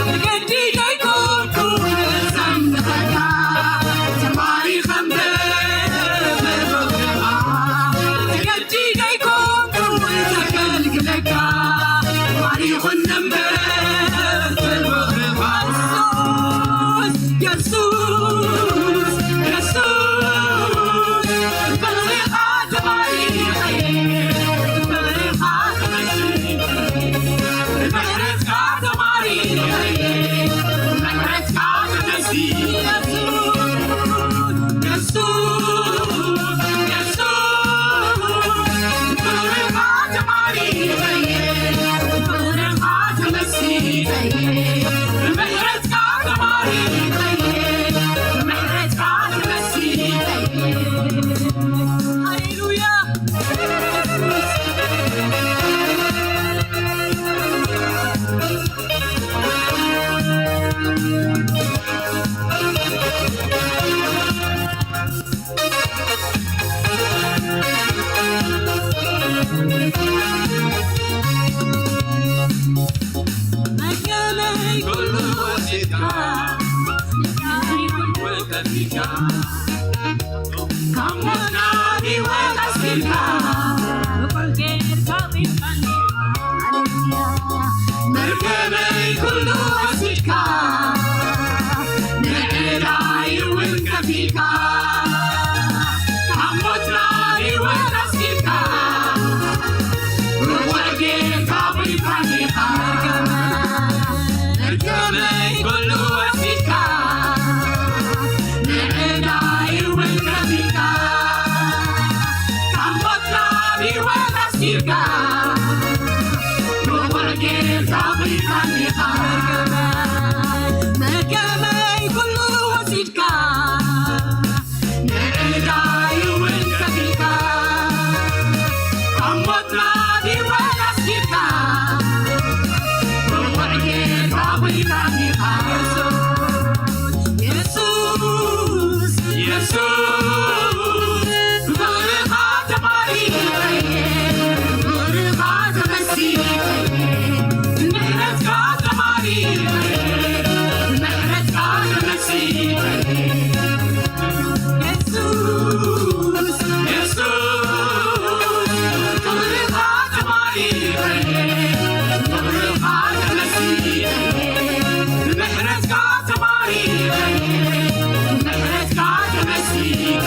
ተገዲደ ኣይኮንኩን ዘምልኸካ፣ ተማሪኸ እምበር ብፍቕርኻ። ተገዲደ ኣይኮንኩን ዘገልግለካ፣ ተማሪኹኒ እምበር ብፍቕርኻ። የሱስ፣ የሱስ፣ የሱስ፣ ብፍቕርኻ ተማሪኸ፣ ብፍቕርኻ ተመሲጠ። ሃሌሉያ። መገለይ ኩሉ ወሲድካ፣ ንዓይ ኩሉ ከፊልካ፣ ካብ ሞትና ህይወት ኣስኪልካ፣ ብቁል ጌርካ ኣቑምካኒ። ሃሌሉያ። መርገመይ ኩሉ ወሲድካ፣ ንዕዳይ እውን ከፊልካ፣ ካብ ሞትና ህይወት ኣስኪልካ፣ ብቑዕ ጌርካ ኣቑምካኒ ኢኻ። መርገመይ ኩሉ ወሲድካ፣ ንዕዳይ እውን ከፊልካ፣ ካብ ሞት ናብ ህይወት ኣስጊርካ፣ ብቑዕ ጌርካ ኣቑምካኒ ኢኻ። መርገመይ ኩሉ ወሲድካ፣ ንዕዳይ እውን ከፊልካ፣ ካብ ሞት ናብ ህይወት ኣስጊርካ፣ ብቑዕ ጌርካ ኣቑምካኒ ኢኻ። የሱስ፣ የሱስ፣ ብፍቕርኻ ተማሪኸ፣ ብፍቕርኻ ተመሲጠ፣ ብምሕረትካ ተማሪኸ፣ ብምሕረትካ ተመሲጠ። የሱስ፣ የሱስ፣ ብፍቕርኻ ተማሪኸ፣ ብፍቕርኻ ተመሲጠ፣ ብምሕረትካ ተማሪኸ፣ ብምሕረትካ ተመሲጠ።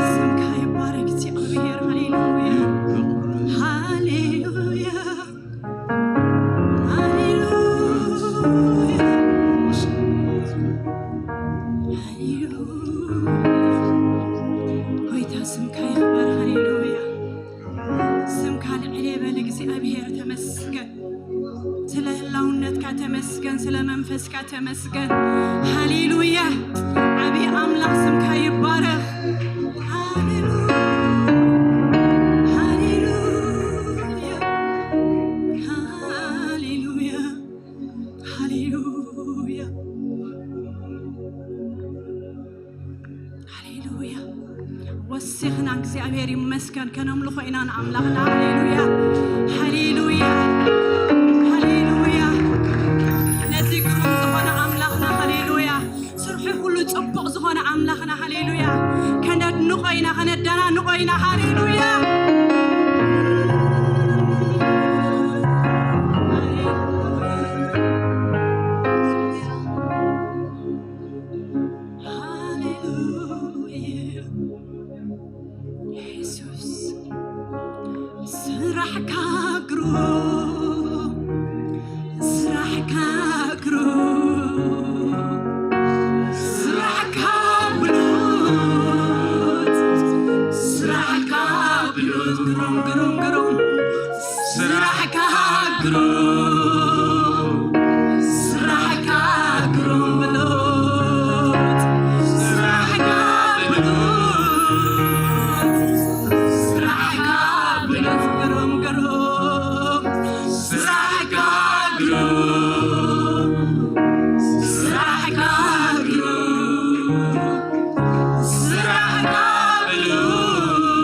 ስምካ ይባረክ እግዚኣብሔር። ሃሌሉያ፣ ሃሌሉያ፣ ሃሌሉያ፣ ሃሌሉያ። ጎይታ ስምካ ይክበር። ሃሌሉያ። ስምካ ልዕል ይበል እግዚኣብሔር። ተመስገን ስለ ህላውነትካ፣ ተመስገን ስለ መንፈስካ፣ ተመስገን። ሃሌሉያ። ዓብዪ ኣምላኽ ስምካ ይባረኽ። ሃሌሉያ፣ ሃሌሉያ፣ ሃሌሉያ፣ ሃሌሉያ። ሃሌሉያ። ወሲኽና እግዚኣብሔር ይመስገን፣ ከነምልኾ ኢና ንኣምላኽና። ሃሌሉያ፣ ሃሌሉያ፣ ሃሌሉያ። ነዚ ግሩም ዝኾነ ኣምላኽና፣ ሃሌሉያ። ስርሑ ኩሉ ጽቡቕ ዝኾነ ኣምላኽና፣ ሃሌሉያ። ከነድንቖ ኢና፣ ከነደናንቖ ኢና። ሃሌሉያ። ስራሕካ ግሩም፣ ስራሕካ ብሉጽ፣ ስራሕካ ብሉጽ፣ ግሩም፣ ግሩም፣ ግሩም፣ ስራሕካ ግሩም፣ ስራሕካ ግሩም ብሉጽ፣ ስራሕካ ብሉጽ፣ ስራሕካ ብሉጽ፣ ግሩም፣ ግሩም፣ ስራሕካ ግሩም፣ ስራሕካ ግሩም፣ ስራሕካ ብሉጽ፣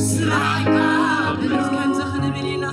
ስራሕካ ብሉጽ። ከምዚ ክንብል ኢና።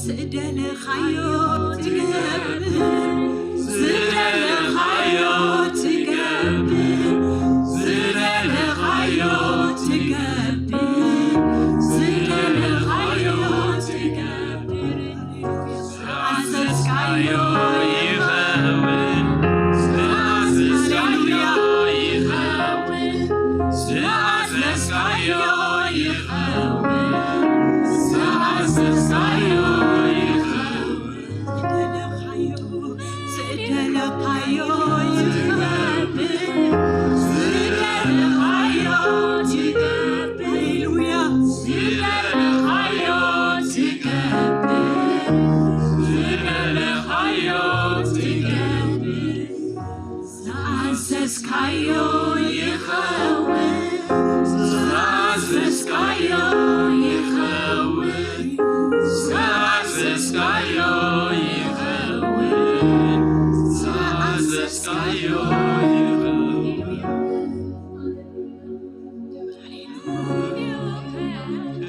ዝደለኻዮ ትገብር፣ ሃዮ ይኸብር፣ ዝደለኻዮ ትገብር። ሃሌሉያ። ዝደለኻዮ ትገብር፣ ዝደለኻዮ ትገብር። ዝኣዘዝካዮ ይኸውን፣ ዝኣዘዝካዮ ይኸውን፣ ዝኣዘዝካዮ ይኸውን፣ ዝኣዘዝካዮ ይኸውን።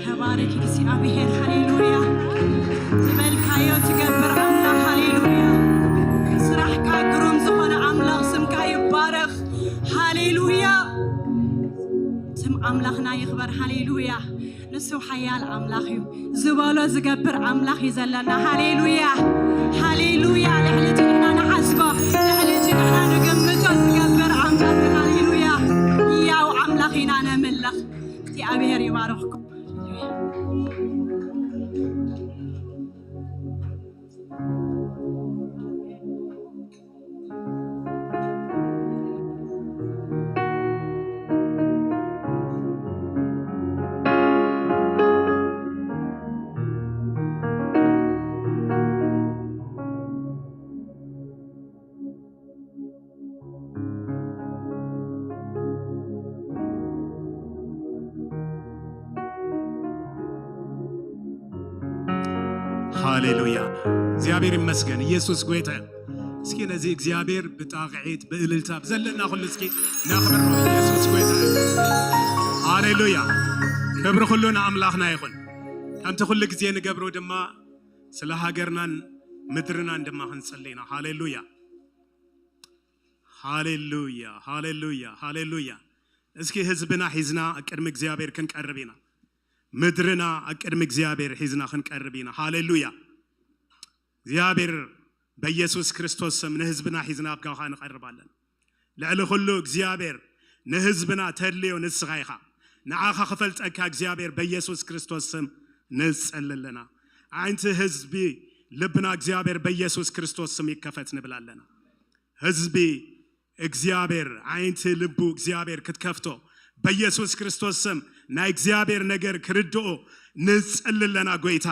ተባረክ እግዚኣብሔር። ሃሌሉያ። ዝበልካዮ ትገብር ኣምላኽ። ሃሌሉያ። ስራሕካ ግሩም ዝኾነ ኣምላኽ፣ ስምካ ይባረኽ። ሃሌሉያ። ስም ኣምላኽና ይኽበር። ሃሌሉያ። ንሱ ሓያል ኣምላኽ እዩ። ዝበሎ ዝገብር ኣምላኽ እዩ ዘለና። ሃሌሉያ። ሃሌሉያ። ልዕሊ እቲ ንሕና ንሓስቦ፣ ልዕሊ እቲ ንሕና ንግምቶ ዝገብር ኣምላኽ እዩ። ሃሌሉያ። ያው ኣምላኽ ኢና ነምልኽ። እግዚኣብሔር ይባርኽኩም። ሃሌሉያ። እግዚኣብሔር ይመስገን። ኢየሱስ ጎይታ እዩ። እስኪ ነዚ እግዚኣብሔር ብጣቕዒት፣ ብእልልታ፣ ብዘለና ኩሉ እስኪ እናኽብር ነው። ኢየሱስ ጎይታ እዩ። ሃሌሉያ። ክብሪ ኩሉ ንኣምላኽና ይኹን። ከምቲ ኩሉ ግዜ ንገብሮ ድማ ስለ ሃገርናን ምድርናን ድማ ክንጽሊ ኢና። ሃሌሉያ። ሃሌሉያ፣ ሃሌሉያ፣ ሃሌሉያ። እስኪ ህዝብና ሒዝና ኣብ ቅድሚ እግዚኣብሔር ክንቀርብ ኢና። ምድርና ኣብ ቅድሚ እግዚኣብሔር ሒዝና ክንቀርብ ኢና። ሃሌሉያ። እግዚኣብሔር በኢየሱስ ክርስቶስ ስም ንህዝብና ሒዝና ኣብ ጋኻ ንቐርብ ኣለና። ልዕሊ ኩሉ እግዚኣብሔር ንህዝብና ተድልዮ ንስኻ ኢኻ። ንዓኻ ክፈልጠካ እግዚኣብሔር በኢየሱስ ክርስቶስ ስም ንጸሊ ኣለና። ኣዒንቲ ህዝቢ ልብና እግዚኣብሔር በኢየሱስ ክርስቶስ ስም ይከፈት ንብል ኣለና። ህዝቢ እግዚኣብሔር ኣዒንቲ ልቡ እግዚኣብሔር ክትከፍቶ በኢየሱስ ክርስቶስ ስም ናይ እግዚኣብሔር ነገር ክርድኦ ንጸሊ ኣለና። ጎይታ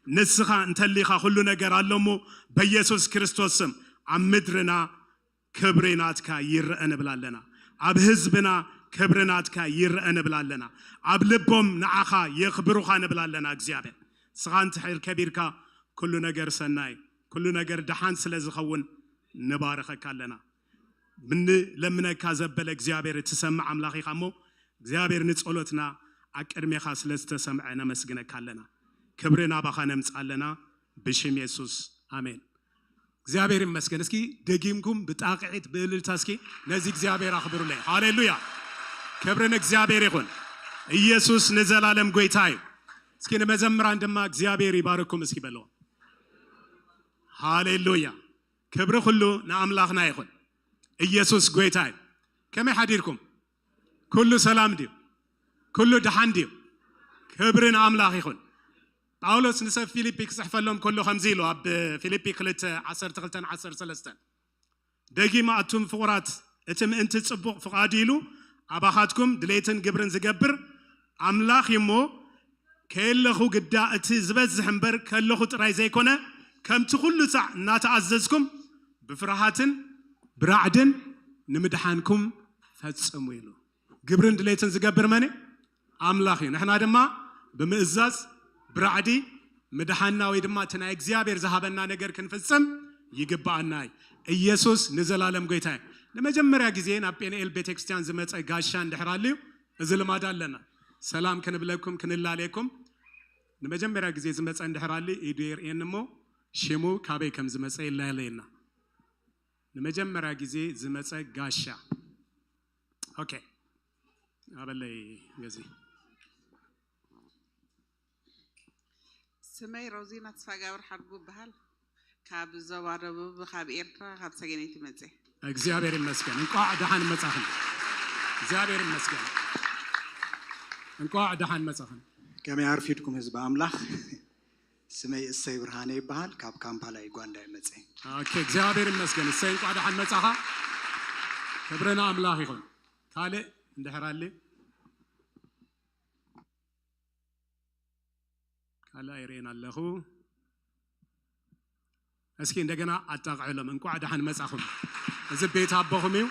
ንስኻ እንተሊኻ ኩሉ ነገር ኣሎ እሞ በኢየሱስ ክርስቶስ ስም ኣብ ምድርና ክብሪ ናትካ ይረአ ንብል ኣለና። ኣብ ህዝብና ክብሪ ናትካ ይረአ ንብል ኣለና። ኣብ ልቦም ንዓኻ የኽብሩኻ ንብል ኣለና። እግዚኣብሔር ንስኻ እንድሕር ከቢርካ ኩሉ ነገር ሰናይ፣ ኩሉ ነገር ደሓን ስለ ዝኸውን ንባርኸካ ኣለና። ብንለምነካ ዘበለ እግዚኣብሔር እትሰምዕ ኣምላኽ ኢኻ እሞ እግዚኣብሔር ንጸሎትና ኣብ ቅድሜኻ ስለ ዝተሰምዐ ነመስግነካ ኣለና። ክብሪ ናባኻ ነምጽእ ኣለና ብሽም የሱስ ኣሜን። እግዚኣብሔር ይመስገን። እስኪ ደጊምኩም ብጣቕዒት ብእልልታ እስኪ ነዚ እግዚኣብሔር ኣኽብሩለይ። ሃሌሉያ። ክብሪ ንእግዚኣብሔር ይኹን። ኢየሱስ ንዘላለም ጎይታ እዩ። እስኪ ንመዘምራን ድማ እግዚኣብሔር ይባርኩም እስኪ በለዎ። ሃሌሉያ። ክብሪ ኩሉ ንኣምላኽና ይኹን። ኢየሱስ ጎይታ እዩ። ከመይ ሓዲርኩም? ኩሉ ሰላም ድዩ? ኩሉ ደሓን ድዩ? ክብሪ ንኣምላኽ ይኹን። ጳውሎስ ንሰብ ፊልፒ ክጽሕፈሎም ከሎ ከምዚ ኢሉ ኣብ ፊልፒ ክልተ ዓሰርተ ክልተን ዓሰርተ ሰለስተን ደጊም ኣቱም ፍቑራት እቲ ምእንቲ ጽቡቕ ፍቓዱ ኢሉ ኣባኻትኩም ድሌትን ግብርን ዝገብር ኣምላኽ እዩ እሞ ከየለኹ ግዳ እቲ ዝበዝሕ እምበር ከለኹ ጥራይ ዘይኮነ ከምቲ ኩሉ ሳዕ እናተኣዘዝኩም ብፍርሃትን ብራዕድን ንምድሓንኩም ፈጽሙ ኢሉ። ግብርን ድሌትን ዝገብር መን እዩ? ኣምላኽ እዩ። ንሕና ድማ ብምእዛዝ ብራዕዲ ምድሓንና ወይ ድማ እቲ ናይ እግዚኣብሔር ዝሃበና ነገር ክንፍጽም ይግብኣና እዩ። ኢየሱስ ንዘላለም ጎይታ እዩ። ንመጀመርያ ግዜ ናብ ጴንኤል ቤተክርስትያን ዝመጸ ጋሻ እንድሕር ኣልዩ እዚ ልማድ ኣለና። ሰላም ክንብለኩም ክንላለየኩም ንመጀመርያ ግዜ ዝመጸ እንድሕር ኣልዩ ኢዱ የርእየኒ እሞ ሽሙ ካበይ ከም ዝመጸ ይላለየና። ንመጀመርያ ግዜ ዝመጸ ጋሻ። ኦኬ። ኣበለይ ገዚ። ስመይ ሮዚና ተስፋጋብር ሓድጉ ይበሃል። ካብ ዞባ ደቡብ ካብ ኤርትራ ካብ ሰገነይቲ መጽእ። እግዚኣብሔር ይመስገን። እንቋዕ ደሓን መጻኽን። እግዚኣብሔር ይመስገን። እንቋዕ ደሓን መጻኽን። ከመይ ኣርፊድኩም ህዝቢ ኣምላኽ? ስመይ እሰይ ብርሃነ ይበሃል። ካብ ካምፓላ ዩጋንዳ ይመጽእ። ኦኬ፣ እግዚኣብሔር ይመስገን። እሰይ፣ እንኳዕ ደሓን መጻኻ። ክብሪ ንኣምላኽ ይኹን። ካልእ እንድሕር ኣለ? ካልእ ኣይርእን ኣለኹ። እስኪ እንደገና ኣጣቕዕሎም፣ እንኳዕ ደሓን መጻኹም። እዚ ቤት ኣቦኹም እዩ።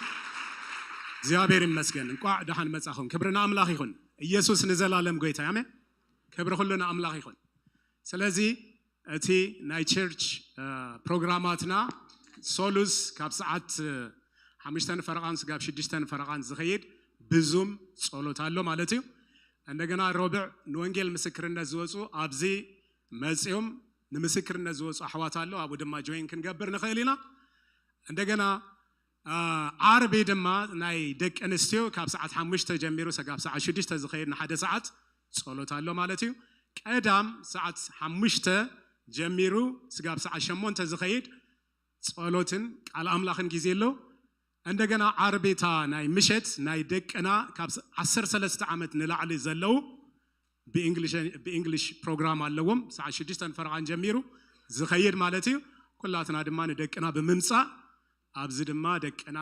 እግዚኣብሔር ይመስገን፣ እንኳዕ ደሓን መጻኹም። ክብሪ ንኣምላኽ ይኹን። ኢየሱስ ንዘላለም ጎይታ እዩ። ኣሜን። ክብሪ ኩሉ ንኣምላኽ ይኹን። ስለዚ እቲ ናይ ቸርች ፕሮግራማትና ሶሉስ ካብ ሰዓት ሓሙሽተ ፈረቓን ስጋብ ሽዱሽተ ፈረቓን ዝኸይድ ብዙም ጸሎት ኣሎ ማለት እዩ። እንደገና ረቡዕ ንወንጌል ምስክርነት ዝወፁ ኣብዚ መፅዮም ንምስክርነት ዝወፁ ኣሕዋት ኣሎ። ኣብኡ ድማ ጆይን ክንገብር ንኽእል ኢና። እንደገና ዓርቢ ድማ ናይ ደቂ ኣንስትዮ ካብ ሰዓት ሓሙሽተ ጀሚሩ ስጋብ ሰዓት ሽዱሽተ ዝኸይድ ንሓደ ሰዓት ጸሎት ኣሎ ማለት እዩ። ቀዳም ሰዓት ሓሙሽተ ጀሚሩ ስጋብ ሰዓት ሸሞንተ ዝኸይድ ጸሎትን ቃል ኣምላኽን ግዜ ኣሎ። እንደገና ዓርቢ እታ ናይ ምሸት ናይ ደቅና ካብ ዓሰርተ ሰለስተ ዓመት ንላዕሊ ዘለዉ ብእንግሊሽ ፕሮግራም ኣለዎም። ሰዓት ሽዱሽተ ፈረቓን ጀሚሩ ዝኸይድ ማለት እዩ። ኩላትና ድማ ንደቅና ብምምፃእ ኣብዚ ድማ ደቅና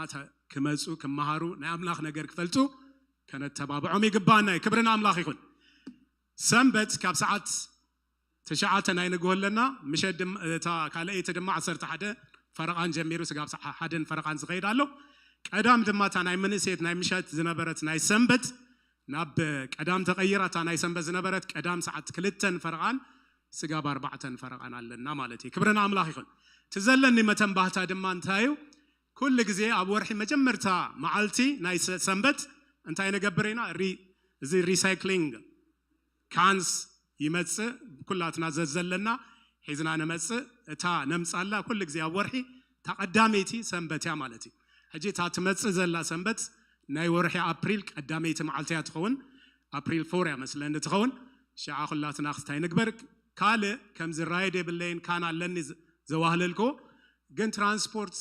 ክመፁ ክመሃሩ ናይ ኣምላኽ ነገር ክፈልጡ ከነተባብዖም ይግባና እዩ። ክብሪ ንኣምላኽ ይኹን። ሰንበት ካብ ሰዓት ትሽዓተ ናይ ንግሆ ኣለና። ምሸት ድማ እታ ካልኣይቲ ድማ ዓሰርተ ሓደ ፈረቓን ጀሚሩ ስጋብ ሰዓ ሓደን ፈረቓን ዝኸይድ ኣሎ። ቀዳም ድማ እታ ናይ መንእሰየት ናይ ምሸት ዝነበረት ናይ ሰንበት ናብ ቀዳም ተቐይራ፣ እታ ናይ ሰንበት ዝነበረት ቀዳም ሰዓት ክልተን ፈረቓን ስጋብ ኣርባዕተን ፈረቓን ኣለና ማለት እዩ። ክብሪ ንኣምላኽ ይኹን። እቲ ዘለኒ መተንባህታ ድማ እንታይ እዩ? ኩሉ ግዜ ኣብ ወርሒ መጀመርታ መዓልቲ ናይ ሰንበት እንታይ ንገብር ኢና? እዚ ሪሳይክሊንግ ካንስ ይመፅእ። ኩላትና ዘዘለና ሒዝና ንመፅእ። እታ ነምፃላ ኩሉ ግዜ ኣብ ወርሒ እታ ቀዳመይቲ ሰንበት እያ ማለት እዩ። ሕጂ እታ ትመፅእ ዘላ ሰንበት ናይ ወርሒ ኣፕሪል ቀዳመይቲ መዓልቲ እያ ትኸውን። ኣፕሪል ፎር እያ መስለኒ ትኸውን። ሽዓ ኩላትና ክስታይ ንግበር። ካልእ ከምዚ ራይድ የብለይን፣ ካን ኣለኒ ዘዋህለልኮ ግን ትራንስፖርት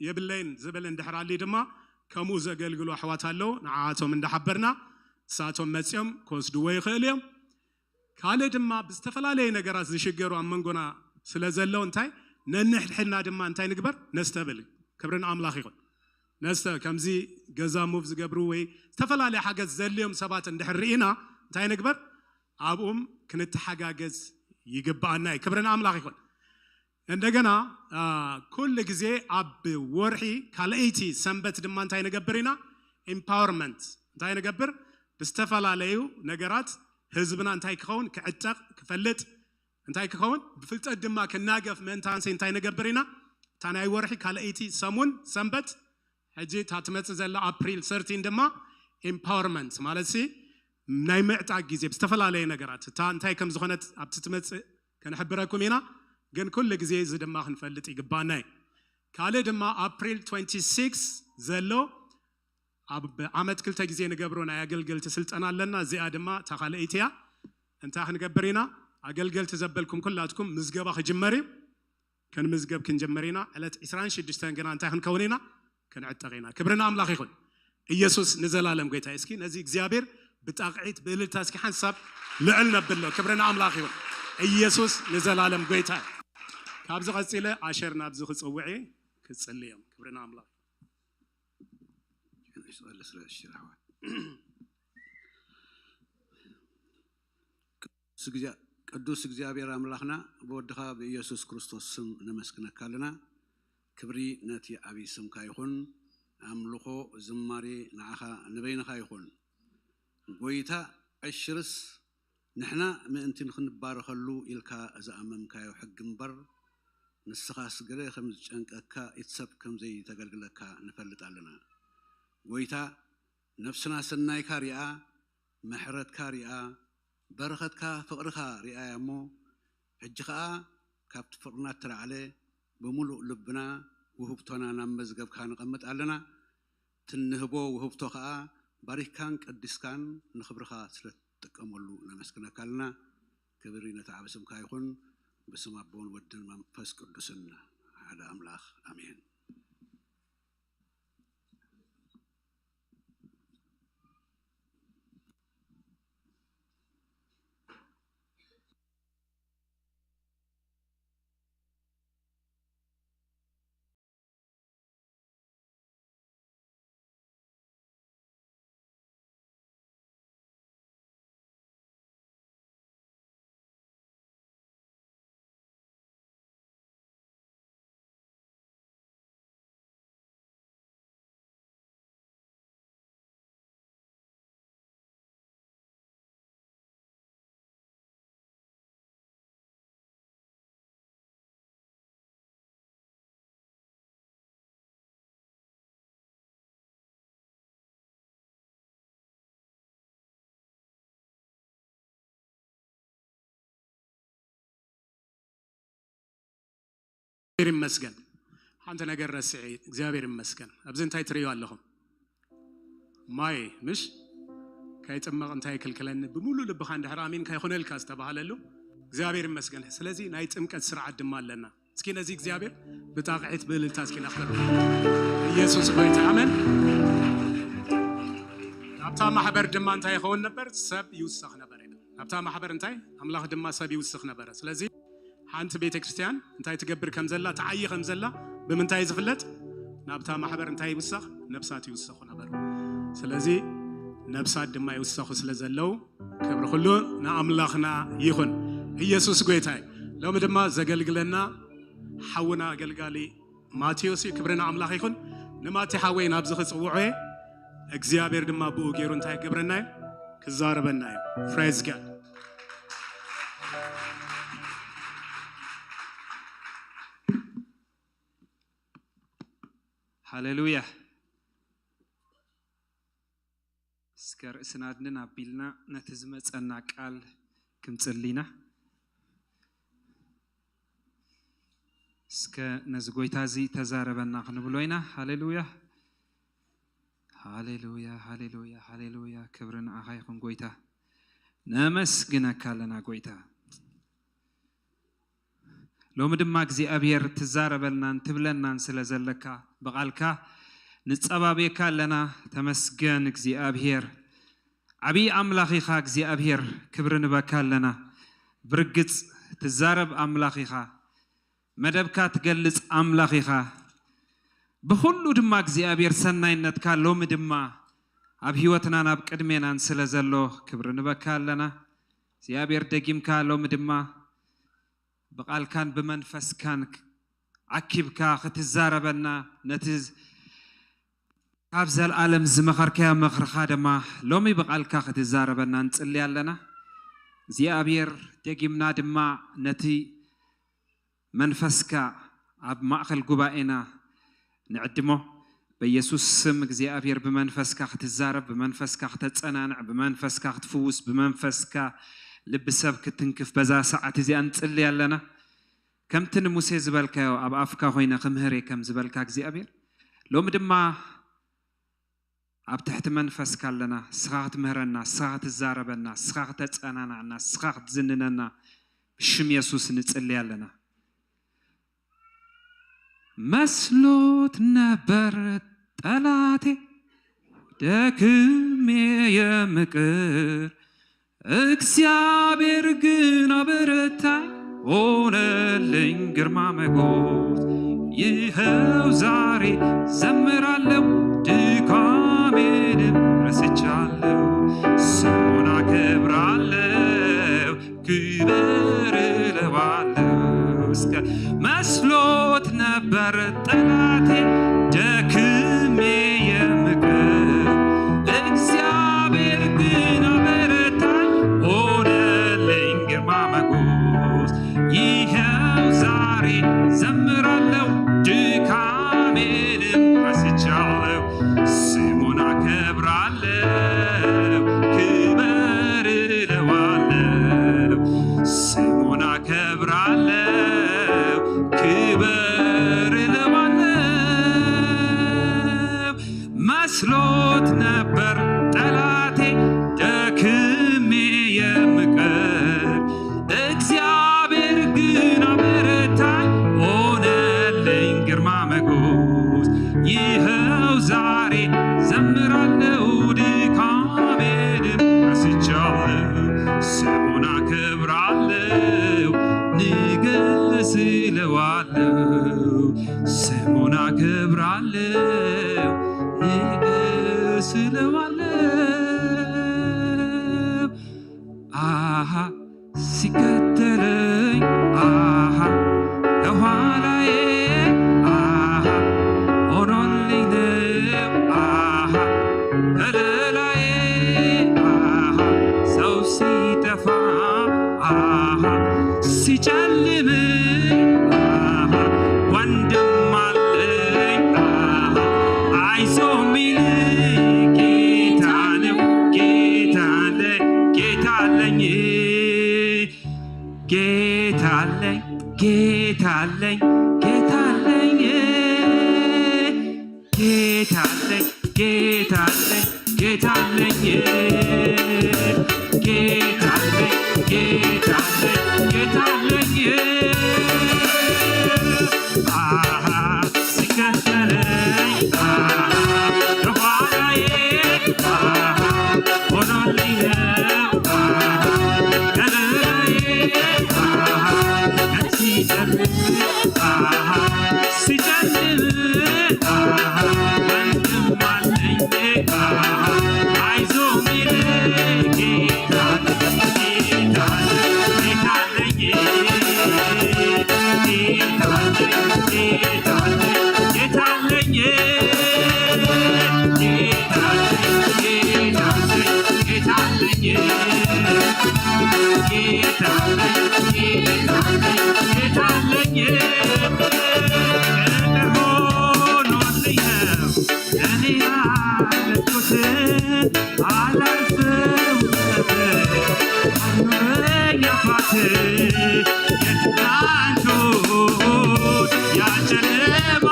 የብለይን ዝብል እንድሕር ኣሊ ድማ ከምኡ ዘገልግሉ ኣሕዋት ኣለዉ። ንዓቶም እንዳሓበርና እሳቶም መፅኦም ክወስድዎ ይኽእሉ እዮም። ካልእ ድማ ብዝተፈላለየ ነገራት ዝሽገሩ ኣብ መንጎና ስለ ዘለዉ እንታይ ነንሕድሕድና ድማ እንታይ ንግበር? ነስተብል። ክብሪ ንኣምላኽ ይኹን። ነስተ ከምዚ ገዛ ሙቭ ዝገብሩ ወይ ዝተፈላለየ ሓገዝ ዘድልዮም ሰባት እንድሕር ርኢና እንታይ ንግበር? ኣብኡም ክንተሓጋገዝ ይግብኣና እዩ። ክብሪ ንኣምላኽ ይኹን። እንደገና ኩሉ ግዜ ኣብ ወርሒ ካልኣይቲ ሰንበት ድማ እንታይ ንገብር ኢና? ኢምፓወርመንት እንታይ ንገብር? ብዝተፈላለዩ ነገራት ህዝብና እንታይ ክኸውን? ክዕጠቕ ክፈልጥ እንታይ ክኸውን? ብፍልጠት ድማ ክናገፍ ምእንታንሲ እንታይ ንገብር ኢና? እታ ናይ ወርሒ ካልኣይቲ ሰሙን ሰንበት ሕጂ እታ ትመፅእ ዘላ ኣፕሪል ሰርቲን ድማ ኢምፓወርመንት ማለት ሲ ናይ ምዕጣቅ ግዜ ብዝተፈላለየ ነገራት እታ እንታይ ከም ዝኾነት ኣብቲ ትመፅእ ከነሕብረኩም ኢና። ግን ኩሉ ግዜ እዚ ድማ ክንፈልጥ ይግባና እዩ። ካልእ ድማ ኣፕሪል ትወንቲ ሲክስ ዘሎ ኣብ ዓመት ክልተ ግዜ ንገብሮ ናይ ኣገልገልቲ ስልጠና ኣለና። እዚኣ ድማ እታ ካልኣይቲ እያ። እንታይ ክንገብር ኢና? ኣገልገልቲ ዘበልኩም ኩላትኩም ምዝገባ ክጅመር እዩ። ክንምዝገብ ክንጀምር ኢና። ዕለት ዕስራን ሽዱሽተን ግና እንታይ ክንከውን ኢና? ክንዕጠቕ ኢና። ክብሪ ንኣምላኽ ይኹን። ኢየሱስ ንዘላለም ጎይታ እዩ። እስኪ ነዚ እግዚኣብሔር ብጣቕዒት ብእልልታ እስኪ ሓንሳብ ልዕል ነብሎ። ክብሪ ንኣምላኽ ይኹን። ኢየሱስ ንዘላለም ጎይታ እዩ። ካብዚ ቀጺለ ኣሸር ናብዚ ክጽውዕ እየ፣ ክጽሊ እዮም። ክብሪ ንኣምላኽ። ቅዱስ እግዚኣብሔር ኣምላኽና ብወድኻ ብኢየሱስ ክርስቶስ ስም ነመስግነካ ኣለና። ክብሪ ነቲ ዓብዪ ስምካ ይኹን። ኣምልኾ ዝማሬ ንዓኻ ንበይንኻ ይኹን። ጎይታ ዕሽርስ ንሕና ምእንቲ ንኽንባረኸሉ ኢልካ ዝኣመምካዮ ሕጊ እምበር ንስኻስ ገለ ከም ዝጨንቀካ ኢት ሰብ ከም ዘይተገልግለካ ንፈልጥ ኣለና። ጎይታ ነፍስና ሰናይካ ሪኣ፣ ምሕረትካ ሪኣ፣ በረኸትካ ፍቕርኻ ሪኣያ እሞ ሕጂ ኸኣ ካብቲ ፍቕርና እተላዕለ ብምሉእ ልብና ውህብቶና ናብ መዝገብካ ነቐምጥ ኣለና። ትንህቦ ውህብቶ ኸኣ ባሪኽካን ቀዲስካን ንኽብርኻ ስለ ትጥቀመሉ ነመስግነካ ኣለና። ክብሪ ነቲ ዓቢ ስምካ ይኹን። ብስም ኣቦን ወድን መንፈስ ቅዱስን ሓደ ኣምላኽ ኣሜን። እግዚኣብሔር ይመስገን። ሓንቲ ነገር ረስዒ። እግዚኣብሔር ይመስገን። ኣብዚ እንታይ ትርእዩ ኣለኹም? ማይ፣ ምሽ? ከይጥመቕ እንታይ ይክልክለኒ? ብምሉእ ልብኻ እንድሕር ኣሜን ከይኾነልካ ዝተባህለሉ እግዚኣብሔር ይመስገን። ስለዚ ናይ ጥምቀት ስርዓት ድማ ኣለና። እስኪ ነዚ እግዚኣብሔር ብጣቕዒት ብእልልታ እስኪ ነኽብር። ኢየሱስ ጎይታ፣ ኣመን። ኣብታ ማሕበር ድማ እንታይ ይኸውን ነበር? ሰብ ይውሰኽ ነበር። ኣብታ ማሕበር እንታይ? ኣምላኽ ድማ ሰብ ይውስኽ ነበረ። ስለዚ ሓንቲ ቤተ ክርስቲያን እንታይ ትገብር ከም ዘላ፣ ትዓዪ ከም ዘላ ብምንታይ ዝፍለጥ? ናብታ ማሕበር እንታይ ይውሰኽ? ነብሳት ይውሰኹ ነበሩ። ስለዚ ነብሳት ድማ ይውሰኹ ስለ ዘለዉ ክብሪ ኩሉ ንኣምላኽና ይኹን። ኢየሱስ ጎይታ እዩ። ሎሚ ድማ ዘገልግለና ሓውና ኣገልጋሊ ማቴዎስ እዩ። ክብሪ ንኣምላኽ ይኹን። ንማቴ ሓወይ ናብዚ ክጽውዖ እየ። እግዚኣብሔር ድማ ብኡ ገይሩ እንታይ ክገብረና እዩ? ክዛረበና እዩ። Praise God። ሃሌሉያ። እስከ ርእስና ኣድንን ኣቢልና ነቲ ዝመጸና ቃል ክንጽሊ ኢና። እስከ ነዚ ጎይታ እዚ ተዛረበና ክንብሎ ኢና። ሃሌሉያ፣ ሃሌሉያ፣ ሃሌሉያ፣ ሃሌሉያ። ክብሪ ንዓኻ ይኹን ጎይታ። ነመስግነካ ኣለና ጎይታ። ሎሚ ድማ እግዚኣብሔር ትዛረበልናን ትብለናን ስለ ዘለካ ብቓልካ ንጸባብየካ ኣለና። ተመስገን እግዚኣብሔር። ዓብዪ ኣምላኽ ኢኻ እግዚኣብሔር፣ ክብሪ ንበካ ኣለና። ብርግጽ ትዛረብ ኣምላኽ ኢኻ፣ መደብካ ትገልጽ ኣምላኽ ኢኻ። ብኹሉ ድማ እግዚኣብሔር ሰናይነትካ ሎሚ ድማ ኣብ ህይወትናን ኣብ ቅድሜናን ስለ ዘሎ ክብሪ ንበካ ኣለና። እግዚኣብሔር ደጊምካ ሎሚ ድማ ብቓልካን ብመንፈስካን ዓኪብካ ክትዛረበና ነቲ ካብ ዘልኣለም ዝመኸርካዮ ምኽርኻ ድማ ሎሚ ብቓልካ ክትዛረበና ንጽሊ ኣለና። እግዚኣብሔር ደጊምና ድማ ነቲ መንፈስካ ኣብ ማእኸል ጉባኤና ንዕድሞ። በኢየሱስ ስም እግዚኣብሔር ብመንፈስካ ክትዛረብ፣ ብመንፈስካ ክተጸናንዕ፣ ብመንፈስካ ክትፍውስ፣ ብመንፈስካ ልቢ ሰብ ክትንክፍ በዛ ሰዓት እዚኣ ንጽሊ ኣለና። ከምቲ ንሙሴ ዝበልካዮ ኣብ ኣፍካ ኮይነ ክምህር እየ ከም ዝበልካ እግዚኣብሔር፣ ሎሚ ድማ ኣብ ትሕቲ መንፈስካ ኣለና። ንስኻ ክትምህረና፣ ንስኻ ክትዛረበና፣ ንስኻ ክተጸናናዕና፣ ንስኻ ክትዝንነና ብሽም የሱስ ንጽሊ ኣለና። መስሎት ነበር ጠላቴ ደክሜ የምቅር፣ እግዚኣብሔር ግን አበረታኝ፣ ሆነልኝ ግርማ ሞገስ። ይኸው ዛሬ ዘምራለሁ፣ ድካሜንም ረስቻለሁ፣ ስሙን አከብራለሁ፣ ክብር እለዋለሁ። እስከ መስሎት ነበር ጠላቴ ደክሜ የምቀር፣ እግዚአብሔር ግን አበረታኝ፣ ሆነልኝ ግርማ ሞገስ። ይኸው ዛሬ ዘምራለሁ፣ ድካሜንም ረስቻለሁ፣ ስሙን አከብራለሁ፣ ክብር እለዋለሁ፣ ስሙን አከብራለሁ፣ ክብር እለዋለሁ። መስሎት ነበር ጠላቴ ደክሜ የምቀር፣ እግዚአብሔር ግን አበረታኝ፣ ሆነልኝ ግርማ ሞገስ። ይኸው ዛሬ ዘምራለሁ፣ ድካሜንም ረስቻለሁ፣ ስሙን አከብራለሁ፣ ንገስ እለዋለሁ፣ ስሙን አከብራለሁ፣ ንገስ እለዋለሁ። አሃ ሲከተለኝ፣ አሃ ከኋላዬ፣ አሃ ሆኖልኝ ነው፣ አሃ ከለላዬ፣ አሃ ሰው ሲጠፋ፣ አሃ ሲጨልም፣ አሃ ወንድም አለኝ፣ አሃ አይዞህ የሚል ጌታ ነው። ጌታ አለኝ፣ ጌታ አለኝ፣ ጌታ አለኝ፣ ጌታ አለኝ፣ ጌታ ጌታ አለኝ፣ ጌታ አለኝ፣ ጌታ አለኝ፣ ጌታ አለኝ፣ ጌታ አለኝ፣ ጌታ አለኝ። አሃ፣ ሲከተለኝ፣ አሃ፣ ከኋላዬ፣ አሃ፣ ሆኖልኝ ነው፣ አሃ፣ ከለላዬ፣ አሃ፣ ሲጨልም፣ አሃ፣ ሲጨልም፣ አሃ፣ ወንድም አለኝ፣ አሃ፣ አይዞህ የሚል ጌታ፣ ጌታ፣ ጌታ አለኝ፣ ጌታ አለኝ፣ ጌታ አለኝ፣ ጌታ አለኝ፣ ጌታ አለኝ፣ ጌታ አለኝ፣ ጌታ አለኝ። ጌታ አለኝ፣ ጌታ አለኝ፣ ጌታ አለኝ። ሆኖልኝ ነው እኔ ያለኩትን አላልፍም። አኑረኝ አባቴ የትናንቱ ያጨለማ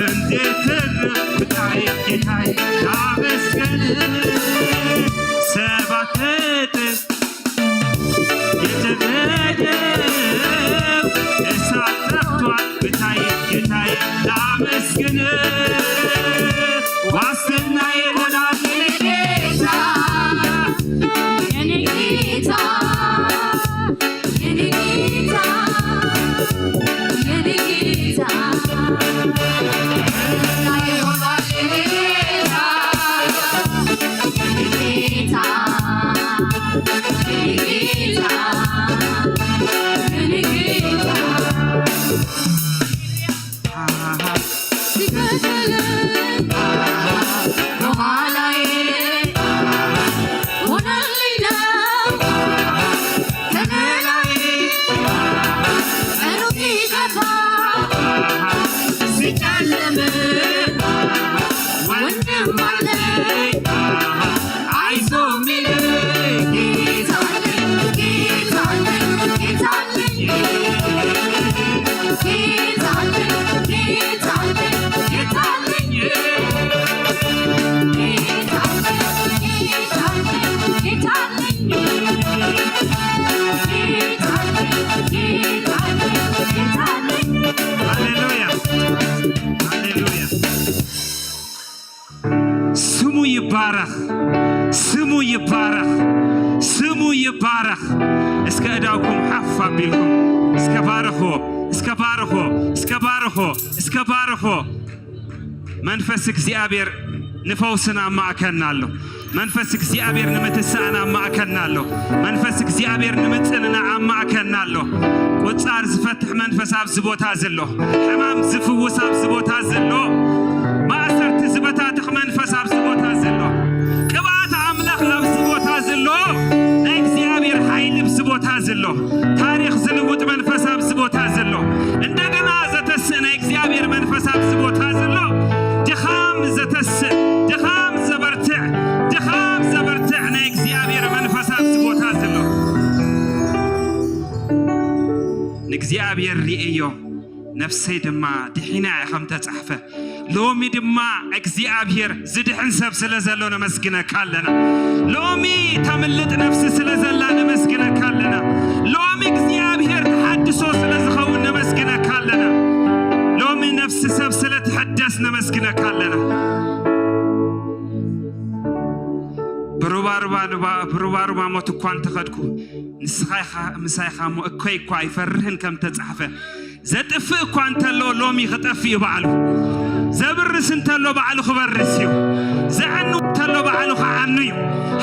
እንዴት ትርፍ ጌታዬ፣ ጌታዬ ላመስግን ሰባት እጥፍ የጨነቀው እሳት ጠፍቷል። ጌታዬ፣ ጌታዬ ላመስግን ዋስትና የሆናል ጌታ፣ የኔ ጌታ፣ የኔ ጌታ፣ የኔ ጌታ። ሃሌሉያ፣ ሃሌሉያ። ስሙ ይባረኽ፣ ስሙ ይባረኽ፣ ስሙ ይባረኽ። እስከ እዳውኩም ሓፍ ኣቢልኩም እስከ ባርኽዎ፣ እስከ ባርኽዎ፣ እስከ ባርኽዎ፣ እስከ ባርኽዎ። መንፈስ እግዚኣብሔር ንፈውስና ኣብ ማእከልና ኣሎ። መንፈስ እግዚኣብሔር ንምትሳእና ኣብ ማእከልና ኣሎ። መንፈስ እግዚኣብሔር ንምጽንና ኣብ ማእከልና ኣሎ። ቁጻር ዝፈትሕ መንፈስ ኣብዚ ቦታ ዘሎ፣ ሕማም ዝፍውስ ኣብዚ ቦታ ዘሎ፣ ማእሰርቲ ዝበታትኽ መንፈስ ኣብዚ ቦታ ዘሎ፣ ቅብኣት ኣምላኽ ኣብዚ ቦታ ዘሎ፣ ናይ እግዚኣብሔር ሓይሊ ኣብዚ ቦታ ዘሎ፣ ታሪኽ ዝልውጥ መንፈስ ኣብዚ ቦታ ዘሎ፣ እንደገና ዘተስእ ናይ እግዚኣብሔር መንፈስ ኣብዚ ቦታ ዘሎ፣ ድኻም ዘተስእ፣ ድኻም ዘበርትዕ፣ ድኻም ዘበርትዕ ናይ እግዚኣብሔር መንፈስ ኣብዚ ቦታ ዘሎ። ንእግዚኣብሔር ርእዮ፣ ነፍሰይ ድማ ድሒና እያ ከም ተጻሕፈ። ሎሚ ድማ እግዚኣብሔር ዝድሕን ሰብ ስለ ዘሎ ነመስግነካ ኣለና። ሎሚ ተምልጥ ነፍሲ ስለ ዘላ ነመስግነካ ኣለና። ሎሚ እግዚኣብሔር ተሓድሶ ስለ ዝኸውን ነመስግነካ ኣለና። ሎሚ ነፍሲ ሰብ ስለ ትሕደስ ነመስግነካ ኣለና። ብሩባሩባ ኑባ-፣ ብሩባሩባ ሞት እኳ እንተኸድኩ፣ ንስኻ ኢኻ ምሳይ ኢኻ እሞ እኮይ እኳ ኣይፈርህን ከም ተጻሕፈ፣ ዘጥፍእ እኳ እንተሎ ሎሚ ክጠፍእ እዩ ባዕሉ። ዘብርስ እንተሎ ባዕሉ ክበርስ እዩ። ዘዕኑ እንተሎ ባዕሉ ክዓኑ እዩ።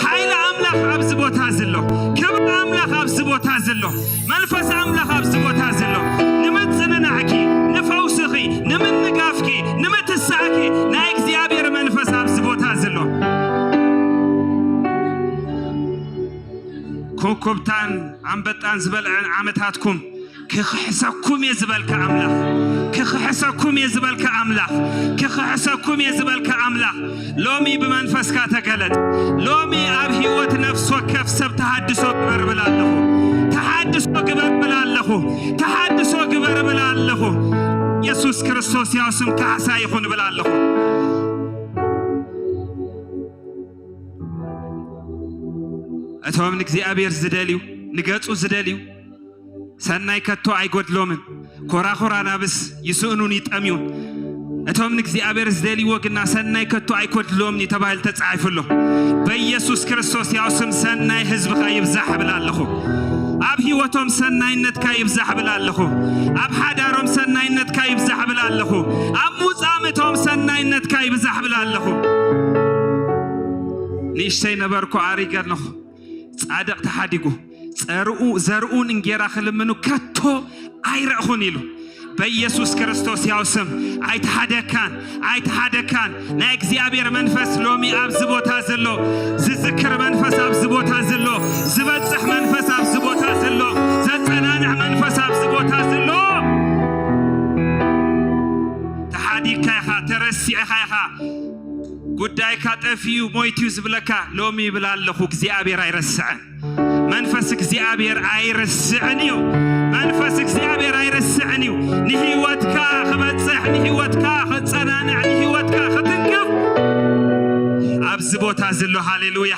ሓይሊ ኣምላኽ ኣብዚ ቦታ ዘሎ፣ ክብሪ ኣምላኽ ኣብዚ ቦታ ዘሎ፣ መንፈስ ኣምላኽ ኣብዚ ቦታ ዘሎ፣ ንምጽንናዕኪ፣ ንፈውስኺ፣ ንምንጋፍኪ፣ ንምትሳእኪ ናይ እግዚኣብሔር መንፈስ ኣብዚ ቦታ ዘሎ። ኮኮብታን ኣንበጣን ዝበልዐን ዓመታትኩም ክኽሕሰኩም እየ ዝበልካ ኣምላኽ፣ ክኽሕሰኩም እየ ዝበልካ ኣምላኽ፣ ክኽሕሰኩም እየ ዝበልካ ኣምላኽ፣ ሎሚ ብመንፈስካ ተገለጥ። ሎሚ ኣብ ህይወት ነፍሲ ወከፍ ሰብ ተሃድሶ ግበር እብል ኣለኹ። ተሃድሶ ግበር እብል ኣለኹ። ተሃድሶ ግበር እብል ኣለኹ። ኢየሱስ ክርስቶስ ያው ስም ካሕሳ ይኹን እብል ኣለኹ። እቶም ንእግዚኣብሔር ዝደልዩ፣ ንገጹ ዝደልዩ፣ ሰናይ ከቶ ኣይጎድሎምን። ኮራኹር ኣናብስ ይስእኑን ይጠምዩን። እቶም ንእግዚኣብሔር ዝደልይዎ ግና ሰናይ ከቶ ኣይጎድሎምን እዩ ተባሂሉ ተጻሒፉ ኣሎ። በኢየሱስ ክርስቶስ ያው ስም ሰናይ ህዝብኻ ይብዛሕ እብል ኣለኹ። ኣብ ህይወቶም ሰናይነትካ ይብዛሕ እብል ኣለኹ። ኣብ ሓዳሮም ሰናይነትካ ይብዛሕ እብል ኣለኹ። ኣብ ሙጻምቶም ሰናይነትካ ይብዛሕ እብል ኣለኹ። ንእሽተይ ነበርኩ፣ ኣሪገ ኣለኹ። ጻድቕ ተሓዲጉ፣ ጸርኡ፣ ዘርኡን እንጌራ ክልምኑ ከቶ ኣይረእኹን ኢሉ። በኢየሱስ ክርስቶስ ያው ስም ኣይተሓደካን፣ ኣይተሓደካን። ናይ እግዚኣብሔር መንፈስ ሎሚ ኣብዚ ቦታ ዘሎ፣ ዝዝክር መንፈስ ኣብዚ ቦታ ዘሎ፣ ዝበጽሕ መንፈስ ኣብዚ ቦታ ዘሎ፣ ዘጸናንዕ መንፈስ ኣብዚ ቦታ ዘሎ። ተሓዲግካ ኢኻ፣ ተረሲዕኻ ኢኻ። ጉዳይካ ጠፊኡ ሞይቱ እዩ ዝብለካ፣ ሎሚ ይብል ኣለኹ፣ እግዚኣብሔር ኣይረስዕን። መንፈስ እግዚኣብሔር ኣይረስዕን እዩ። መንፈስ እግዚኣብሔር ኣይረስዕን እዩ። ንህይወትካ ክበጽሕ፣ ንህይወትካ ክጸናንዕ፣ ንህይወትካ ክትንክፍ ኣብዚ ቦታ ዘሎ። ሃሌሉያ።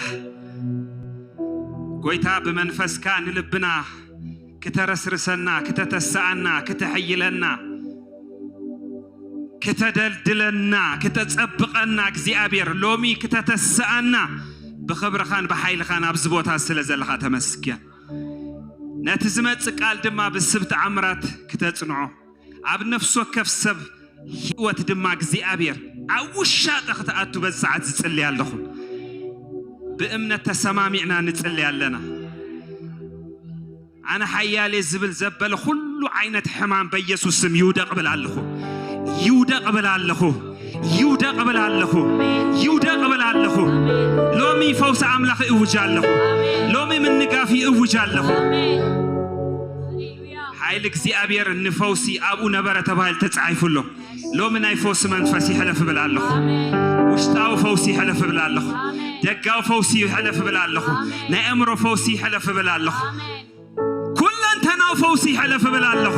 ጎይታ ብመንፈስካ ንልብና ክተረስርሰና፣ ክተተስኣና፣ ክተሐይለና፣ ክተደልድለና፣ ክተጸብቐና እግዚኣብሔር ሎሚ ክተተስኣና ብኽብርኻን ብሓይልኻን ኣብዚ ቦታ ስለ ዘለኻ ተመስገን። ነቲ ዝመጽእ ቃል ድማ ብስብ ተኣምራት ክተጽንዖ፣ ኣብ ነፍሲ ወከፍ ሰብ ህይወት ድማ እግዚኣብሔር ኣብ ውሻጠ ክትኣቱ በዚ ሰዓት ዝጽልይ ኣለኹ። ብእምነት ተሰማሚዕና ንጽልይ ኣለና። ኣነ ሓያሌ ዝብል ዘበለ ኩሉ ዓይነት ሕማም በኢየሱስ ስም ይውደቕ ብል ኣለኹ። ይውደቕ ብል ኣለኹ። ይውደቕ ብል ኣለኹ። ይውደቕ ብል ኣለኹ። ሎሚ ፈውሲ ኣምላኽ ይእውጅ ኣለኹ። ሎሚ ምንጋፍ ይእውጅ ኣለኹ። ሓይሊ እግዚኣብሔር ንፈውሲ ኣብኡ ነበረ ተባሂሉ ተጻሒፉ ኣሎ። ሎሚ ናይ ፈውሲ መንፈስ ይሕለፍ ብል ኣለኹ። ውሽጣዊ ፈውሲ ይሕለፍ ብል ኣለኹ። ደጋዊ ፈውሲ ይሕለፍ ብል ኣለኹ። ናይ ኣእምሮ ፈውሲ ይሕለፍ ብል ኣለኹ። ኩለንተናዊ ፈውሲ ይሕለፍ ብል ኣለኹ።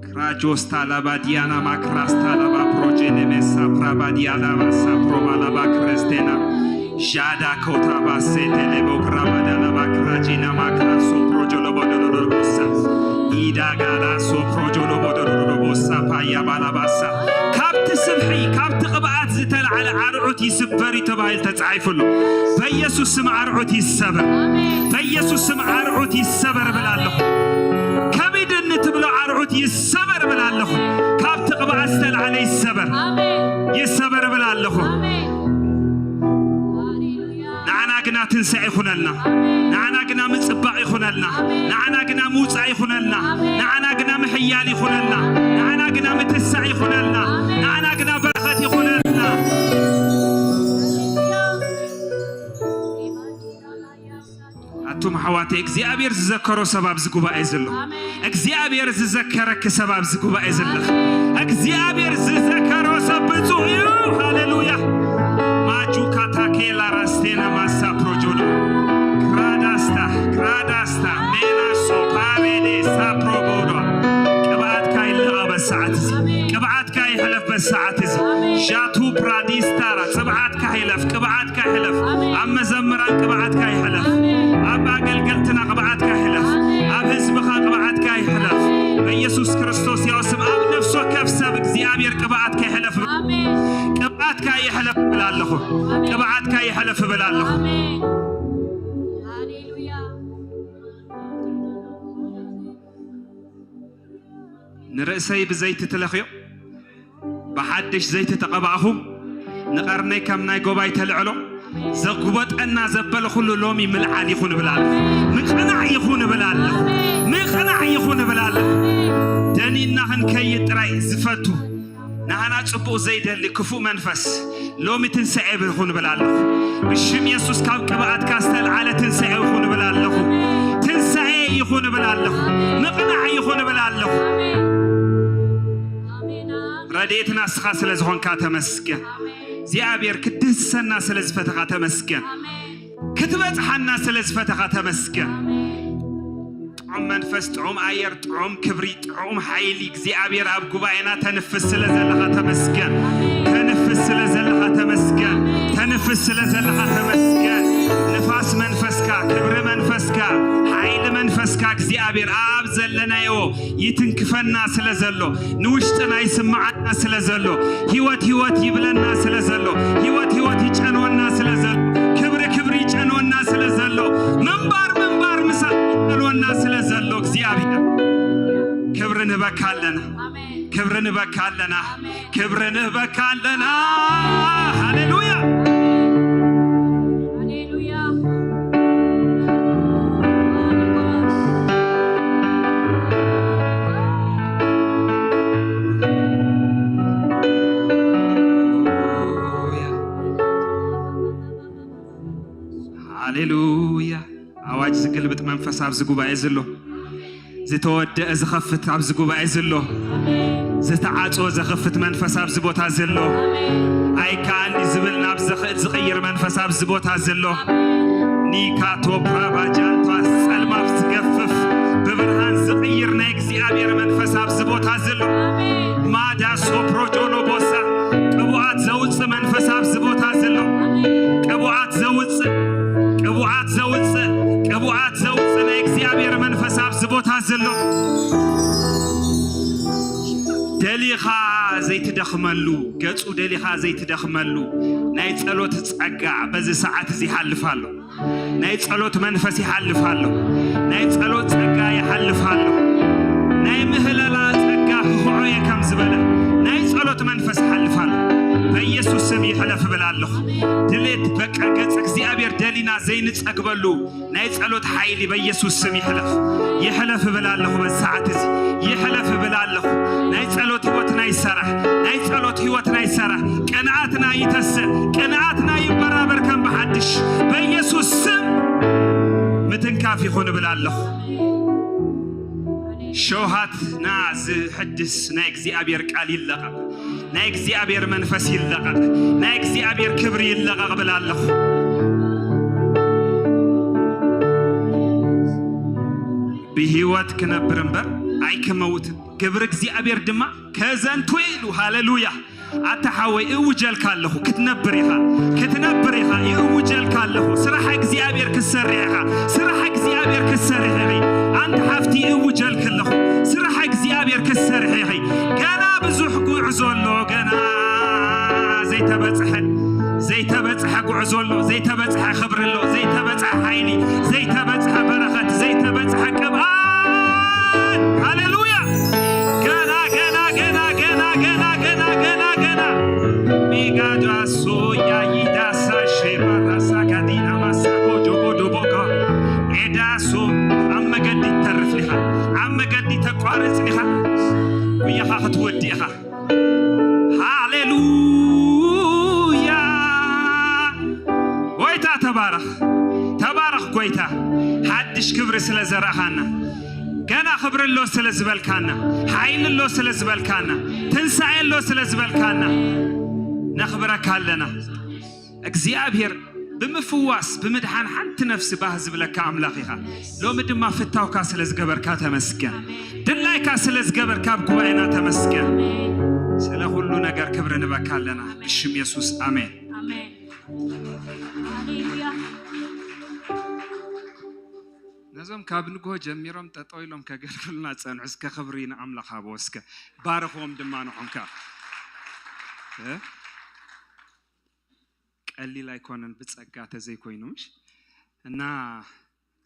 ክራጆስ ታላባ ዲያና ማክራስ ታላባ ፕሮጄኔሜስ ሳፕራባ ዲያላባ ሳፕሮባላባ ክረስቴና ዣዳ ኮታባ ሴቴሌቦ ግራባ ዳላባ ክራጂና ማክራሶ ፕሮጆሎቦ ዶሎሎቦሳ ኢዳጋላሶ ፕሮጆሎቦ ዶሎሎቦሳ ፓያ ባላባሳ ካብቲ ስብሒ ካብቲ ቅብኣት ዝተላዕለ ኣርዑት ይስበር እዩ ተባሂሉ ተጻሒፉ ኣሎ። በኢየሱስ ስም ኣርዑት ይሰበር። በኢየሱስ ስም ኣርዑት ይሰበር እብል ኣለኹ። ከቢድኒ ትብሎ ኣርዑት ይሰበር እብል ኣለኹ። ካብቲ ቅብኣት ዝተላዕለ ይሰበር። ይሰበር እብል ኣለኹ። ንዓና ግና ትንሳኤ ይኹነልና። ንዓና ግና ምጽባቕ ይኹነልና። ንዓና ግና ምውጻእ ይኹነልና። ንዓና ግና ምሕያል ይኹነልና። ንዓና ግና ምትሳእ ይኹነልና። ንዓና ግና በረኸት ይኹነልና። ኣቱም ኣሕዋተይ እግዚኣብሔር ዝዘከሮ ሰብ ኣብዚ ጉባኤ ዘሎ እግዚኣብሔር ዝዘከረኪ ሰብ ኣብዚ ጉባኤ ዘለኽ እግዚኣብሔር ዝዘከሮ ሰብ ብፁዕ እዩ። ሃሌሉያ። ማጁ ካታኬላ ራስቴና ማሳ ፕሮጆዶ ግራዳስታ ግራዳስታ ሜላሶ ፓሬዴ ሳፕሮቦዶ ቅብኣትካ ይለቐቕ በሰዓት እዚ ቅብኣትካ ይሕለፍ በሰዓት እዚ ሻቱ ፕራዲስታራ ቅብኣትካ ይሕለፍ ቅብኣትካ ይሕለፍ ኣብ መዘምራን ቅብኣትካ ይሕለፍ ኣብ ኣገልገልትና ቅብኣትካ ይሕለፍ ኣብ ህዝብኻ ቅብኣትካ ይሕለፍ በኢየሱስ ክርስቶስ ያው ስም ኣብ ነፍሲ ወከፍ ሰብ እግዚኣብሔር ቅብኣትካ ይሕለፍ ቅብኣትካ ይሕለፍ እብል ኣለኹ ቅብኣትካ ይሕለፍ እብል ኣለኹ ንርእሰይ ብዘይቲ ትለኽዮ ብሓድሽ ዘይቲ ተቐባእኹ ንቐርነይ ከም ናይ ጎባይ ተልዕሎ ዘጉበጠና ዘበለ ኩሉ ሎሚ ምልዓል ይኹን እብል ኣለኹ ምቕናዕ ይኹን እብል ኣለኹ ምቕናዕ ይኹን እብል ኣለኹ ደኒና ክንከይድ ጥራይ ዝፈቱ ንዓና ጽቡቕ ዘይደሊ ክፉእ መንፈስ ሎሚ ትንሳኤ ይኹን እብል ኣለኹ። ብሽም የሱስ ካብ ቅብኣትካ ዝተልዓለ ትንሳኤ ይኹን እብል ኣለኹ። ትንሳኤ ይኹን እብል ኣለኹ። ምቕናዕ ይኹን እብል ኣለኹ። ረድኤትና ንስኻ ስለ ዝኾንካ ተመስገን። እግዚኣብሔር ክትድህስሰና ስለ ዝፈተኻ ተመስገን። ክትበጽሓና ስለ ዝፈተኻ ተመስገን። ጥዑም መንፈስ፣ ጥዑም ኣየር፣ ጥዑም ክብሪ፣ ጥዑም ሓይሊ እግዚኣብሔር ኣብ ጉባኤና ተንፍስ ስለ ዘለኻ ተመስገን። ተንፍስ ስለ ዘለኻ ተመስገን። ተንፍስ ስለ ዘለኻ ተመስገን። ንፋስ መንፈስካ፣ ክብሪ መንፈስካ፣ ሓይሊ መንፈስካ እግዚኣብሔር ኣብ ዘለናዮ ይትንክፈና ስለ ዘሎ፣ ንውሽጥና ይስምዓና ስለ ዘሎ፣ ህይወት ህይወት ይብለና ስለ ዘሎ፣ ህይወት ህይወት ይጨንወና ስለ ዘሎ፣ ክብሪ ክብሪ ይጨንወና ስለ ዘሎ፣ ምንባር ምንባር ምሳሕ ይጨንወና ስለ ዘሎ እግዚኣብሔር ክብሪ ንህበካ ኣለና። ክብሪ ንህበካ ኣለና። ክብሪ ንህበካ ኣለና። ሃሌሉያ። ሃሌሉያ። ኣዋጅ ዝግልብጥ መንፈስ ኣብዚ ጉባኤ ዘሎ፣ ዝተወደአ ዝኸፍት ኣብዚ ጉባኤ ዘሎ፣ ዝተዓጽወ ዘኸፍት መንፈስ ኣብዚ ቦታ ዘሎ፣ ኣይከኣኒ ዝብል ናብ ዘኽእል ዝቕይር መንፈስ ኣብዚ ቦታ ዘሎ፣ ኒካቶ ፕራባጃንቷ ጸልማፍ ዝገፍፍ ብብርሃን ዝቕይር ናይ እግዚኣብሔር መንፈስ ኣብዚ ቦታ ዘሎ፣ ማዳ ሶፕሮጆሎ ቦሳ ቅቡኣት ዘውፅእ መንፈስ ኣብዚ ቦታ ዘሎ፣ ቅቡኣት ዘውፅእ፣ ቅቡኣት ዘውፅእ፣ ቅቡኣት ዘውፅእ ናይ እግዚኣብሔር መንፈስ ኣብዚ ቦታ ዘሎ፣ ደሊኻ ዘይትደኽመሉ፣ ገጹ ደሊኻ ዘይትደኽመሉ ናይ ጸሎት ጸጋ በዚ ሰዓት እዚ ይሓልፍ ኣሎ። ናይ ጸሎት መንፈስ ይሓልፍ ኣሎ። ናይ ጸሎት ጸጋ ይሓልፍ ኣሎ። ናይ ምህለላ ጸጋ ክኽዖ እየ ከም ዝበለ ናይ ጸሎት መንፈስ ይሓልፍ ኣሎ። በኢየሱስ ስም ይሕለፍ እብል ኣለኹ። ድሌት በቃ ገጽ እግዚኣብሔር ደሊና ዘይንጸግበሉ ናይ ጸሎት ሓይሊ በኢየሱስ ስም ይሕለፍ፣ ይሕለፍ እብል ኣለኹ። በዚ ሰዓት እዚ ይሕለፍ እብል ኣለኹ። ናይ ጸሎት ህይወትና ይሰራሕ፣ ናይ ጸሎት ህይወትና ይሰራሕ። ቅንኣትና ይተስእ፣ ቅንኣትና ይበራበር ከም ብሓድሽ በኢየሱስ ስም ምትንካፍ ይኹን እብል ኣለኹ። ሸውሃትና ዝሕድስ ናይ እግዚኣብሔር ቃል ይለቐቕ፣ ናይ እግዚኣብሔር መንፈስ ይለቐቕ፣ ናይ እግዚኣብሔር ክብሪ ይለቐቕ እብል ኣለኹ። ብህይወት ክነብር እምበር ኣይክመውትን፣ ግብሪ እግዚኣብሔር ድማ ከዘንቱ ኢሉ። ሃሌሉያ። ኣታ ሓወይ እውጀልካ ኣለኹ፣ ክትነብር ኢኻ፣ ክትነብር ኢኻ። ይእውጀልካ ኣለኹ፣ ስራሕ እግዚኣብሔር ክትሰርሕ ኢኻ፣ ስራሕ እግዚኣብሔር ክትሰርሕ ኢኺ። ኣንቲ ሓፍቲ እውጀልክ ኣለኹ፣ ስራሕ እግዚኣብሔር ክትሰርሕ ኢኺ። ገና ብዙሕ ጉዕዞ ኣሎ፣ ገና ዘይተበጽሐ፣ ዘይተበጽሐ ጉዕዞ ኣሎ፣ ዘይተበጽሐ ክብሪ ኣሎ፣ ዘይተበጽሐ ሓይሊ፣ ዘይተበጽሐ በረኸት፣ ዘይተበጽሐ ቅብኣት። ሃሌሉያ። ገና ገና ገና ገና ገና ገና ገና ገና ሚጋዳ ሶያ ይዳሳ ሼባራ ሳጋዲና ማሳኮ ጆጎ ዶቦጋ ኤዳሶ ኣብ መገዲ ትተርፍ ዲኻ? ኣብ መገዲ ተቋርጽ ዲኻ? ጉያኻ ክትወዲ ኢኻ። ሃሌሉያ። ጎይታ ተባረኽ፣ ተባረኽ ጎይታ። ሓድሽ ክብሪ ስለ ዘራእኻና፣ ገና ክብሪ ኣሎ ስለ ዝበልካና፣ ሓይሊ ኣሎ ስለ ዝበልካና፣ ትንሳኤ ኣሎ ስለ ዝበልካና ነኽብረካ ኣለና። እግዚኣብሔር ብምፍዋስ ብምድሓን ሓንቲ ነፍሲ ባህ ዝብለካ ኣምላኽ ኢኻ። ሎሚ ድማ ፍታውካ ስለ ዝገበርካ ተመስገን። ድላይካ ስለ ዝገበርካ ኣብ ጉባኤና ተመስገን። ስለ ኩሉ ነገር ክብሪ ንበካ ኣለና። ብሽም የሱስ ኣሜን። ኣሜን። ሃሌሉያ። ነዞም ካብ ንግሆ ጀሚሮም ጠጠው ኢሎም ከገልግሉና ጸንሑ። እስከ ክብሪ ንኣምላኽ ሃቦ። እስከ ባርኽዎም ድማ ንዖም ከኣ። እ? ቀሊል ኣይኮነን ብጸጋ ተዘይኮይኑ፣ ምሽ? እና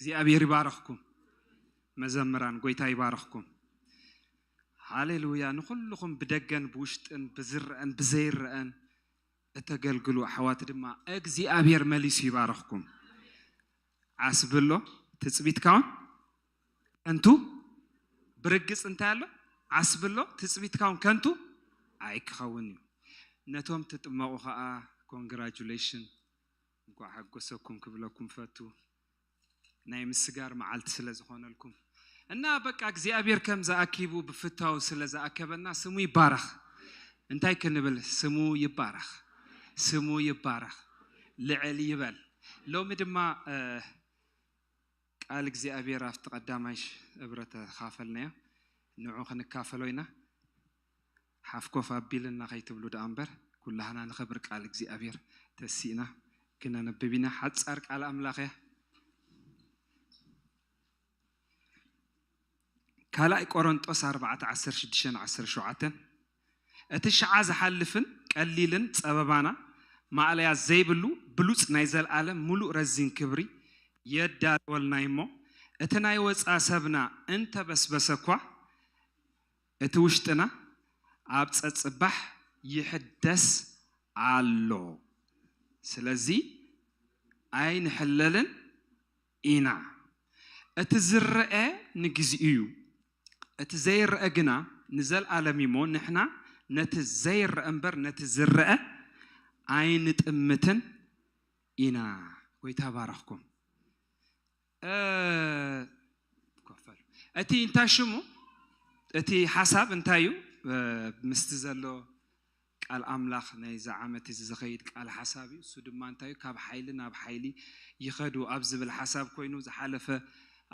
እግዚኣብሔር ይባርኽኩም። መዘምራን፣ ጎይታ ይባርኽኩም። ሃሌሉያ። ንኹልኹም ብደገን ብውሽጥን ብዝረአን ብዘይረአን እተገልግሉ ኣሕዋት ድማ እግዚኣብሔር መሊሱ ይባርኽኩም። ዓስቢ ኣሎ ትጽቢትካ እውን ከንቱ፣ ብርግጽ እንታይ ኣሎ? ዓስቢ ኣሎ ትጽቢትካ እውን ከንቱ ኣይክኸውን እዩ። ነቶም ትጥመቑ ኸኣ ኮንግራጁሌሽን፣ እንኳዕ ሓጎሰኩም ክብለኩም ፈቱ። ናይ ምስጋር መዓልቲ ስለ ዝኾነልኩም እና በቃ እግዚኣብሔር ከም ዝኣኪቡ ብፍታው ስለ ዝኣከበና ስሙ ይባረኽ። እንታይ ክንብል? ስሙ ይባረኽ፣ ስሙ ይባረኽ፣ ልዕል ይበል። ሎሚ ድማ እ፣ ቃል እግዚኣብሔር ኣብቲ ቀዳማይ ሽ-፣ እብረ ተኻፈልናዮ። ንዑ ክንካፈሎ ኢና። ሓፍኮፍ ኣቢልና ከይትብሉ ደኣ እምበር፣ ኩላህና ንኸብር ቃል እግዚኣብሔር ተሲእና ክነነብብ ኢና። ሓጻር ቃል ኣምላኽ እያ። ካልኣይ ቆሮንጦስ ኣርባዕተ፣ ዓሰርተ ሽዱሽተ፣ ዓሰርተ ሸውዓተ፣ እቲ ሽዓ ዝሓልፍን ቀሊልን ጸበባና ማእለያ ዘይብሉ ብሉጽ ናይ ዘልኣለም ምሉእ ረዚን ክብሪ የዳልወልና እሞ፣ እቲ ናይ ወጻ ሰብና እንተበስበሰ እኳ፣ እቲ ውሽጥና ኣብ ጸጽባሕ ይሕደስ ኣሎ። ስለዚ ኣይንሕለልን ኢና። እቲ ዝረአ ንግዚኡ እዩ፣ እቲ ዘይረአ ግና ንዘልኣለም እዩ እሞ፣ ንሕና ነቲ ዘይረአ እምበር ነቲ ዝረአ ኣይንጥምትን ኢና። ጎይታ ባረኽኩም። እ፣ ኮፈል። እቲ እንታይ ሽሙ? እቲ ሓሳብ እንታይ እዩ? እ፣ ምስቲ ዘሎ ቃል ኣምላኽ ናይዚ ዓመት እዚ ዝኸይድ ቃል ሓሳብ እዩ። እሱ ድማ እንታይ እዩ? ካብ ሓይሊ ናብ ሓይሊ ይኸዱ ኣብ ዝብል ሓሳብ ኮይኑ፣ ዝሓለፈ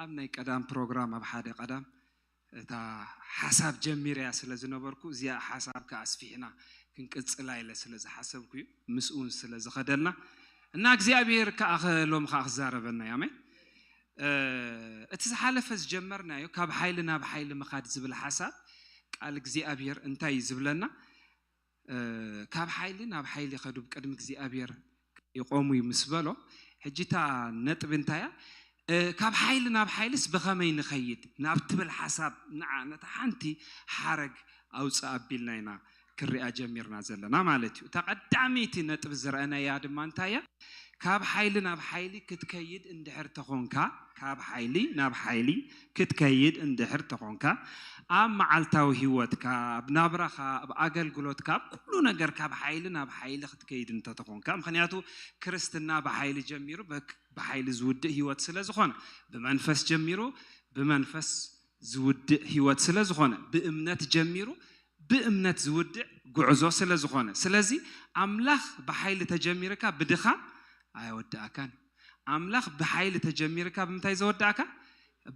ኣብ ናይ ቀዳም ፕሮግራም፣ ኣብ ሓደ ቀዳም እታ ሓሳብ ጀሚረያ ስለ ዝነበርኩ፣ እዚኣ ሓሳብ ከኣ ኣስፊሕና ክንቅጽላ ኢለ ስለ ዝሓሰብኩ እዩ፣ ምስኡ እውን ስለ ዝኸደልና። እና እግዚኣብሔር ከኣ ኸ-፣ ሎም ከኣ ክዛረበና እዩ። ኣሜን። እ፣ እቲ ዝሓለፈ ዝጀመርናዮ ካብ ሓይሊ ናብ ሓይሊ ምኻድ ዝብል ሓሳብ ቃል እግዚኣብሔር እንታይ እዩ ዝብለና? እ፣ ካብ ሓይሊ ናብ ሓይሊ ከዱ ብቅድሚ እግዚኣብሔር ይቆሙ እዩ ምስ በሎ፣ ሕጂ እታ ነጥቢ እንታይ እያ? እ፣ ካብ ሓይሊ ናብ ሓይልስ ብኸመይ ንኸይድ ናብ ትብል ሓሳብ፣ ንዓ ነታ ሓንቲ ሓረግ ኣውፅእ ኣቢልና ኢና ክሪኣ ጀሚርና ዘለና ማለት እዩ። እታ ቀዳመይቲ ነጥቢ ዝረኣናያ ድማ እንታይ እያ? ካብ ሓይሊ ናብ ሓይሊ ክትከይድ እንድሕር ተኾንካ፣ ካብ ሓይሊ ናብ ሓይሊ ክትከይድ እንድሕር ተኾንካ፣ ኣብ መዓልታዊ ህይወትካ፣ ኣብ ናብራኻ፣ ኣብ ኣገልግሎትካ፣ ኣብ ኩሉ ነገር ካብ ሓይሊ ናብ ሓይሊ ክትከይድ እንተተኾንካ፣ ምኽንያቱ ክርስትና ብሓይሊ ጀሚሩ፣ በክ-፣ ብሓይሊ ዝውድእ ህይወት ስለ ዝኾነ፣ ብመንፈስ ጀሚሩ፣ ብመንፈስ ዝውድእ ህይወት ስለ ዝኾነ፣ ብእምነት ጀሚሩ፣ ብእምነት ዝውድእ ጉዕዞ ስለ ዝኾነ። ስለዚ ኣምላኽ ብሓይሊ ተጀሚርካ ብድኻም ኣየወድኣካን። ኣምላኽ ብሓይሊ ተጀሚርካ ብምንታይ ዘወድኣካ?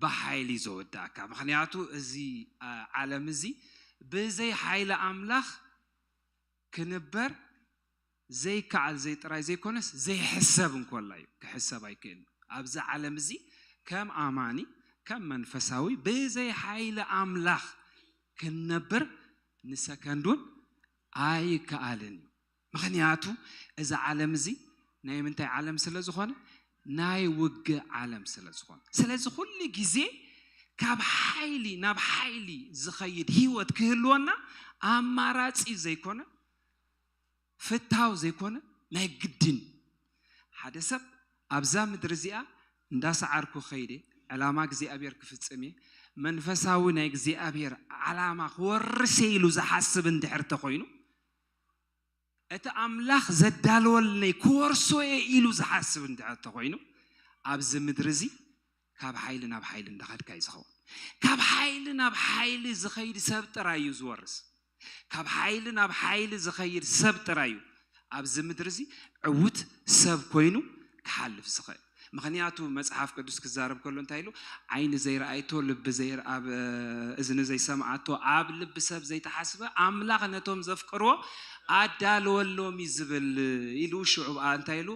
ብሓይሊ ዘወድኣካ። ምኽንያቱ እዚ፣ አ፣ ዓለም እዚ ብዘይ ሓይሊ ኣምላኽ ክንበር ዘይከኣል፣ ዘይ ጥራይ ዘይኮነስ ዘይሕሰብ እንኮላ እዩ። ክሕሰብ ኣይክእልን። ኣብዚ ዓለም እዚ ከም ኣማኒ፣ ከም መንፈሳዊ ብዘይ ሓይሊ ኣምላኽ ክንነብር ንሰከንድ እውን ኣይከኣልን እዩ። ምኽንያቱ እዚ ዓለም እዚ ናይ ምንታይ ዓለም ስለ ዝኾነ? ናይ ውግእ ዓለም ስለ ዝኾነ። ስለዚ ኩሉ ግዜ ካብ ሓይሊ ናብ ሓይሊ ዝኸይድ ህይወት ክህልወና ኣማራጺ ዘይኮነ፣ ፍታው ዘይኮነ፣ ናይ ግድን። ሓደ ሰብ ኣብዛ ምድሪ እዚኣ እንዳሰዓርኩ ኸይደ፣ ዕላማ እግዚኣብሔር ክፍጽም እየ፣ መንፈሳዊ ናይ እግዚኣብሔር ዓላማ ክወርስ እየ ኢሉ ዝሓስብ እንድሕር ተኾይኑ፣ እቲ ኣምላኽ ዘዳለወልነይ ክወርሶ እየ ኢሉ ዝሓስብ እንድሕር ተኾይኑ፣ ኣብዚ ምድሪ እዚ ካብ ሓይሊ ናብ ሓይሊ እንዳኸድካ እዩ ዝኸውን። ካብ ሓይሊ ናብ ሓይሊ ዝኸይድ ሰብ ጥራይ እዩ ዝወርስ። ካብ ሓይሊ ናብ ሓይሊ ዝኸይድ ሰብ ጥራይ እዩ ኣብዚ ምድሪ እዚ ዕዉት ሰብ ኮይኑ ክሓልፍ ዝኽእል። ምኽንያቱ መጽሓፍ ቅዱስ ክዛረብ ከሎ እንታይ ኢሉ? ዓይኒ ዘይረኣይቶ፣ ልቢ ዘይር-፣ ኣብ፣ እ፣ እዝኒ ዘይሰምዓቶ፣ ኣብ ልቢ ሰብ ዘይተሓስበ ኣምላኽ ነቶም ዘፍቅርዎ ኣዳለወሎም እዩ ዝብል ኢሉ። ሽዑ ብኣ እንታይ ኢሉ?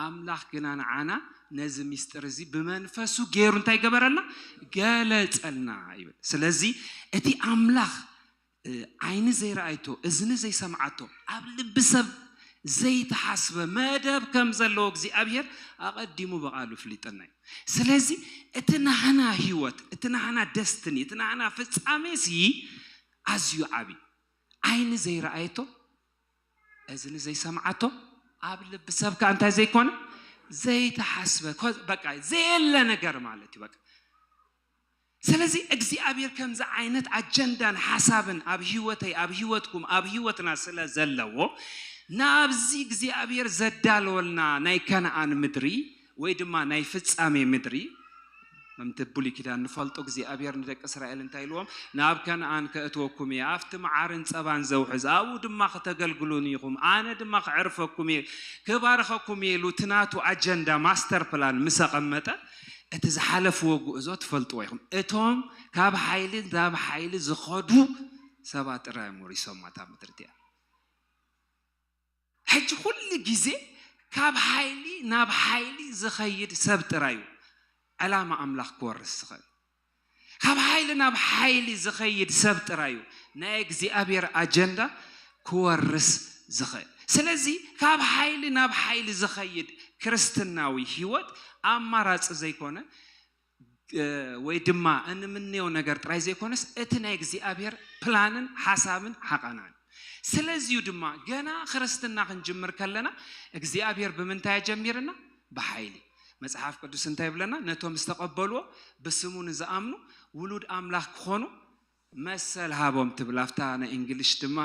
ኣምላኽ ግና ንዓና ነዚ ሚስጥር እዚ ብመንፈሱ ገይሩ እንታይ ገበረልና? ገለጸልና ይብል። ስለዚ እቲ ኣምላኽ፣ እ፣ ዓይኒ ዘይረኣይቶ፣ እዝኒ ዘይሰምዓቶ፣ ኣብ ልቢ ሰብ ዘይተሓስበ መደብ ከም ዘለዎ እግዚኣብሔር ኣቐዲሙ ብቓሉ ፍሊጠና እዩ። ስለዚ እቲ ናህና ህይወት፣ እቲ ናህና ደስትኒ፣ እቲ ናህና ፍጻሜ ሲ ኣዝዩ ዓቢ። ዓይኒ ዘይረኣየቶ፣ እዝኒ ዘይሰምዓቶ፣ ኣብ ልቢ ሰብ ከኣ እንታይ ዘይኮነ? ዘይተሓስበ፣ ኮ-፣ በቃ ዘየለ ነገር ማለት እዩ በቃ። ስለዚ እግዚኣብሔር ከምዚ ዓይነት ኣጀንዳን ሓሳብን ኣብ ህይወተይ፣ ኣብ ህይወትኩም፣ ኣብ ህይወትና ስለ ዘለዎ፣ ናብዚ እግዚኣብሔር ዘዳለወልና ናይ ከነኣን ምድሪ ወይ ድማ ናይ ፍጻሜ ምድሪ፣ ከምቲ ብሉይ ኪዳን ንፈልጦ እግዚኣብሔር ንደቂ እስራኤል እንታይ ኢልዎም? ናብ ከነኣን ከእትወኩም እየ፣ ኣብቲ መዓርን ጸባን ዘውሕዝ፣ ኣብኡ ድማ ክተገልግሉኒ ኢኹም፣ ኣነ ድማ ክዕርፈኩም እየ፣ ክባርኸኩም እየ ኢሉ እቲ ናቱ ኣጀንዳ ማስተር ፕላን ምስ ኣቐመጠ፣ እቲ ዝሓለፍዎ ጉዕዞ ትፈልጥዎ ኢኹም። እቶም ካብ ሓይሊ ናብ ሓይሊ ዝኸዱ ሰባት ጥራይ እዮም ወሪሶም እታ ምድሪ እቲኣ። ሕጂ ኩሉ ግዜ ካብ ሓይሊ ናብ ሓይሊ ዝኸይድ ሰብ ጥራይ እዩ ዕላማ ኣምላኽ ክወርስ ዝኽእል። ካብ ሓይሊ ናብ ሓይሊ ዝኸይድ ሰብ ጥራይ እዩ ናይ እግዚኣብሔር ኣጀንዳ ክወርስ ዝኽእል። ስለዚ ካብ ሓይሊ ናብ ሓይሊ ዝኸይድ ክርስትናዊ ህይወት ኣማራጺ ዘይኮነ፣ እ፣ ወይ ድማ እንምነዮ ነገር ጥራይ ዘይኮነስ፣ እቲ ናይ እግዚኣብሔር ፕላንን ሓሳብን ሓቐናን። ስለዚዩ ድማ ገና ክርስትና ክንጅምር ከለና እግዚኣብሔር ብምንታይ ኣጀሚርና? ብሓይሊ። መጽሓፍ ቅዱስ እንታይ ይብለና? ነቶም ዝተቐበልዎ፣ ብስሙ ንዝኣምኑ ውሉድ ኣምላኽ ክኾኑ መሰል ሃቦም ትብል። ኣብታ ናይ እንግሊሽ ድማ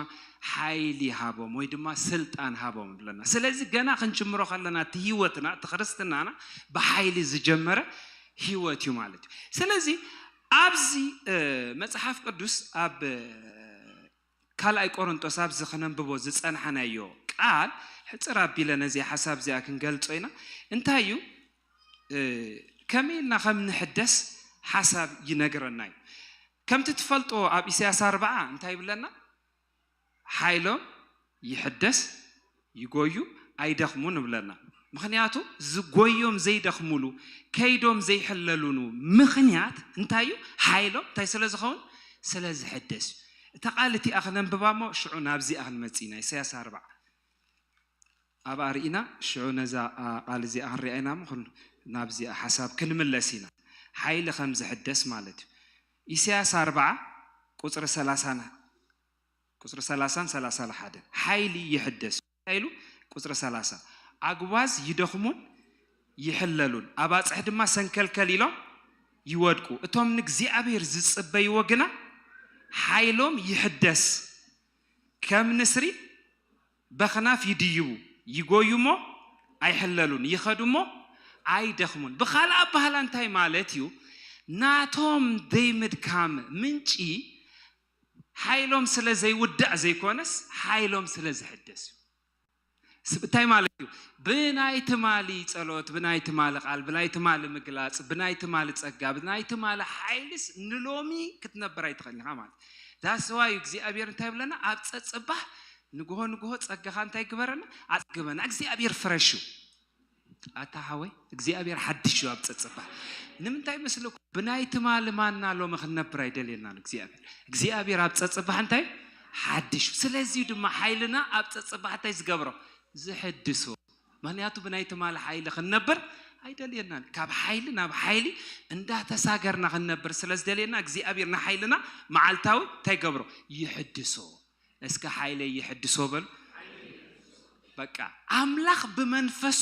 ሓይሊ ሃቦም ወይ ድማ ስልጣን ሃቦም ይብለና። ስለዚ ገና ክንጅምሮ ከለና እቲ ህይወትና፣ እቲ ክርስትናና ብሓይሊ ዝጀመረ ህይወት እዩ ማለት እዩ። ስለዚ ኣብዚ፣ እ፣ መጽሓፍ ቅዱስ ኣብ፣ እ፣ ካልኣይ ቆሮንጦስ ኣብዚ ክነንብቦ ዝጸናሕናዮ ቃል ሕጽር ኣቢለ ነዚ ሓሳብ እዚኣ ክንገልጾ ኢና። እንታይ እዩ? እ፣ ከመይ ኢልና ከም ንሕደስ ሓሳብ ይነግረና እዩ። ከምቲ ትፈልጦ ኣብ ኢሳያስ ኣርብዓ እንታይ ይብለና? ሓይሎም ይሕደስ፣ ይጎዩ፣ ኣይደኽሙን ይብለና። ምኽንያቱ ዝጎዮም ዘይደኽሙሉ፣ ከይዶም ዘይሕለሉኑ ምኽንያት እንታይ እዩ? ሓይሎም እንታይ ስለ ዝኸውን? ስለ ዝሕደስ እዩ። እታ ቃል እቲኣ ክነንብባ እሞ ሽዑ ናብዚኣ ክንመጽእ ኢና። ኢሳያስ ኣርብዓ። ኣብኣ ርኢና ሽዑ ነዛ፣ ኣ፣ ቃል እዚኣ ክንሪኣ ኢና እሞ ኩን-፣ ናብዚኣ ሓሳብ ክንምለስ ኢና። ሓይሊ ከም ዝሕደስ ማለት እዩ። ኢሳያስ ኣርብዓ ቁጽሪ ሰላሳ ና-፣ ቁጽሪ ሰላሳን ሰላሳ ሓደን ሓይሊ ይሕደስ። እንታይ ኢሉ? ቁጽሪ ሰላሳ ኣጉባዝ ይደኽሙን ይሕለሉን፣ ኣባጽሕ ድማ ሰንከልከል ኢሎም ይወድቁ። እቶም ንእግዚኣብሔር ዝጽበይዎ ግና ሓይሎም ይሕደስ፣ ከም ንስሪ በኽናፍ ይድይቡ፣ ይጎዩ እሞ ኣይሕለሉን፣ ይኸዱ እሞ ኣይደኽሙን። ብኻልእ ኣባህላ እንታይ ማለት እዩ? ናቶም ዘይምድካም ምንጪ ሓይሎም ስለ ዘይውዳእ ዘይኮነስ፣ ሓይሎም ስለ ዝሕደስ እዩ። ስብ-፣ እንታይ ማለት እዩ? ብናይ ትማሊ ጸሎት፣ ብናይ ትማሊ ቃል፣ ብናይ ትማሊ ምግላጽ፣ ብናይ ትማሊ ጸጋ፣ ብናይ ትማሊ ሓይልስ ንሎሚ ክትነብር ኣይትኽእልን ኢኻ ማለት እዩ። ዳስዋይ እግዚኣብሔር እንታይ ይብለና? ኣብ ጸጽባህ ንግሆ ንግሆ ጸጋኻ እንታይ ግበረና? ኣጽግበና። እግዚኣብሔር ፍረሽ እዩ። ኣታ ሓወይ፣ እግዚኣብሔር ሓድሽ እዩ ኣብ ጸጽባህ። ንምንታይ መስለኩም? ብናይ ትማሊ ማና ሎሚ ክንነብር ኣይደልየናን እግዚኣብሔር። እግዚኣብሔር ኣብ ጸጽባህ እንታይ? ሓድሽ እዩ። ስለዚ ድማ ሓይልና ኣብ ጸጽባህ እንታይ ዝገብሮ? ዝሕድሶ። ምኽንያቱ ብናይ ትማሊ ሓይሊ ክንነብር ኣይደልየናን። ካብ ሓይሊ ናብ ሓይሊ እንዳተሳገርና ክንነብር ስለ ዝደልየና እግዚኣብሔር ንሓይልና መዓልታዊ እንታይ ገብሮ? ይሕድሶ። እስከ ሓይለይ ይሕድሶ በሉ። በቃ ኣምላኽ ብመንፈሱ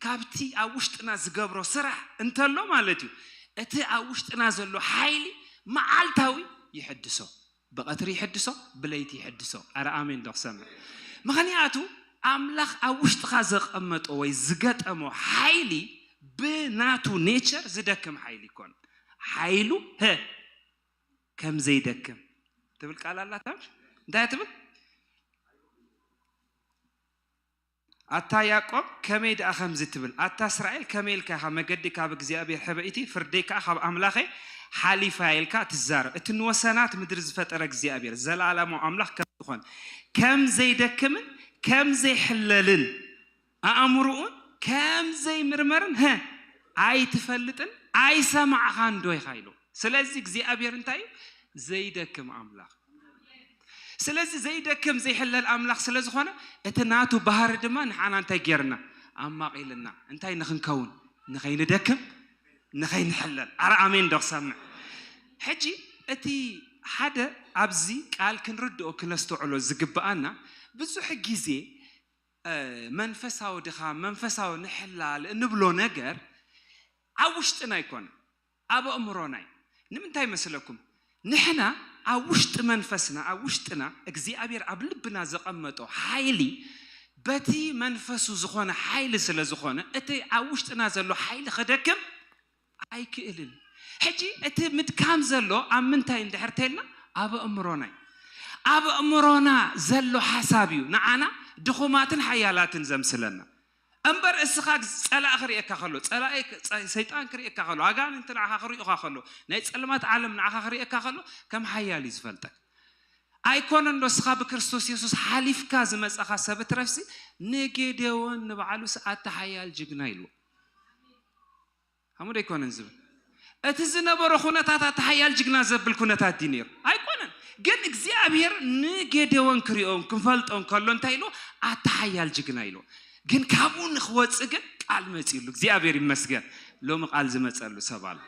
ካብቲ ኣብ ውሽጥና ዝገብሮ ስራሕ እንተሎ ማለት እዩ፣ እቲ ኣብ ውሽጥና ዘሎ ሓይሊ መዓልታዊ ይሕድሶ። ብቐትሪ ይሕድሶ፣ ብለይቲ ይሕድሶ። ኣረ ኣሜን ዶ ክሰምዕ? ምኽንያቱ ኣምላኽ ኣብ ውሽጥኻ ዘቐመጦ ወይ ዝገጠሞ ሓይሊ ብናቱ ኔቸር ዝደክም ሓይሊ ይኮን። ሓይሉ፣ ሀ፣ ከም ዘይደክም ትብል ቃል ኣላታ። እንታይ ትብል? ኣታ ያዕቆብ፣ ከመይ ደኣ ከምዚ ትብል? ኣታ እስራኤል፣ ከመይ ኢልካ ኢኻ መገዲ ካብ እግዚኣብሔር ሕበ እቲ፣ ፍርደይ ከኣ ካብ ኣምላኸይ ሓሊፋ ኢልካ ትዛረብ? እቲ ንወሰናት ምድሪ ዝፈጠረ እግዚኣብሔር፣ ዘለኣለማዊ ኣምላኽ ከም ዝኾነ፣ ከም ዘይደክምን ከም ዘይሕለልን፣ ኣእምሮኡን ከም ዘይምርመርን፣ ሀ፣ ኣይትፈልጥን ኣይሰማዕኻን ዶ ኢኻ ኢሉ። ስለዚ እግዚኣብሔር እንታይ እዩ? ዘይደክም ኣምላኽ። ስለዚ ዘይደክም ዘይሕለል ኣምላኽ ስለ ዝኾነ፣ እቲ ናቱ ባህሪ ድማ ንሓና እንታይ ጌርና? ኣማቒልና። እንታይ ንኽንከውን? ንኸይንደክም፣ ንኸይንሕለል። ኣረ ኣሜን ዶ ክሰምዕ? ሕጂ እቲ ሓደ ኣብዚ ቃል ክንርድኦ ክነስተውዕሎ ዝግብኣና፣ ብዙሕ ግዜ፣ እ፣ መንፈሳዊ ድኻም፣ መንፈሳዊ ንሕላል እንብሎ ነገር ኣብ ውሽጥና ኣይኮነን፣ ኣብ ኣእምሮና እዩ። ንምንታይ መስለኩም? ንሕና ኣብ ውሽጢ መንፈስና፣ ኣብ ውሽጥና እግዚኣብሔር ኣብ ልብና ዘቐመጦ ሓይሊ፣ በቲ መንፈሱ ዝኾነ ሓይሊ ስለ ዝኾነ፣ እቲ ኣብ ውሽጥና ዘሎ ሓይሊ ክደክም ኣይክእልን። ሕጂ እቲ ምድካም ዘሎ ኣብ ምንታይ እንድሕር ተልና? ኣብ ኣእምሮና እዩ። ኣብ ኣእምሮና ዘሎ ሓሳብ እዩ ንዓና ድኹማትን ሓያላትን ዘምስለና። እምበር እስኻ ጸላእ ክርእየካ ከሎ፣ ጸላኢ ክ-፣ ጸ-፣ ሰይጣን ክርእየካ ከሎ፣ ኣጋንንቲ ንዓኻ ክርእዩኻ ከሎ፣ ናይ ጸልማት ዓለም ንዓኻ ክርእየካ ከሎ፣ ከም ሓያል እዩ ዝፈልጠካ። ኣይኮነን ዶ እስኻ ብክርስቶስ የሱስ ሓሊፍካ ዝመጻኻ ሰብ እትረፍሲ፣ ንጌዴዎን ንባዕሉስ ኣታ ሓያል ጅግና ኢልዎ። ሃሙ ዶ ኣይኮነን ዝብል? እቲ ዝነበሮ ኩነታት ኣታ ሓያል ጅግና ዘብል ኩነታት ድዩ ነይሩ? ኣይኮነን። ግን እግዚኣብሔር ንጌዴዎን ክሪኦን ክንፈልጦን ከሎ እንታይ ኢልዎ? ኣታ ሓያል ጅግና ኢልዎ። ግን ካብኡ ንክወፅእ ግን ቃል መፂኡሉ። እግዚኣብሔር ይመስገን። ሎሚ ቃል ዝመፀሉ ሰብ ኣሎ።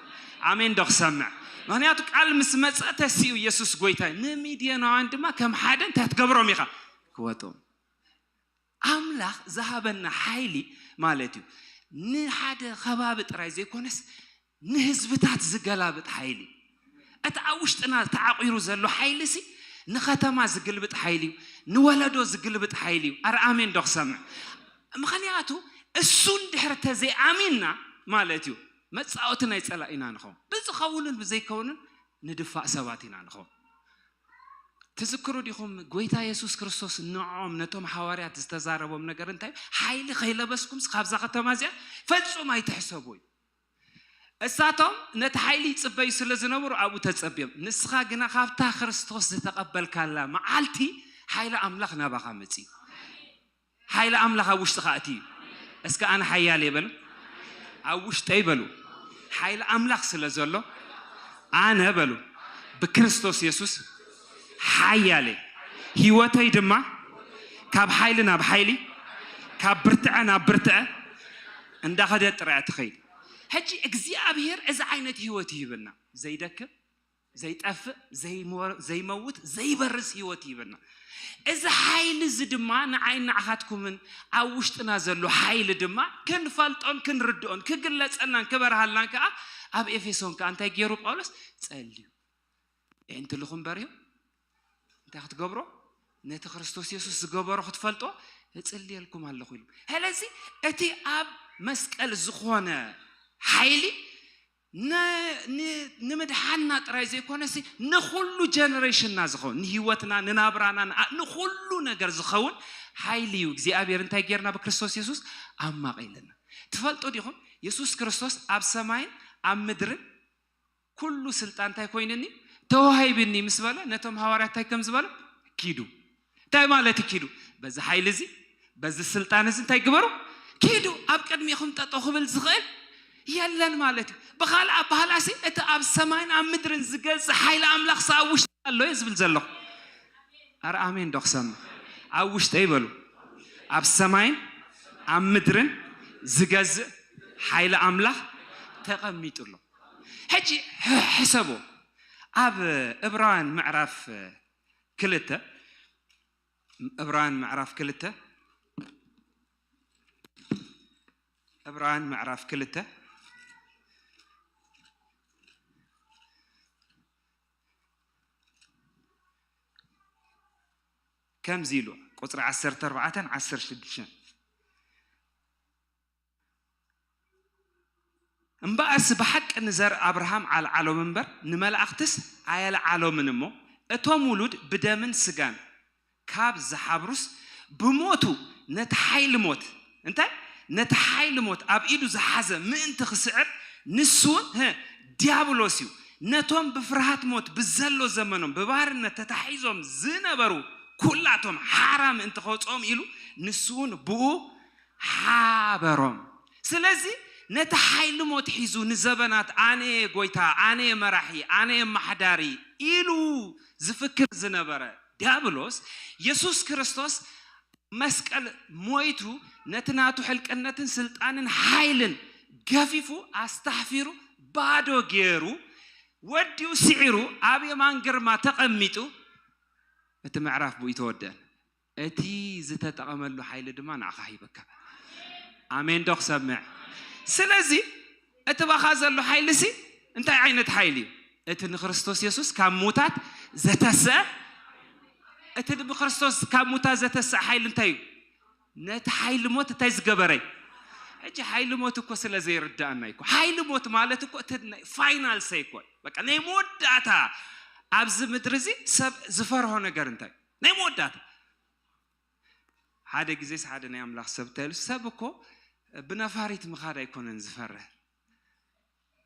ኣሜን ዶ ክሰምዕ? ምክንያቱ ቃል ምስ መፀ ተሲኡ ኢየሱስ ጎይታ እዩ። ንሚድዮናውያን ድማ ከም ሓደ እንታይ ክትገብሮም ኢኻ? ክወጦም። ኣምላኽ ዝሃበና ሓይሊ ማለት እዩ። ንሓደ ከባቢ ጥራይ ዘይኮነስ ንህዝብታት ዝገላብጥ ሓይሊ። እቲ ኣብ ውሽጥና ተዓቂሩ ዘሎ ሓይሊ ሲ ንከተማ ዝግልብጥ ሓይሊ እዩ። ንወለዶ ዝግልብጥ ሓይሊ እዩ። ኣረ ኣሜን ዶ ክሰምዕ? ምኽንያቱ እሱ እንድሕር ተዘይኣሚንና ማለት እዩ መጻወቲ ናይ ጸላኢና ንኸውን። ብዝኸውንን ብዘይከውንን ንድፋእ ሰባት ኢና ንኸውን። ትዝክሩ ዲኹም ጎይታ የሱስ ክርስቶስ ንዖም ነቶም ሃዋርያት ዝተዛረቦም ነገር እንታይ እዩ? ሓይሊ ከይለበስኩምስ ካብዛ ከተማ እዚኣ ፈጹም ኣይትሕሰቡ እዩ። እሳቶም ነቲ ሓይሊ ይጽበዩ ስለ ዝነበሩ ኣብኡ ተጸብዮም። ንስኻ ግና ካብታ ክርስቶስ ዝተቐበልካላ መዓልቲ ሓይሊ ኣምላኽ ናባኻ መጺኡ። ሓይሊ ኣምላኽ ኣብ ውሽጥኻ ኣትዩ እዩ። እስከ ኣነ ሓያል እየ በሉ። ኣብ ውሽጠይ በሉ። ሓይሊ ኣምላኽ ስለ ዘሎ ኣነ በሉ ብክርስቶስ የሱስ ሓያል እየ። ህይወተይ ድማ ካብ ሓይሊ ናብ ሓይሊ ካብ ብርትዐ ናብ ብርትዐ እንዳኸደት ጥራይ እያ ትኸይድ። ሕጂ እግዚኣብሔር እዚ ዓይነት ህይወት ይህበና። ዘይደክም ዘይጠፍእ ዘይሞ-፣ ዘይመውት ዘይበርስ ህይወት ይህበና። እዚ ሓይሊ እዚ ድማ ንዓይን ንዓኻትኩምን ኣብ ውሽጥና ዘሎ ሓይሊ ድማ ክንፈልጦን ክንርድኦን ክግለጸልናን ክበርሃልናን ከኣ ኣብ ኤፌሶን ከኣ እንታይ ገይሩ ጳውሎስ? ጸልዩ። የእንትልኹም በርሁ እንታይ ክትገብሮ? ነቲ ክርስቶስ የሱስ ዝገበሮ ክትፈልጦ እጽልየልኩም ኣለኹ ኢሉ። ስለዚ እቲ ኣብ መስቀል ዝኾነ ሓይሊ ነ-፣ ን-፣ ንምድሓንና ጥራይ ዘይኮነሲ ንኹሉ ጀነሬሽንና ዝኸውን ንህይወትና ንናብራና ንኣ-፣ ንኹሉ ነገር ዝኸውን ሓይሊ እዩ። እግዚኣብሔር እንታይ ጌርና ብክርስቶስ የሱስ ኣማቒልና። ትፈልጡ ዲኹም? የሱስ ክርስቶስ ኣብ ሰማይን ኣብ ምድርን ኩሉ ስልጣን እንታይ ኮይንኒ ተዋሂብኒ ምስ በለ ነቶም ሃዋርያት እንታይ ከም ዝበለ ኪዱ። እንታይ ማለት እዩ ኪዱ? በዚ ሓይሊ እዚ በዚ ስልጣን እዚ እንታይ ግበሩ? ኪዱ። ኣብ ቅድሚኹም ጠጠው ክብል ዝኽእል የለን ማለት እዩ። ብኻልእ ኣበሃህላሲ እቲ ኣብ ሰማይን ኣብ ምድርን ዝገዝእ ሓይሊ ኣምላኽ ሰ ኣብ ውሽጢ ኣሎ እየ ዝብል ዘለኹ። ኣረ ኣሜን ዶ ክሰምዕ? ኣብ ውሽጠይ በሉ። ኣብ ሰማይን ኣብ ምድርን ዝገዝእ ሓይሊ ኣምላኽ ተቐሚጡ ኣሎ። ሕጂ ሕ-፣ ሕሰቦ። ኣብ ዕብራውያን ምዕራፍ ክልተ፣ ዕብራውያን ምዕራፍ ክልተ፣ ዕብራውያን ምዕራፍ ክልተ ከምዚ ኢሉ ቁጽሪ ዓሰርተ ኣርባዕተን ዓሰርተ ሽዱሽተን፣ እምበኣርሲ ብሓቂ ንዘር ኣብርሃም ኣልዓሎም እምበር ንመላእኽትስ ኣየልዓሎምን እሞ፣ እቶም ውሉድ ብደምን ስጋን ካብ ዝሓብሩስ፣ ብሞቱ ነቲ ሓይሊ ሞት፣ እንታይ? ነቲ ሓይሊ ሞት ኣብ ኢዱ ዝሓዘ ምእንቲ ክስዕር፣ ንሱ እውን፣ ህ፣ ዲያብሎስ እዩ። ነቶም ብፍርሃት ሞት ብዘሎ ዘመኖም ብባርነት ተታሒዞም ዝነበሩ ኩላቶም ሓራ ምእንቲ ከውፅኦም ኢሉ፣ ንሱ እውን ብኡ ሓበሮም። ስለዚ ነቲ ሓይሊ ሞት ሒዙ ንዘበናት ኣነ እየ ጎይታ፣ ኣነ እየ መራሒ፣ ኣነ እየ ኣመሓዳሪ ኢሉ ዝፍክር ዝነበረ ዲያብሎስ፣ የሱስ ክርስቶስ መስቀል ሞይቱ ነቲ ናቱ ሕልቅነትን ስልጣንን ሓይልን ገፊፉ ኣስታሕፊሩ ባዶ ገይሩ ወዲኡ ስዒሩ ኣብ የማን ግርማ ተቐሚጡ እቲ ምዕራፍ ብኡ ተወደአ። እቲ ዝተጠቐመሉ ሓይሊ ድማ ንዓኻ ሂበካ። ኣሜን ዶ ክሰምዕ? ስለዚ እቲ ባኻ ዘሎ ሓይሊ ሲ እንታይ ዓይነት ሓይሊ እዩ? እቲ ንክርስቶስ የሱስ ካብ ሙታት ዘተስአ፣ እቲ ብክርስቶስ ካብ ሙታት ዘተስአ ሓይሊ እንታይ እዩ? ነቲ ሓይሊ ሞት እንታይ ዝገበረ? ሕጂ ሓይሊ ሞት እኮ ስለ ዘይርዳእና እኮ። ሓይሊ ሞት ማለት እኮ እቲ ናይ ፋይናል ሰይ እኮ እዩ። በቃ ናይ መወዳእታ ኣብዚ ምድሪ እዚ ሰብ ዝፈርሆ ነገር እንታይ? ናይ መወዳእታ። ሓደ ግዜስ ሓደ ናይ ኣምላኽ ሰብ እንታይ ኢሉ? ሰብ እኮ ብነፋሪት ምኻድ ኣይኮነን ዝፈርህ፣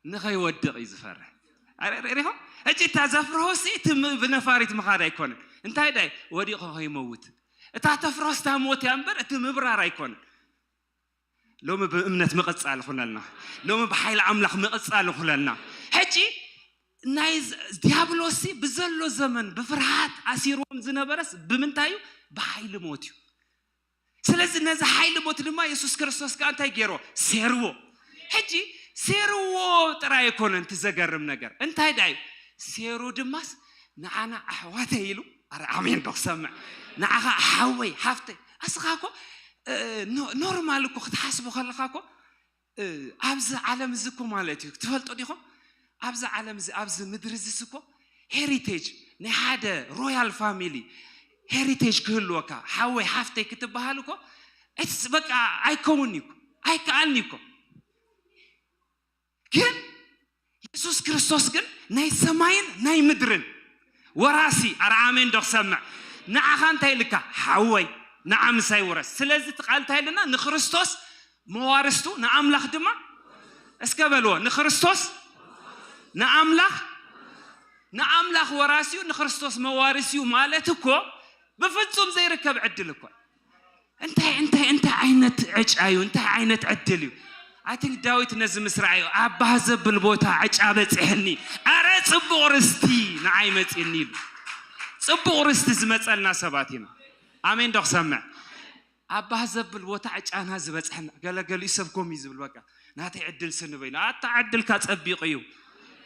ንኸይወድቕ እዩ ዝፈርህ። ኣረ- ሪኢኹም? ሕጂ እታ ዘፍርሆ ሲ እቲ ም- ብነፋሪት ምኻድ ኣይኮነን። እንታይ ዳይ ወዲቑ ከይመውት፣ እታ ተፍርሆ ስታ ሞት እያ እምበር እቲ ምብራር ኣይኮነን። ሎሚ ብእምነት ምቕጻል ይኹነልና። ሎሚ ብሓይሊ ኣምላኽ ምቕጻል ይኹነልና። ሕጂ ናይ ዝ- ዲያብሎስ ሲ ብዘሎ ዘመን ብፍርሃት ኣሲርዎም ዝነበረስ ብምንታይ እዩ? ብሓይሊ ሞት እዩ። ስለዚ ነዚ ሓይሊ ሞት ድማ የሱስ ክርስቶስ ከኣ እንታይ ገይርዎ? ሴርዎ። ሕጂ ሴርዎ ጥራይ ኣይኮነን እቲ ዘገርም ነገር። እንታይ ደኣ እዩ? ሴሩ ድማስ ንዓና ኣሕዋተይ ኢሉ፣ ኣረ ኣሜን ዶ ክሰምዕ? ንዓኻ ሓወይ፣ ሓፍተይ፣ ኣስኻ እኮ፣ እ፣ ኖ- ኖርማል እኮ ክትሓስቦ ከለኻ እኮ፣ እ፣ ኣብዚ ዓለም እዚ እኮ ማለት እዩ፣ ትፈልጡ ዲኹም? ኣብዚ ዓለም እዚ፣ ኣብዚ ምድሪ እዚ እኮ ሄሪቴጅ ናይ ሓደ ሮያል ፋሚሊ ሄሪቴጅ ክህልወካ፣ ሓወይ ሓፍተይ ክትበሃል እኮ፣ it's በቃ ኣይከውን እዩ እኮ፣ ኣይከኣልን እዩ እኮ። ግን የሱስ ክርስቶስ ግን ናይ ሰማይን ናይ ምድርን ወራሲ፣ ኣረ ኣሜን ዶ ክሰምዕ? ንዓኻ እንታይ ኢልካ? ሓወይ ንዓ ምሳይ ውረስ። ስለዚ እቲ ቃል እንታይ ኢልና? ንክርስቶስ መዋርስቱ ንኣምላኽ ድማ፣ እስከ በልዎ፣ ንክርስቶስ፣ ንኣምላኽ፣ ንኣምላኽ ወራሲኡ ንክርስቶስ መዋርሲኡ ማለት እኮ ብፍጹም ዘይርከብ ዕድል እኮ። እንታይ እንታይ እንታይ ዓይነት ዕጫ እዩ? እንታይ ዓይነት ዕድል እዩ? ኣይ ቲንክ ዳዊት ነዚ ምስራዕ እዩ፣ ኣብ ባህ ዘብል ቦታ ዕጫ በጺሕኒ፣ ኣረ ጽቡቕ ርስቲ ንዓይ መጺእኒ ኢሉ። ጽቡቕ ርስቲ ዝመጸልና ሰባት ኢና። ኣሜን ዶ ክሰምዕ? ኣብ ባህ ዘብል ቦታ ዕጫና ዝበጽሐና። ገለገሊኡ ሰብ ኮም እዩ ዝብል፣ በቃ ናተይ ዕድል ስንበ ኢሉ። ኣታ ዕድልካ ጸቢቑ እዩ፣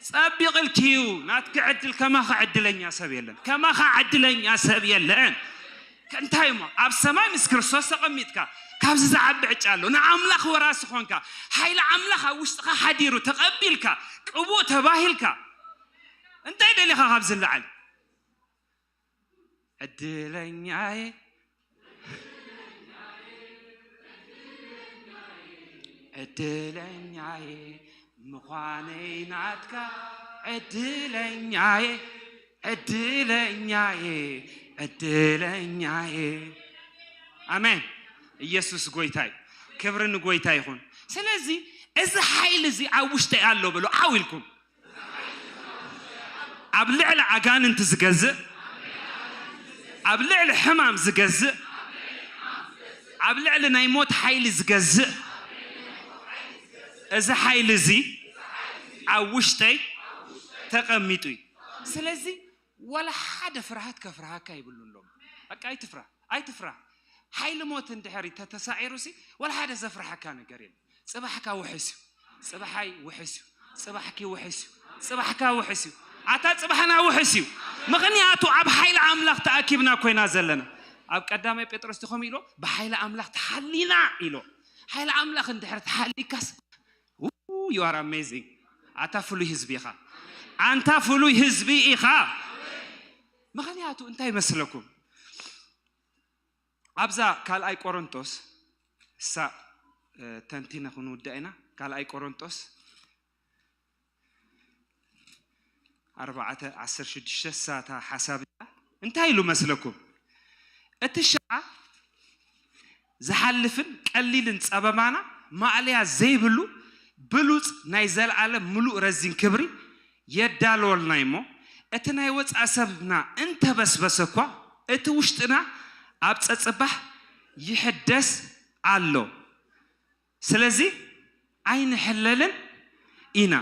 ጸቢቕልኪ እዩ ናትኪ ዕድል። ከማኻ ዕድለኛ ሰብ የለን፣ ከማኻ ዕድለኛ ሰብ የለን። ከ- እንታይ እሞ ኣብ ሰማይ ምስ ክርስቶስ ተቐሚጥካ ካብዚ ዝዓቢ ዕጫ ኣሎ። ንኣምላኽ ወራሲ ኾንካ፣ ሓይሊ ኣምላኽ ኣብ ውሽጥኻ ሓዲሩ፣ ተቐቢልካ፣ ቅቡእ ተባሂልካ፣ እንታይ ደሊኻ ካብዚ ንላዕሊ? ዕድለኛዬ፣ ዕድለኛዬ ምዃነይ ናትካ፣ ዕድለኛዬ፣ ዕድለኛዬ፣ ዕድለኛዬ። ኣሜን። ኢየሱስ ጎይታይ፣ ክብሪ ንጎይታ ይኹን። ስለዚ እዚ ሓይሊ እዚ ኣብ ውሽጠይ ኣሎ በሉ፣ ዓው ኢልኩም። ኣብ ልዕሊ ኣጋንንቲ ዝገዝእ፣ ኣብ ልዕሊ ሕማም ዝገዝእ፣ ኣብ ልዕሊ ናይ ሞት ሓይሊ ዝገዝእ፣ እዚ ሓይሊ እዚ ኣብ ውሽጠይ ተቐሚጡ እዩ። ስለዚ ወላ ሓደ ፍርሃት ከፍርሃካ ይብሉን ሎም። በቃ ኣይትፍራ፣ ኣይትፍራ። ሓይሊ ሞት እንድሕር ተተሳዒሩ ሲ ወላ ሓደ ዘፍርሓካ ነገር የለን። ጽባሕካ ውሕስ እዩ። ጽባሓይ ውሕስ እዩ። ጽባሕኪ ውሕስ እዩ። ጽባሕካ ውሕስ እዩ። ኣታ ጽባሕና ውሕስ እዩ። ምኽንያቱ ኣብ ሓይሊ ኣምላኽ ተኣኪብና ኮይና ዘለና። ኣብ ቀዳማይ ጴጥሮስ ዲኹም ኢሎ ብሓይሊ ኣምላኽ ተሓሊና ኢሎ። ሓይሊ ኣምላኽ እንድሕር ተሓሊካስ፣ you are amazing። ኣታ ፍሉይ ህዝቢ ኢኻ። ኣንታ ፍሉይ ህዝቢ ኢኻ። ምኽንያቱ እንታይ መስለኩም? ኣብዛ ካልኣይ ቆሮንጦስ፣ እሳ ተንቲነ ክንውዳ ኢና። ካልኣይ ቆሮንጦስ ኣርባዕተ ዓሰርተ ሽዱሽተ፣ እሳታ ሓሳብ እንታይ ኢሉ መስለኩም? እቲ ሽዓ ዝሓልፍን ቀሊልን ጸበባና ማእለያ ዘይብሉ ብሉጽ ናይ ዘለኣለም ምሉእ ረዚን ክብሪ የዳለወልና እሞ፣ እቲ ናይ ወጻእ ሰብና እንተበስበሰ እኳ፣ እቲ ውሽጥና ኣብ ጸጽባሕ ይሕደስ ኣሎ። ስለዚ ኣይንሕለልን ኢና።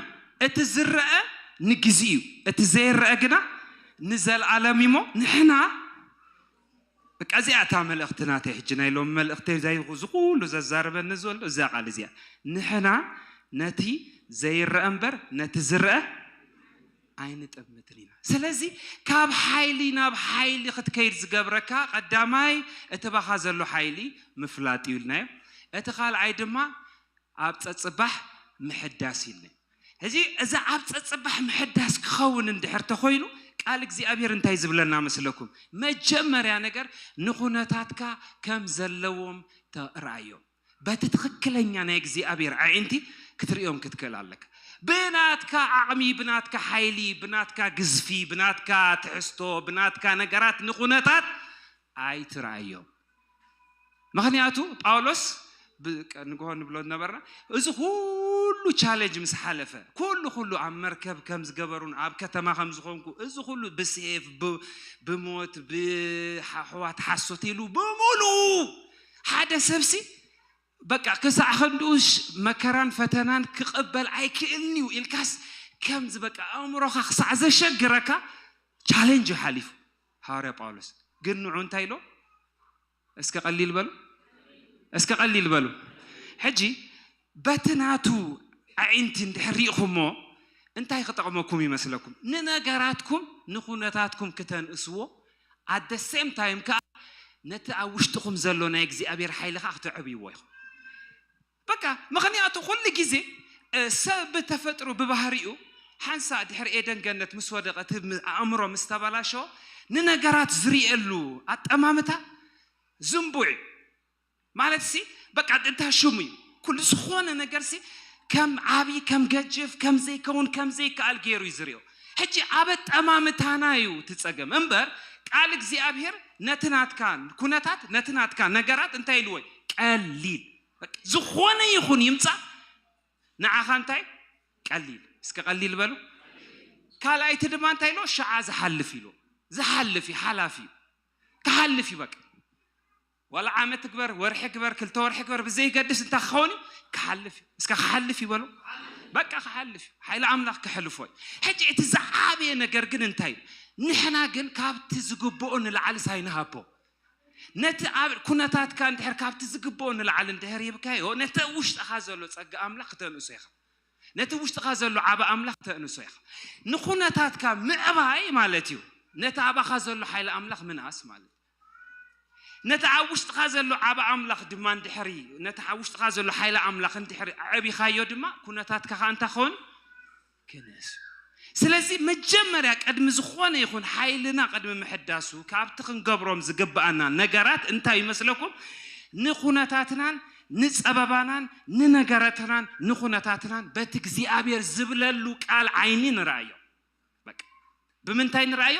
እቲ ዝረአ ንግዜ እዩ፣ እቲ ዘይረአ ግና ንዘለኣለም እሞ ንሕና በቃ እዚኣ እታ መልእኽቲ ናተይ። ሕጂ ናይ ሎም መልእኽቲ እዚ ኩሉ ዘዛርበኒ ዘሎ እዛ ቃል እዚኣ። ንሕና ነቲ ዘይረአ እምበር ነቲ ዝረአ ኣይንጥምትን ኢና። ስለዚ ካብ ሓይሊ ናብ ሓይሊ ክትከይድ ዝገብረካ ቀዳማይ እቲ ባኻ ዘሎ ሓይሊ ምፍላጥ እዩ ኢልናዮ። እቲ ካልኣይ ድማ ኣብ ጸጽባሕ ምሕዳስ ኢልናዮ። ሕዚ እዚ ኣብ ጸጽባሕ ምሕዳስ ክኸውን እንድሕር ተኾይኑ ቃል እግዚኣብሔር እንታይ ዝብለና መስለኩም? መጀመርያ ነገር ንኹነታትካ ከም ዘለዎም ተርኣዮም። በቲ ትኽክለኛ ናይ እግዚኣብሔር ኣዒንቲ ክትርእዮም ክትክእል ኣለካ። ብናትካ ዓቕሚ፣ ብናትካ ሓይሊ፣ ብናትካ ግዝፊ፣ ብናትካ ትሕዝቶ፣ ብናትካ ነገራት ንኹነታት ኣይትርኣዮም። ምኽንያቱ ጳውሎስ ንግሆ ንብሎ ነበርና። እዚ ኩሉ ቻለንጅ ምስ ሓለፈ፣ ኩሉ ኩሉ ኣብ መርከብ ከም ዝገበሩን ኣብ ከተማ ከም ዝኾንኩ፣ እዚ ኩሉ ብሴፍ፣ ብሞት፣ ብሓሕዋት ሓሶት ኢሉ ብምሉ ሓደ ሰብሲ በቃ ክሳዕ ክንድኡሽ መከራን ፈተናን ክቕበል ኣይክእልንዩ ኢልካስ ከምዚ በቃ ኣእምሮኻ ክሳዕ ዘሸግረካ ቻሌንጅ ሓሊፉ ሃዋርያ ጳውሎስ። ግን ንዑ እንታይ ኢሎ? እስከ ቀሊል በሉ፣ እስከ ቀሊል በሉ። ሕጂ በቲ ናቱ ኣዒንቲ እንድሕር ሪእኹሞ እንታይ ክጠቕመኩም ይመስለኩም? ንነገራትኩም ንኹነታትኩም ክተንእስዎ ኣደ ሴም ታይም ከዓ ነቲ ኣብ ውሽጥኹም ዘሎ ናይ እግዚኣብሔር ሓይሊ ከዓ ክተዕብይዎ ኢኹም። በቃ ምኽንያቱ ኩሉ ግዜ ሰብ ብተፈጥሮ ብባህሪኡ ሓንሳ ድሕሪ ኤደን ገነት ምስ ወደቐት ኣእምሮ ምስ ተበላሸወ ንነገራት ዝርእየሉ ኣጠማምታ ዝንቡዕ እዩ። ማለት ሲ በቃ እንታ ሽሙ እዩ ኩሉ ዝኾነ ነገር ሲ ከም ዓብዪ ከም ገጅፍ ከም ዘይከውን ከም ዘይከኣል ገይሩ እዩ ዝሪኦ። ሕጂ ኣብ ኣጠማምታና እዩ ትፀገም እምበር ቃል እግዚኣብሔር ነቲ ናትካ ኩነታት ነቲ ናትካ ነገራት እንታይ ኢልዎ እዩ? ቀሊል። በቃ ዝኾነ ይኹን ይምፃእ ንዓኻ እንታይ ቀሊል። እስከ ቀሊል በሉ። ካልኣይቲ ድማ እንታይ ኢሎ? ሸዓ ዝሓልፍ ኢሎ። ዝሓልፍ እዩ፣ ሓላፊ እዩ። ክሓልፍ እዩ በቃ። ዋላ ዓመት ግበር፣ ወርሒ ግበር፣ ክልተ ወርሒ ግበር፣ ብዘይገድስ እንታይ ክኸውን እዩ? ክሓልፍ እዩ። እስከ ክሓልፍ ይበሉ። በቃ ክሓልፍ እዩ። ሓይሊ ኣምላኽ ክሕልፎ እዩ። ሕጂ እቲ ዝዓበየ ነገር ግን እንታይ እዩ? ንሕና ግን ካብቲ ዝግብኦ ንላዕሊ ሳይንሃቦ ነቲ ኣብ ኩነታትካ እንድሕር ካብቲ ዝግብኦ ንላዕሊ እንድሕር ሂብካዮ ነቲ ውሽጥኻ ዘሎ ጸጋ ኣምላኽ ክተንእሶ ኢኻ። ነቲ ውሽጥኻ ዘሎ ዓበ ኣምላኽ ተእንሶ ኢኻ። ንኹነታትካ ምዕባይ ማለት እዩ ነቲ ኣባኻ ዘሎ ሓይሊ ኣምላኽ ምንኣስ ማለት እዩ። ነቲ ኣብ ውሽጥኻ ዘሎ ዓበ ኣምላኽ ድማ እንድሕሪ ነቲ ኣብ ውሽጥኻ ዘሎ ሓይሊ ኣምላኽ እንድሕሪ ኣዕቢኻዮ ድማ ኩነታትካ ኸዓ እንታይ ክኸውን? ክንእስ። ስለዚ መጀመርያ ቅድሚ ዝኾነ ይኹን ሓይልና ቅድሚ ምሕዳሱ ካብቲ ክንገብሮም ዝግብኣና ነገራት እንታይ ይመስለኩም? ንኩነታትናን ንፀበባናን ንነገረትናን ንኩነታትናን በቲ እግዚኣብሔር ዝብለሉ ቃል ዓይኒ ንረኣዮ። በቃ ብምንታይ ንረኣዮ?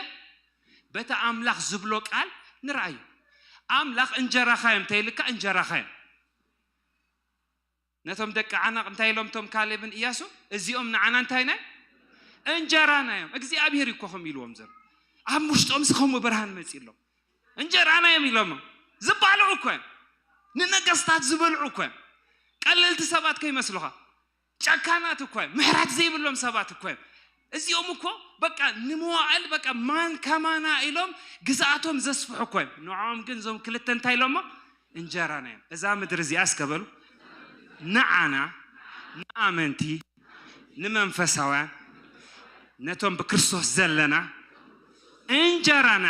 በቲ ኣምላኽ ዝብሎ ቃል ንረኣዮ። ኣምላኽ እንጀራኻዮም ተይልካ እንጀራኻዮም ነቶም ደቂ ዓናቕ እንታይ ኢሎም እቶም ካሌብን እያሱን? እዚኦም ንዓና እንታይ ናይ እንጀራና እዮም። እግዚኣብሔር እኮ ከም ኢልዎም ዘሎ ኣብ ውሽጦም ዝኸሙ ብርሃን መፂሎም እንጀራና እዮም ኢሎም ዝበልዑ እኮ እዮም። ንነገስታት ዝበልዑ እኮ እዮም። ቀለልቲ ሰባት ከይመስሉኻ ጨካናት እኮ እዮም። ምሕረት ዘይብሎም ሰባት እኮ እዮም። እዚኦም እኮ በቃ ንመዋእል በቃ ማን ከማና ኢሎም ግዝኣቶም ዘስፍሑ እኮ እዮም። ንዖም ግን እዞም ክልተ እንታይ ኢሎሞ? እንጀራና እዮም። እዛ ምድሪ እዚኣ እስከ በሉ ንዓና ንኣመንቲ ንመንፈሳውያን ነቶም ብክርስቶስ ዘለና እንጀራና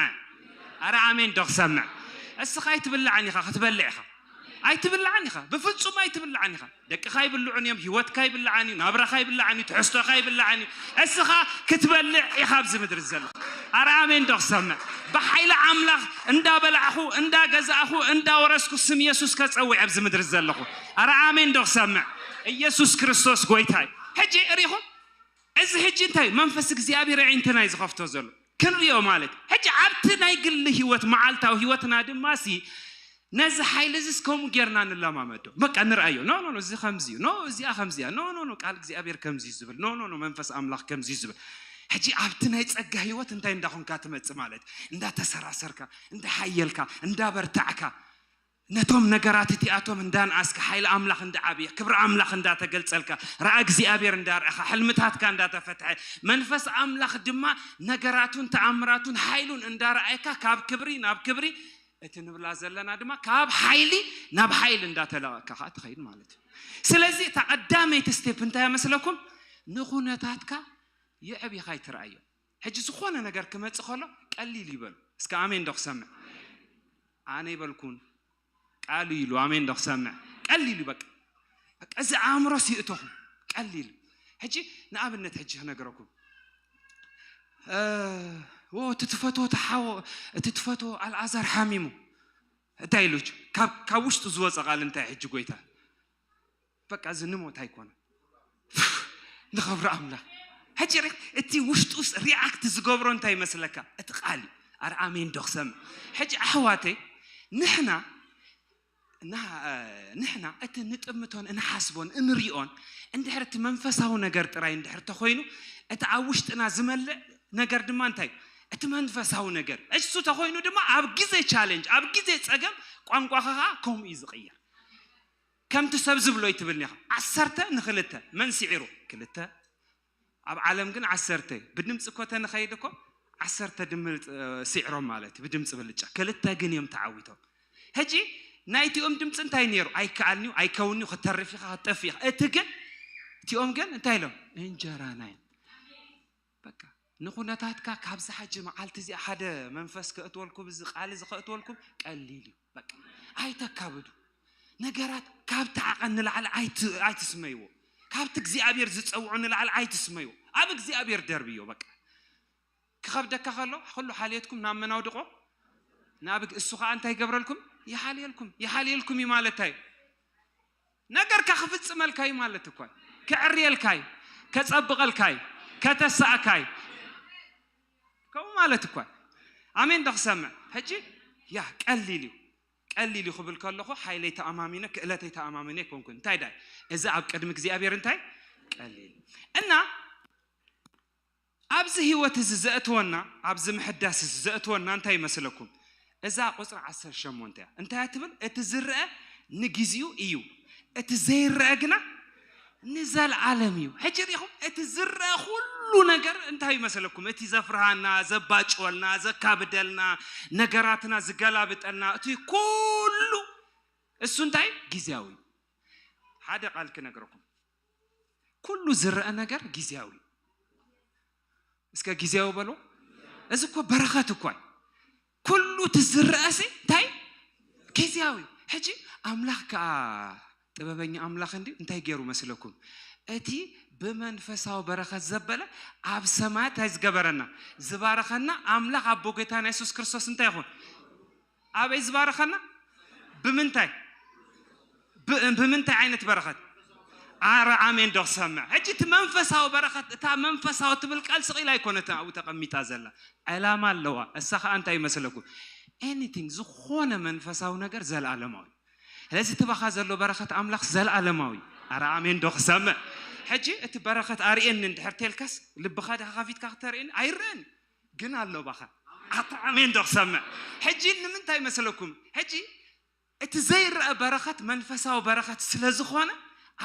ኣረ ኣሜን ዶ ክሰምዕ? እስኻ ኣይትብልዓን ኢኻ ክትበልዕ ኢኻ። ኣይትብልዓን ኢኻ ብፍጹም ኣይትብልዓን ኢኻ። ደቅኻ ይብልዑን እዮም። ህይወትካ ይብልዓን እዩ። ናብራኻ ይብልዓን እዩ። ትሕዝቶኻ ይብልዓን እዩ። እስኻ ክትበልዕ ኢኻ ኣብዚ ምድሪ ዘለኹ። ኣረ ኣሜን ዶ ክሰምዕ? ብሓይሊ ኣምላኽ እንዳበላዕኹ እንዳገዛእኹ እንዳወረስኩ ስም የሱስ ከፀውዕ ኣብዚ ምድሪ ዘለኹ። ኣረ ኣሜን ዶ ክሰምዕ? ኢየሱስ ክርስቶስ ጎይታ እዩ። ሕጂ ርኢኹም እዚ ሕጂ እንታይ መንፈስ እግዚኣብሔር ኣዒንትና እዩ ዝኸፍቶ ዘሎ ክንሪኦ ማለት ሕጂ ኣብቲ ናይ ግሊ ህይወት መዓልታዊ ህይወትና ድማ ሲ ነዚ ሓይሊ እዚ እስከምኡ ጌርና ንለማመዶ በቃ ንርኣዮ ኖ ኖ እዚ ከምዚ እዩ ኖ እዚኣ ከምዚያ ኖ ኖ ኖ ቃል እግዚኣብሔር ከምዚ እዩ ዝብል ኖ ኖ ኖ መንፈስ ኣምላኽ ከምዚ እዩ ዝብል ሕጂ ኣብቲ ናይ ጸጋ ህይወት እንታይ እንዳኾንካ ትመጽእ ማለት እንዳተሰራሰርካ እንዳሓየልካ እንዳበርታዕካ ነቶም ነገራት እቲኣቶም እንዳንኣስካ ሓይሊ ኣምላኽ እንዳዓብየ ክብሪ ኣምላኽ እንዳተገልጸልካ ረኣ እግዚኣብሔር እንዳርኣኻ ሕልምታትካ እንዳተፈትሐ መንፈስ ኣምላኽ ድማ ነገራቱን ተኣምራቱን ሓይሉን እንዳረኣየካ ካብ ክብሪ ናብ ክብሪ እቲ ንብላ ዘለና ድማ ካብ ሓይሊ ናብ ሓይሊ እንዳተለቐካ ከዓ ትኸይድ ማለት እዩ። ስለዚ እታ ቀዳመይቲ ስቴፕ እንታይ መስለኩም? ንኹነታትካ የዕቢኻ ይትረኣዮ። ሕጂ ዝኾነ ነገር ክመጽእ ከሎ ቀሊል ይበሉ። እስከ ኣሜን ዶ ክሰምዕ? ኣነ ይበልኩን ቃል ኢሉ ኣሜን ዶ ክሰምዕ ቀሊል እዩ በቃ በቃ እዚ ኣእምሮ ሲእተኹም ቀሊል ሕጂ ንኣብነት ሕጂ ክነግረኩም እ፣ ዎ፣ እቲ ትፈትዎ ተሓዎ እቲ ትፈትዎ ኣልኣዛር ሓሚሙ እንታይ ኢሉ ካብ ካብ ውሽጡ ዝወፀ ቃል እንታይ ሕጂ ጎይታ በቃ እዚ ንሞት ኣይኮነ ንኸብሪ ኣምላኽ ሕጂ ርኢኽ እቲ ውሽጡ ሪኣክት ዝገብሮ እንታይ ይመስለካ እቲ ቃል እዩ ኣረ ኣሜን ዶ ክሰምዕ ሕጂ ኣሕዋተይ ንሕና ንሕና እቲ ንጥምቶን እንሓስቦን እንሪኦን እንድሕር እቲ መንፈሳዊ ነገር ጥራይ እንድሕር ተኾይኑ፣ እቲ ኣብ ውሽጥና ዝመልእ ነገር ድማ እንታይ? እቲ መንፈሳዊ ነገር እሱ ተኾይኑ ድማ ኣብ ግዜ ቻለንጅ፣ ኣብ ግዜ ጸገም ቋንቋኻ ከዓ ከምኡ እዩ ዝቕየር። ከምቲ ሰብ ዝብሎ ይትብልኒ ኢኻ። ዓሰርተ ንኽልተ መን ስዒሩ? ክልተ። ኣብ ዓለም ግን ዓሰርተ እዩ። ብድምፂ እኮ ተንኸይድ እኮ ዓሰርተ ድምር ስዕሮም ማለት እዩ፣ ብድምፂ ብልጫ። ክልተ ግን እዮም ተዓዊቶም። ሕጂ ናይቲኦም ድምፂ እንታይ ነይሩ? ኣይከኣልንዩ፣ ኣይከውንዩ፣ ክተርፍ ኢኻ፣ ክትጠፍ ኢኻ። እቲ ግን እቲኦም ግን እንታይ ኢሎም? እንጀራና እዩ። በቃ ንኹነታትካ ካብዚ ሓጂ መዓልቲ እዚኣ ሓደ መንፈስ ከእትወልኩም፣ እዚ ቃል እዚ ከእትወልኩም ቀሊል እዩ። በቃ ኣይተካብዱ። ነገራት ካብቲ ዓቐን ንላዕሊ ኣይት- ኣይትስመይዎ። ካብቲ እግዚኣብሔር ዝፀውዖ ንላዕሊ ኣይትስመይዎ። ኣብ እግዚኣብሔር ደርብዮ። በቃ ክኸብደካ ከሎ ኩሉ ሓልየትኩም ናብ መን ኣውድቆ? ናብ እግ- እሱ ከዓ እንታይ ይገብረልኩም? ይሓልየልኩም። ይሓልየልኩም እዩ ማለት እንታይ? ነገርካ ክፍፅመልካ እዩ ማለት እኳ እዩ። ከዕርየልካ እዩ። ከፀብቐልካ እዩ። ከተሳእካ እዩ። ከምኡ ማለት እኳ እዩ። ኣሜን ዶ ክሰምዕ? ሕጂ ያ ቀሊል እዩ። ቀሊል እዩ ክብል ከለኹ ሓይለይ ተኣማሚነ ክእለተይ ተኣማሚነ ኣይኮንኩን። እንታይ ዳይ? እዚ ኣብ ቅድሚ እግዚኣብሔር እንታይ? ቀሊል። እና ኣብዚ ህይወት እዚ ዘእትወና፣ ኣብዚ ምሕዳስ እዚ ዘእትወና እንታይ ይመስለኩም? እዛ ቁፅሪ ዓሰርተ ሸሞንተ እያ። እንታይ እያ ትብል? እቲ ዝረአ ንግዚኡ እዩ፣ እቲ ዘይረአ ግና ንዘለዓለም እዩ። ሕጂ ሪኢኹም፣ እቲ ዝረአ ኩሉ ነገር እንታይ ይመስለኩም? እቲ ዘፍርሃና፣ ዘባጭወልና፣ ዘካብደልና፣ ነገራትና ዝገላብጠልና፣ እቲ ኩሉ እሱ እንታይ? ግዜያዊ። ሓደ ቃል ክነግረኩም፣ ኩሉ ዝረአ ነገር ግዜያዊ። እስከ ግዜያዊ በሎ። እዚ እኮ በረኸት እኮ እዩ። ኩሉ እቲ ዝረአ ሲ እንታይ? ግዜያዊ። ሕጂ ኣምላኽ ከዓ ጥበበኛ ኣምላኽ እንዲ እንታይ ገይሩ መስለኩም? እቲ ብመንፈሳዊ በረኸት ዘበለ ኣብ ሰማያት እንታይ ዝገበረና? ዝባረኸና ኣምላኽ ኣቦ ጌታና የሱስ ክርስቶስ እንታይ ይኹን? ኣበይ ዝባረኸና? ብምንታይ? ብ- ብምንታይ ዓይነት በረኸት? ኣረ ኣሜን ዶ ክሰምዕ? ሕጂ እቲ መንፈሳዊ በረኸት፣ እታ መንፈሳዊ ትብል ቃል ስቕ ኢላ ኣይኮነትን ኣብኡ ተቐሚጣ ዘላ። ዕላማ ኣለዋ። እሳ ኸኣ እንታይ ይመስለኩም? ኤኒቲንግ፣ ዝኾነ መንፈሳዊ ነገር ዘለኣለማዊ። ስለዚ እቲ ባኻ ዘሎ በረኸት ኣምላኽ ዘለኣለማዊ። ኣረ ኣሜን ዶ ክሰምዕ? ሕጂ እቲ በረኸት ኣርእየኒ እንድሕር ተልካስ፣ ልብኻ ድኻ ከፊትካ ክተርእየኒ ኣይረኣን። ግን ኣሎ ባኻ። ኣታ ኣሜን ዶ ክሰምዕ? ሕጂ ንምንታይ መስለኩም? ሕጂ እቲ ዘይረአ በረኸት መንፈሳዊ በረኸት ስለ ዝኾነ፣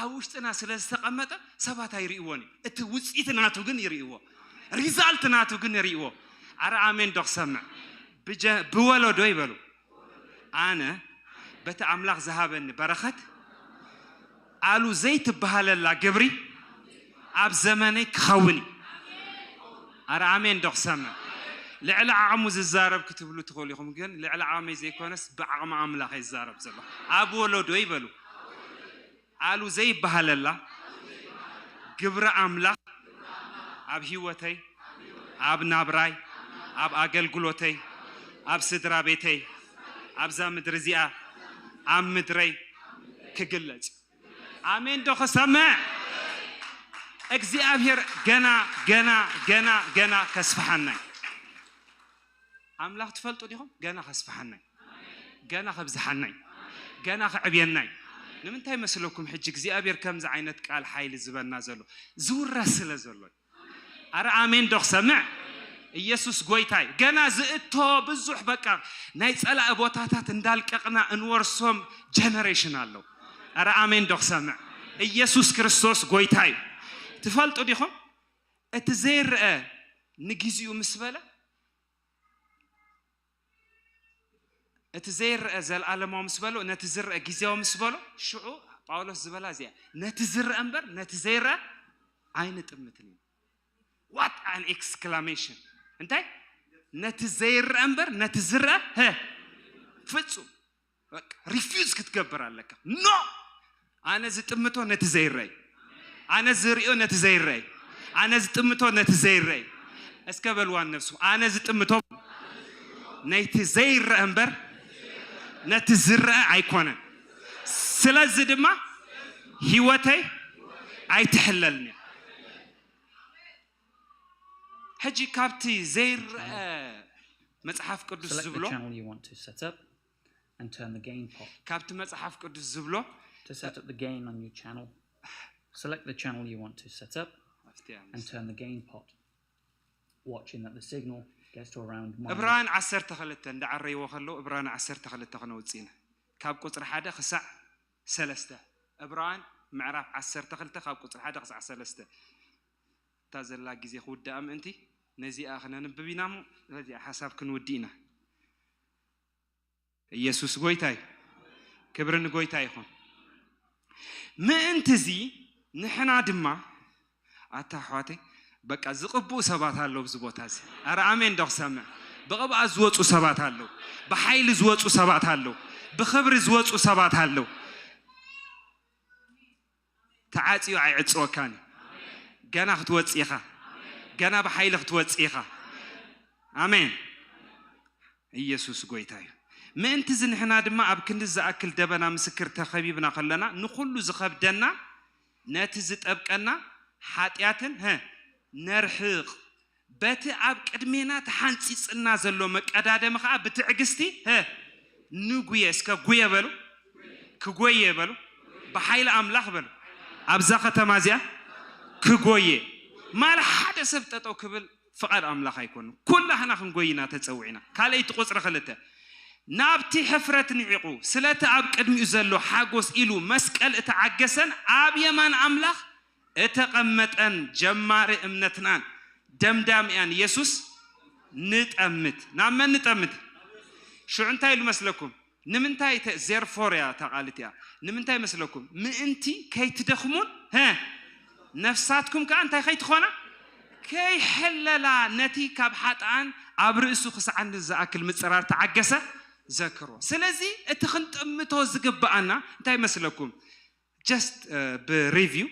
ኣብ ውሽጥና ስለ ዝተቐመጠ ሰባት ኣይርእይዎን እዩ። እቲ ውፅኢት ናቱ ግን ይርእይዎ። ሪዛልት ናቱ ግን ይርእይዎ። ኣረ ኣሜን ዶ ክሰምዕ? ብጀ- ብወለዶ ይበሉ። ኣነ በቲ ኣምላኽ ዝሃበኒ በረኸት ኣሉ ዘይትበሃለላ ግብሪ ኣብ ዘመነይ ክኸውን እዩ። ኣረ ኣሜን ዶ ክሰምዕ? ልዕሊ ዓቕሙ ዝዛረብ ክትብሉ ትኽእሉ ኢኹም፣ ግን ልዕሊ ዓቕመይ ዘይኮነስ ብዓቕሚ ኣምላኽ ይዛረብ ዘሎ። ኣብ ወለዶ ይበሉ። ኣሉ ዘይበሃለላ ግብሪ ኣምላኽ ኣብ ህይወተይ፣ ኣብ ናብራይ፣ ኣብ ኣገልግሎተይ፣ ኣብ ስድራ ቤተይ፣ ኣብዛ ምድሪ እዚኣ፣ ኣብ ምድረይ ክግለጽ። ኣሜን ዶ ክሰምዕ? እግዚኣብሔር ገና፣ ገና፣ ገና፣ ገና ከስፍሓናይ። ኣምላኽ ትፈልጡ ዲኹም? ገና ከስፍሓናይ፣ ገና ከብዝሓናይ፣ ገና ከዕብየናይ። ንምንታይ መስለኩም ሕጂ እግዚኣብሔር ከምዚ ዓይነት ቃል ሓይሊ ዝበና ዘሎ? ዝውረስ ስለ ዘሎ። ኣረ ኣሜን ዶ ክሰምዕ? ኢየሱስ ጎይታይ። ገና ዝእቶ ብዙሕ በቃ ናይ ጸላኢ ቦታታት እንዳልቀቕና እንወርሶም ጀነሬሽን ኣለዉ። ኣረ ኣሜን ዶ ክሰምዕ? ኢየሱስ ክርስቶስ ጎይታ እዩ። ትፈልጡ ዲኹም? እቲ ዘይረአ ንግዚኡ ምስ በለ፣ እቲ ዘይረአ ዘለኣለማዊ ምስ በሎ፣ ነቲ ዝረአ ግዜያዊ ምስ በሎ፣ ሽዑ ጳውሎስ ዝበላ እዚኣ፣ ነቲ ዝረአ እምበር ነቲ ዘይረአ ኣይንጥምትን ኢና። What an exclamation! እንታይ? ነቲ ዘይረአ እምበር ነቲ ዝረአ፣ ሀ፣ ፍጹም በቃ ሪፊውዝ ክትገብር ኣለካ። ኖ! ኣነ ዝጥምቶ ነቲ ዘይረአ እዩ። ኣነ ዝርእዮ ነቲ ዘይረአ እዩ። ኣነ ዝጥምቶ ነቲ ዘይረአ እዩ። እስከ በልዋ ነብሱ፣ ኣነ ዝጥምቶ ነቲ ዘይረአ እምበር ነቲ ዝረአ ኣይኮነን። ስለዚ ድማ ህይወተይ ኣይትሕለልን እያ። ሕጂ ካብቲ ዘይረአ መጽሓፍ ቅዱስ Select ዝብሎ the channel you want to set up. and turn the gain pot. ካብቲ መጽሓፍ ቅዱስ ዝብሎ To set up the gain on your channel, select the channel you want to set up ኣብቲ እያ and turn the gain pot, watching that the signal gets to around minus ዕብራውያን ዓሰርተ ክልተ እንዳዓረይዎ ከለዉ ዕብራውያን ዓሰርተ ክልተ ክነውፅእ ኢና። ካብ ቁፅሪ ሓደ ክሳዕ ሰለስተ። ዕብራውያን ምዕራፍ ዓሰርተ ክልተ ካብ ቁፅሪ ሓደ ክሳዕ ሰለስተ። እታ ዘላ ግዜ ክውድኣ ምእንቲ ነዚኣ ክነንብብ ኢና እሞ ነዚኣ ሓሳብ ክንውድእ ኢና። ኢየሱስ ጎይታ እዩ። ክብሪ ንጎይታ ይኹን። ምእንቲ እዚ ንሕና ድማ ኣታ ኣሕዋተይ በቃ ዝቕብኡ ሰባት ኣለዉ ኣብዚ ቦታ እዚ። ኣረ ኣሜን ዶ ክሰምዕ? ብቕብኣት ዝወፁ ሰባት ኣለዉ። ብሓይሊ ዝወፁ ሰባት ኣለዉ። ብኽብሪ ዝወፁ ሰባት ኣለዉ። ተዓፅዩ ኣይዕፅወካን እዩ። ገና ክትወፅእ ኢኻ። ገና ብሓይሊ ክትወፅእ ኢኻ። ኣሜን። ኢየሱስ ጎይታ እዩ። ምእንቲ እዚ ንሕና ድማ ኣብ ክንዲ ዝኣክል ደበና ምስክር ተኸቢብና ከለና ንኹሉ ዝኸብደና ነቲ ዝጠብቀና ሓጢኣትን ሀ ነርሕቕ። በቲ ኣብ ቅድሜና ተሓንፂፅና ዘሎ መቀዳደሚ ከዓ ብትዕግስቲ ሀ ንጉየ። እስከ ጉየ በሉ። ክጎየ በሉ። ብሓይሊ ኣምላኽ በሉ። ኣብዛ ከተማ እዚኣ ክጎየ። ማል ሓደ ሰብ ጠጠው ክብል ፍቓድ ኣምላኽ ኣይኮኑ። ኩላህና ክንጎይና ተፀዊዕና። ካልኣይቲ ቁፅሪ ክልተ ናብቲ ሕፍረት ንዒቑ ስለቲ ኣብ ቅድሚኡ ዘሎ ሓጎስ ኢሉ መስቀል እተዓገሰን ኣብ የማን ኣምላኽ እተቐመጠን ጀማሪ እምነትናን ደምዳሚኣን ኢየሱስ ንጠምት። ናብ መን ንጠምት? ሽዑ እንታይ ኢሉ መስለኩም? ንምንታይ እተ- ዜርፎር እያ እታ ቃል እቲኣ። ንምንታይ መስለኩም? ምእንቲ ከይትደኽሙን ሀ ነፍሳትኩም ከዓ እንታይ ከይትኾና ከይሕለላ ነቲ ካብ ሓጥኣን ኣብ ርእሱ ክስዓኒ ዝኣክል ምጽራር ተዓገሰ ዘክሮ። ስለዚ እቲ ክንጥምቶ ዝግብኣና እንታይ መስለኩም? just ብሪቪው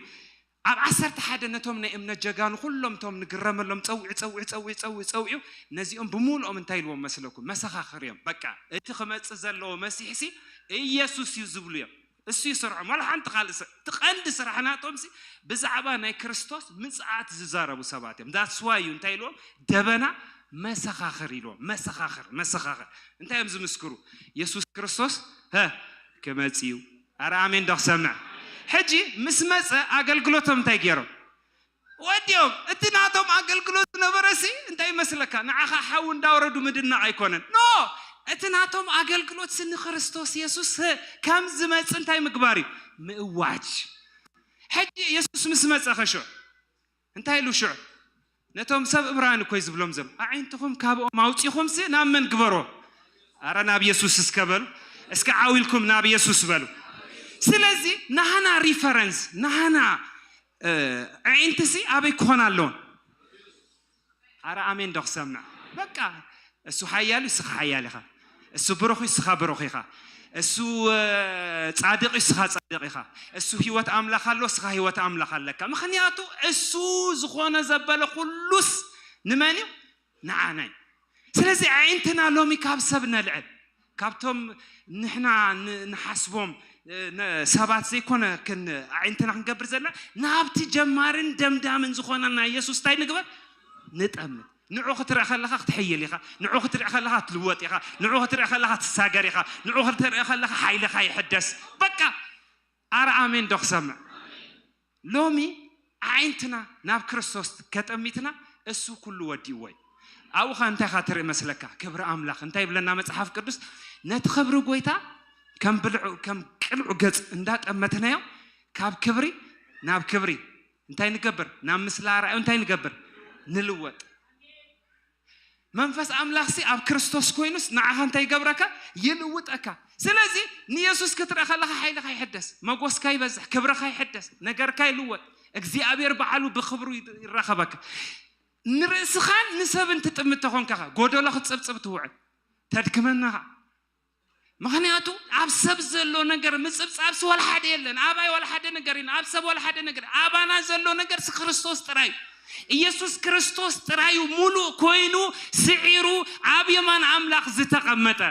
ኣብ ዓሰርተ ሓደ ነቶም ናይ እምነት ጀጋኑ ኩሎም ቶም ንግረመሎም ፀውዒ ፀውዒ ፀውዒ ፀውዒ ፀውዒ ነዚኦም ብምሉኦም እንታይ ኢልዎም መስለኩም? መሰኻኽር እዮም። በቃ እቲ ክመፅእ ዘለዎ መሲሕ ሲ ኢየሱስ እዩ ዝብሉ እዮም። እሱ ይሰርሖም ዋላ ሓንቲ ካልእ ሰብ። እቲ ቀንዲ ስራሕ ናቶም ሲ ብዛዕባ ናይ ክርስቶስ ምፅኣት ዝዛረቡ ሰባት እዮም። that's why እዩ እንታይ ኢልዎም? ደበና መሰኻኽር ኢልዎም። መሰኻኽር መሰኻኽር እንታይ እዮም ዝምስክሩ? የሱስ ክርስቶስ ሀ ክመፅእ እዩ። ኣረ ኣሜን ዶ ክሰምዕ? ሕጂ ምስ መፀ ኣገልግሎቶም እንታይ ገይሮም? ወዲኦም። እቲ ናቶም ኣገልግሎት ዝነበረ ሲ እንታይ ይመስለካ? ንዓኻ ሓዊ እንዳወረዱ ምድናቕ ኣይኮነን። ኖ፣ እቲ ናቶም ኣገልግሎት ሲ ንክርስቶስ የሱስ ከም ዝመጽእ እንታይ ምግባር እዩ? ምእዋጅ። ሕጂ የሱስ ምስ መጸ ኸሽዑ እንታይ ኢሉ ሽዑ? ነቶም ሰብ እብራን እኮ እዩ ዝብሎም ዘሎ ኣዒንትኹም ካብኦም ኣውጺኹም ሲ ናብ መን ግበሮ? ኣረ ናብ የሱስ እስከ በሉ። እስከ ዓው ኢልኩም ናብ የሱስ በሉ። ስለዚ ናህና ሪፈረንስ ናህና ኣዒንቲ ሲ ኣበይ ክኾና ኣለዎን? ኣረ ኣሜን ዶ ክሰምዕ? በቃ እሱ ሓያል እዩ፣ ስኻ ሓያል ኢኻ። እሱ ብሩኽ እዩ፣ ስኻ ብሩኽ ኢኻ። እሱ ጻድቕ እዩ፣ ስኻ ጻድቕ ኢኻ። እሱ ህይወት ኣምላኽ ኣሎ፣ ስኻ ህይወት ኣምላኽ ኣለካ። ምኽንያቱ እሱ ዝኾነ ዘበለ ኩሉስ ንመን እዩ? ንዓና እዩ። ስለዚ ኣዒንትና ሎሚ ካብ ሰብ ነልዕል፣ ካብቶም ንሕና ንሓስቦም ሰባት ዘይኮነ ኣዒንትና ክንገብር ዘለና ናብቲ ጀማርን ደምዳምን ዝኾነና የሱስ እንታይ ንግበር? ንጠምት። ንዑ ክትርኢ ከለኻ ክትሕይል ኢኻ። ንዑ ክትርኢ ከለኻ ትልወጥ ኢኻ። ንዑ ክትርኢ ከለኻ ትሳገር ኢኻ። ንዑ ክትርኢ ከለኻ ሓይልኻ ይሕደስ። በቃ ኣረ ኣሜን ዶ ክሰምዕ? ሎሚ ኣዒንትና ናብ ክርስቶስ ከጠሚትና እሱ ኩሉ ወዲእዎ እዩ። ኣብኡ ኸ እንታይ ኻ ትርኢ መስለካ? ክብሪ ኣምላኽ እንታይ ይብለና መጽሓፍ ቅዱስ? ነቲ ክብሪ ጎይታ ከም ብልዑ ከም ቅልዑ ገጽ እንዳጠመትናዮ ካብ ክብሪ ናብ ክብሪ እንታይ ንገብር? ናብ ምስላ ራእዩ እንታይ ንገብር? ንልወጥ። መንፈስ ኣምላኽሲ ኣብ ክርስቶስ ኮይኑስ ንዓኻ እንታይ ይገብረካ? ይልውጠካ። ስለዚ ንየሱስ ክትርኢ ከለኻ ሓይልኻ ይሕደስ፣ መጎስካ ይበዝሕ፣ ክብርኻ ይሕደስ፣ ነገርካ ይልወጥ። እግዚኣብሔር ባዕሉ ብክብሩ ይራኸበካ። ንርእስኻን ንሰብን ትጥምት ተኾንካ ኸ ጎደሎ ክትጽብጽብ ትውዕል፣ ተድክመና ኸ። ምኽንያቱ ኣብ ሰብ ዘሎ ነገር ምጽብጻብሲ ዋላ ሓደ የለን። ኣባይ ዋላ ሓደ ነገር የለን። ኣብ ሰብ ዋላ ሓደ ነገር፣ ኣባና ዘሎ ነገርሲ ክርስቶስ ጥራይ እዩ። ኢየሱስ ክርስቶስ ጥራይ እዩ ሙሉእ ኮይኑ ስዒሩ ኣብ የማን ኣምላኽ ዝተቐመጠ።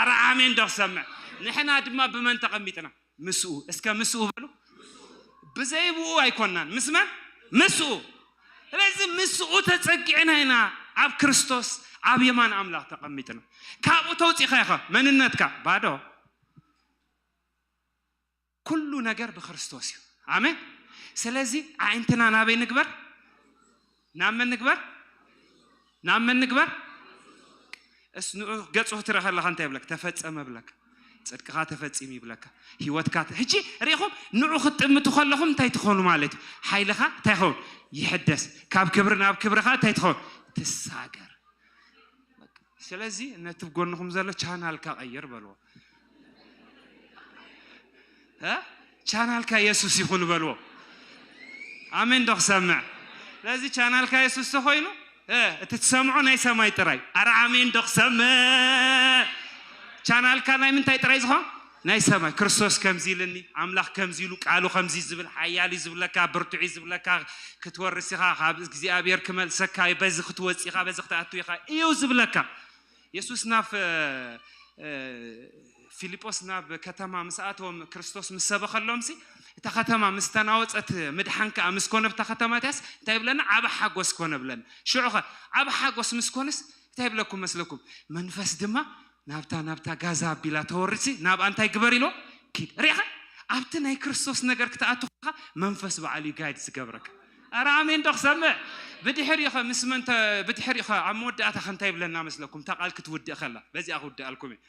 ኣረ ኣሜን ዶ ክሰምዕ? ንሕና ድማ ብመን ተቐሚጥና? ምስኡ። እስከ ምስኡ በሉ። ብዘይ ብኡ ኣይኮናን። ምስ መን? ምስኡ። ስለዚ ምስኡ ተጸጊዕና ኢና ኣብ ክርስቶስ ኣብ የማን ኣምላኽ ተቐሚጥና። ካብኡ ተውፂኻ ኢኻ መንነትካ ባዶ። ኩሉ ነገር ብክርስቶስ እዩ። ኣሜን። ስለዚ ኣዒንትና ናበይ ንግበር? ናብ መን ንግበር? ናብ መን ንግበር? እስ ንዑ ገጹ ክትርኢ ከለኻ እንታይ ይብለካ? ተፈጸመ ብለካ። ጽድቅኻ ተፈጺሙ ይብለካ። ህይወትካ ተ- ሕጂ ርኢኹም ንዑ ክትጥምቱ ከለኹም እንታይ ትኾኑ ማለት እዩ? ሓይልኻ እንታይ ይኸውን? ይሕደስ። ካብ ክብሪ ናብ ክብርኻ እንታይ ትኸውን? ትሳገር። ስለዚ ነቲ ጎንኹም ዘሎ ቻናልካ ቀይር በልዎ። እ? ቻናልካ የሱስ ይኹን በልዎ። ኣሜን ዶ ክሰምዕ? ስለዚ ቻናልካ የሱስ ተኾይኑ እ፣ እቲ ትሰምዖ ናይ ሰማይ ጥራይ። ኣረ ኣሜን ዶ ክሰምዕ? ቻናልካ ናይ ምንታይ ጥራይ ዝኾን? ናይ ሰማይ። ክርስቶስ ከምዚ ኢልኒ፣ ኣምላኽ ከምዚ ኢሉ፣ ቃሉ ከምዚ ዝብል ሓያል እዩ ዝብለካ፣ ብርቱዕ እዩ ዝብለካ፣ ክትወርስ ኢኻ፣ ካብ እግዚኣብሔር ክመልሰካ እዩ፣ በዚ ክትወጽእ ኢኻ፣ በዚ ክትኣቱ ኢኻ እዩ ዝብለካ። የሱስ ናብ እ፣ ፊልጶስ ናብ ከተማ ምስ ኣተዎም ክርስቶስ ምስ ሰበኸሎምሲ፣ እታ ከተማ ምስ ተናወጸት፣ ምድሓን ከኣ ምስ ኮነ ብታ ከተማ እቲኣስ እንታይ ይብለና? ዓቢ ሓጎስ ኮነ ብለና። ሽዑኸ ዓቢ ሓጎስ ምስ ኮነስ እንታይ ይብለኩም መስለኩም? መንፈስ ድማ ናብታ ናብታ ጋዛ ኣቢላ ተወርድሲ፣ ናብኣ እንታይ ግበር ኢሎ? ኪድ። ሪኢኻ? ኣብቲ ናይ ክርስቶስ ነገር ክትኣቱ ከለኻ መንፈስ በዓል እዩ ጋይድ ዝገብረካ። ኣረ ኣሜን ዶ ክሰምዕ? ብድሕሪኡ ኸ ምስ መን ተ- ብድሕሪኡ ኸ ኣብ መወዳእታ ኸ እንታይ ይብለና መስለኩም? እታ ቃል ክትውድእ ከላ፣ በዚኣ ክውድኣልኩም እየ።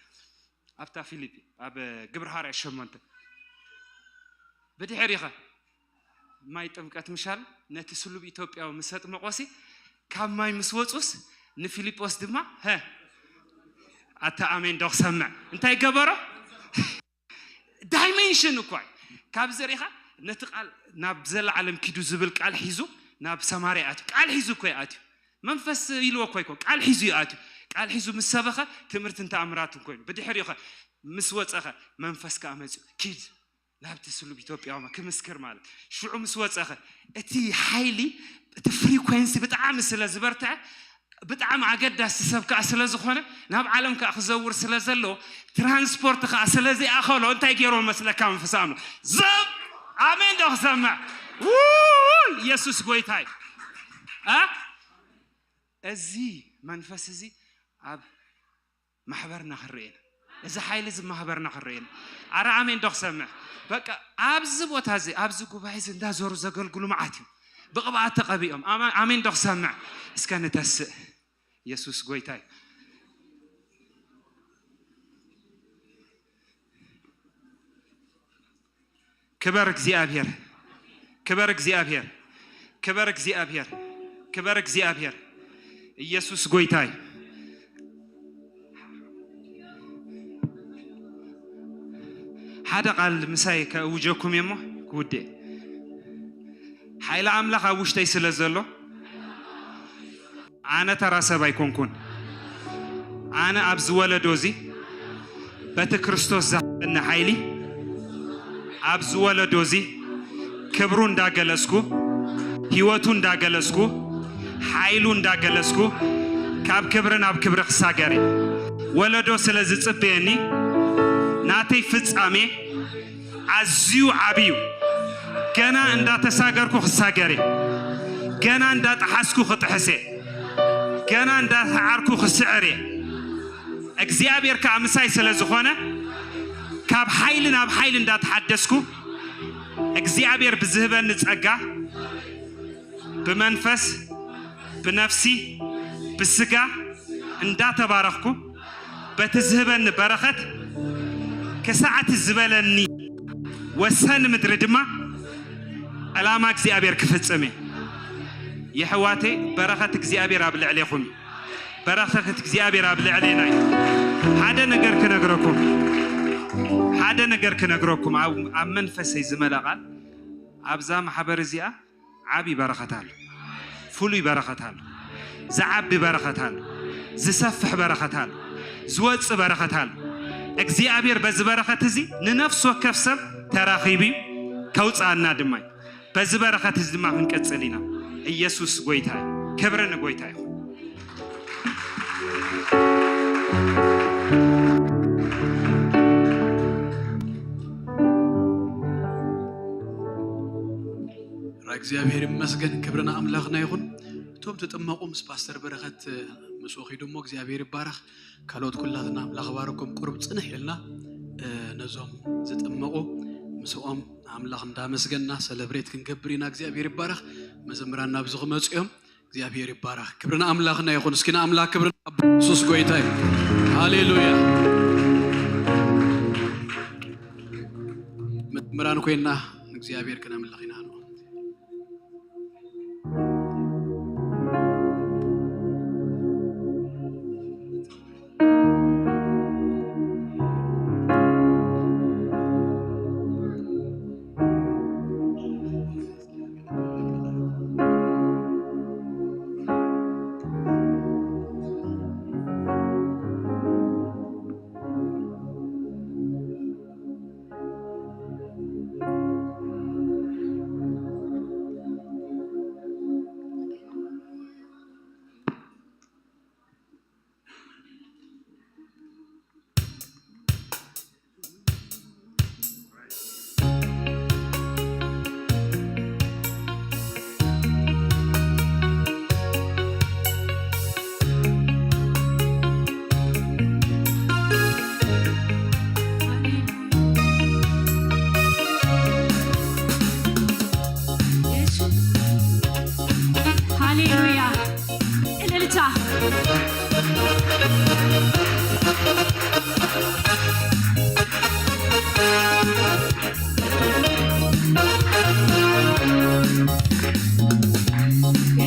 ኣብታ ፊልጲ ኣብ ግብረ ሃዋርያ ሸሞንተ ብድሕሪኡ ኸ ማይ ጥምቀት ምሻል ነቲ ስሉብ ኢትዮጵያዊ ምስ ኣጥመቖሲ ካብ ማይ ምስ ወጹስ ንፊልጶስ ድማ ሀ ኣታ ኣሜን ዶ ክሰምዕ እንታይ ገበሮ? ዳይሜንሽን እኳ እዩ። ካብ ዘሪኻ ነቲ ቃል ናብ ዘለዓለም ኪዱ ዝብል ቃል ሒዙ ናብ ሰማርያ ኣትዩ። ቃል ሒዙ እኮ እዩ ኣትዩ። መንፈስ ኢልዎ እኮ ኣይኮን፣ ቃል ሒዙ እዩ ኣትዩ። ቃል ሒዙ ምስ ሰበኸ ትምህርትን ተኣምራትን ኮይኑ። ብድሕሪኡ ኸ ምስ ወጸኸ መንፈስ ከኣ መጽዩ። ኪድ ናብቲ ስሉብ ኢትዮጵያዊ ክምስክር ማለት። ሽዑ ምስ ወጸኸ እቲ ሓይሊ፣ እቲ ፍሪኮንሲ ብጣዕሚ ስለ ዝበርትዐ ብጣዕሚ ኣገዳሲ ሰብ ከኣ ስለ ዝኾነ ናብ ዓለም ከኣ ክዘውር ስለ ዘለዎ ትራንስፖርት ከኣ ስለ ዘይኣኸሎ እንታይ ገይርዎ መስለካ መንፈስ ኣምላኽ? ዘብ ኣሜን ዶ ክሰምዕ? ውይ የሱስ ጎይታይ ኣ እዚ መንፈስ እዚ ኣብ ማሕበርና ክረኤና እዚ ሓይሊ እዚ ማህበርና ክረኤና ኣረ ኣሜን ዶ ክሰምዕ በቃ ኣብዚ ቦታ እዚ ኣብዚ ጉባኤ እዚ እንዳዞሩ ዘገልግሉ መዓት እዩ ብቕብኣት ተቐቢኦም ኣሜን ዶ ክሰምዕ እስከ ንተስእ የሱስ ጎይታ እዩ ክበር እግዚኣብሔር ክበር እግዚኣብሔር ክበር እግዚኣብሔር ክበር እግዚኣብሔር ኢየሱስ ጎይታ እዩ ሓደ ቃል ምሳይ ከእውጀኩም እየ እሞ ክውድእ ሓይሊ ኣምላኽ ኣብ ውሽጠይ ስለ ዘሎ ኣነ ተራ ሰብ ኣይኮንኩን ኣነ ኣብዚ ወለዶ እዚ በቲ ክርስቶስ ዝሃበኒ ሓይሊ ኣብዚ ወለዶ እዚ ክብሩ እንዳገለጽኩ ህይወቱ እንዳገለጽኩ ሓይሉ እንዳገለጽኩ ካብ ክብሪ ናብ ክብሪ ክሳገር እየ። ወለዶ ስለ ዝጽበየኒ ናተይ ፍጻሜ ኣዝዩ ዓብዩ ገና እንዳተሳገርኩ ክሳገር እየ። ገና እንዳጠሓስኩ ክጥሕስ እየ። ገና እንዳሰዓርኩ ክስዕር እየ። እግዚኣብሔር ከዓ ምሳይ ስለ ዝኾነ ካብ ሓይሊ ናብ ሓይሊ እንዳተሓደስኩ እግዚኣብሔር ብዝህበኒ ጸጋ ብመንፈስ ብነፍሲ ብስጋ እንዳተባረኽኩ በቲ ዝህበኒ በረኸት ክሳዕቲ ዝበለኒ ወሰን ምድሪ ድማ ዕላማ እግዚኣብሔር ክፍጽም እየ። የሕዋተይ በረኸት እግዚኣብሔር ኣብ ልዕሌኹም እዩ። በረኸት እግዚኣብሔር ኣብ ልዕሌና እዩ። ሓደ ነገር ክነግረኩም ሓደ ነገር ክነግረኩም ኣብ ኣብ መንፈሰይ ዝመለ ቃል ኣብዛ ማሕበር እዚኣ ዓቢ በረኸት ኣሎ። ፍሉይ በረኸት ኣሎ። ዝዓቢ በረኸት ኣሎ። ዝሰፍሕ በረኸት ኣሎ። ዝወጽእ በረኸት ኣሎ። እግዚኣብሔር በዚ በረኸት እዚ ንነፍሲ ወከፍ ሰብ ተራኺቡ እዩ። ከውፅኣና ድማ እዩ። በዚ በረኸት እዚ ድማ ክንቅጽል ኢና። ኢየሱስ ጎይታ እዩ። ክብሪ ንጎይታ ይኹን። እግዚኣብሔር ይመስገን፣ ክብሪ ንኣምላኽና ይኹን። እቶም ትጥመቑ ምስ ፓስተር በረኸት ምስኡ ኺዱ እሞ እግዚኣብሔር ይባረኽ። ካልኦት ኩላትና ኣምላኽ ባረኩም። ቁሩብ ጽንሕ ኢልና፣ እ፣ ነዞም ዝጥመቑ ምስኦም ኣምላኽ እንዳመስገንና ሰለብሬት ክንገብር ኢና። እግዚኣብሔር ይባረኽ። መዘምራን ናብዚ ክመጹ እዮም። እግዚኣብሔር ይባረኽ። ክብሪ ንኣምላኽና ይኹን። እስኪ ንኣምላኽ ክብሪ ንኣቦ የሱስ ጎይታ እዩ። ሃሌሉያ። መዘምራን ኮይና ንእግዚኣብሔር ክነምልኽ ኢና። ሃሌሉያ። እልልታ።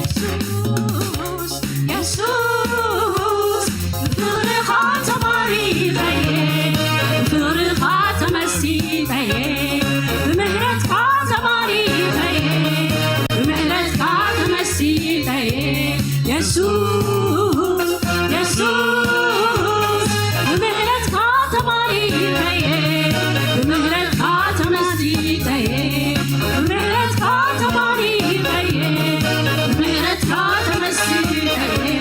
የሱስ፣ የሱስ፣ ብፍቕርኻ ተማሪኸ እየ፣ ብፍቕርኻ ተመሲጠ እየ፣ ብምህረትካ ተባሪኸ እየ፣ ብምህረትካ ተመሲጠ እየ። የሱስ፣ የሱስ፣ ብምህረትካ ተባሪኸ እየ፣ ብምህረትካ ተመሲጠ እየ፣ ብምህረትካ ተባሪኸ እየ፣ ብምህረትካ ተመሲጠ እየ።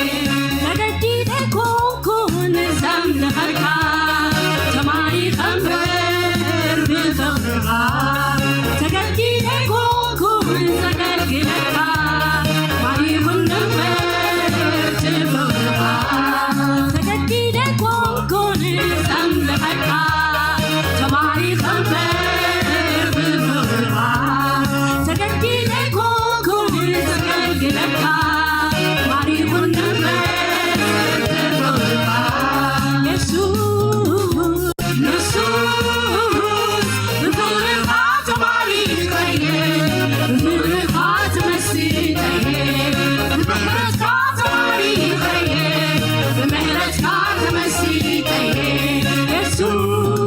ተገዲደ ኮንኩን ዘምልኸልካ፣ ተማሪኸ እምበር ብፍቕርኻ፣ ተገዲደ ኮንኩን ዘገልግለካ፣ ማሪኹኒ እምበር ብፍቕርኻ፣ ተገዲደ ኮንኩን ዘምልኸካ፣ ተማሪኸ እምበር ብፍቕርኻ፣ ተገዲደ ኮንኩን ዘገልግለካ፣ ማሪኹኒ እምበር ብፍቕርኻ። የሱስ፣ የሱስ፣ ብፍቕርኻ ተማሪኸ እየ፣ ብፍቕርኻ ተመሲጠ እየ፣ ብምህረትካ ተማሪኸ እየ፣ ብምህረትካ ተመሲጠ እየ። የሱስ፣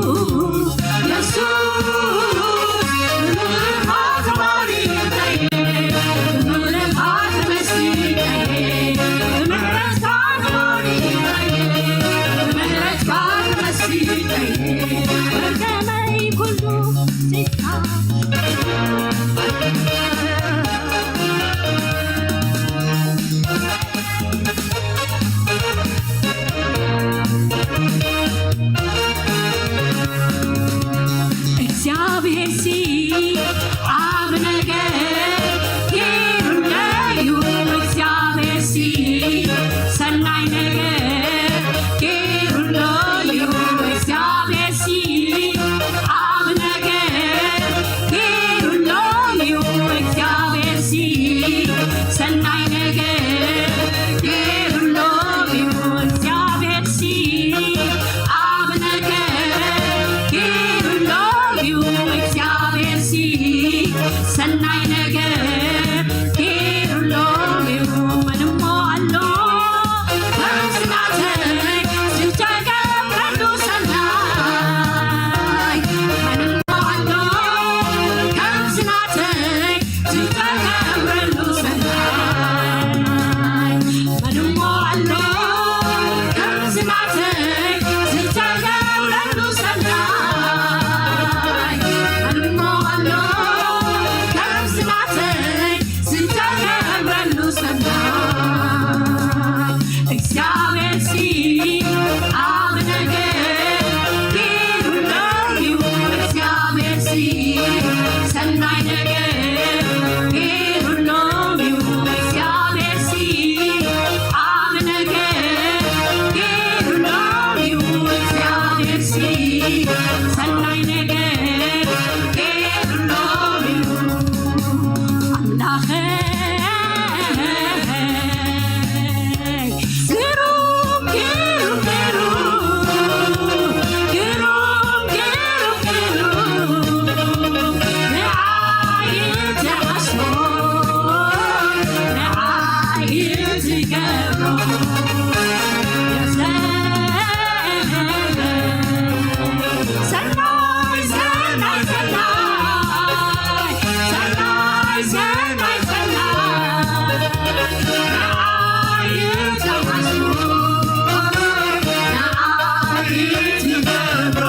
ሰናይ ነገር ገይሩሎም እዩ ኣምላኸይ። ግሩም፣ ግሩም፣ ግሩም፣ ግሩም፣ ግሩም፣ ግሩም፣ ንዓይ ትሓስቦ፣ ንዓይ ትገብሮ። ሰናይ፣ ሰናይ፣ ሰናይ፣ ሰናይ፣ ሰናይ፣ ሰናይ፣ ንዓይ ትሓስቦ፣ ንዓይ ትገብሮ።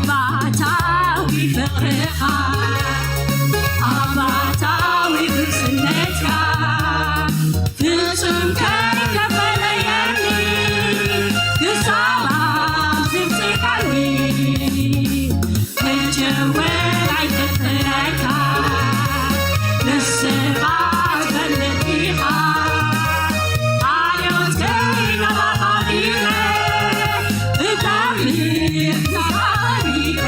ኣባታዊ ፍቕርኻ፣ ኣባታዊ ብስነትካ፣ ፍጹም ከይተፈለየኒ ክሳብ ኣምጺእካኒ። ሕጂ እውን ኣይክፍረካ፣ ንስኻ ትፈልጥ ኢኻ። ሓልዮት ከይናባኻ ኢለ፣ ብጣዕሚ ተሃኒኤ።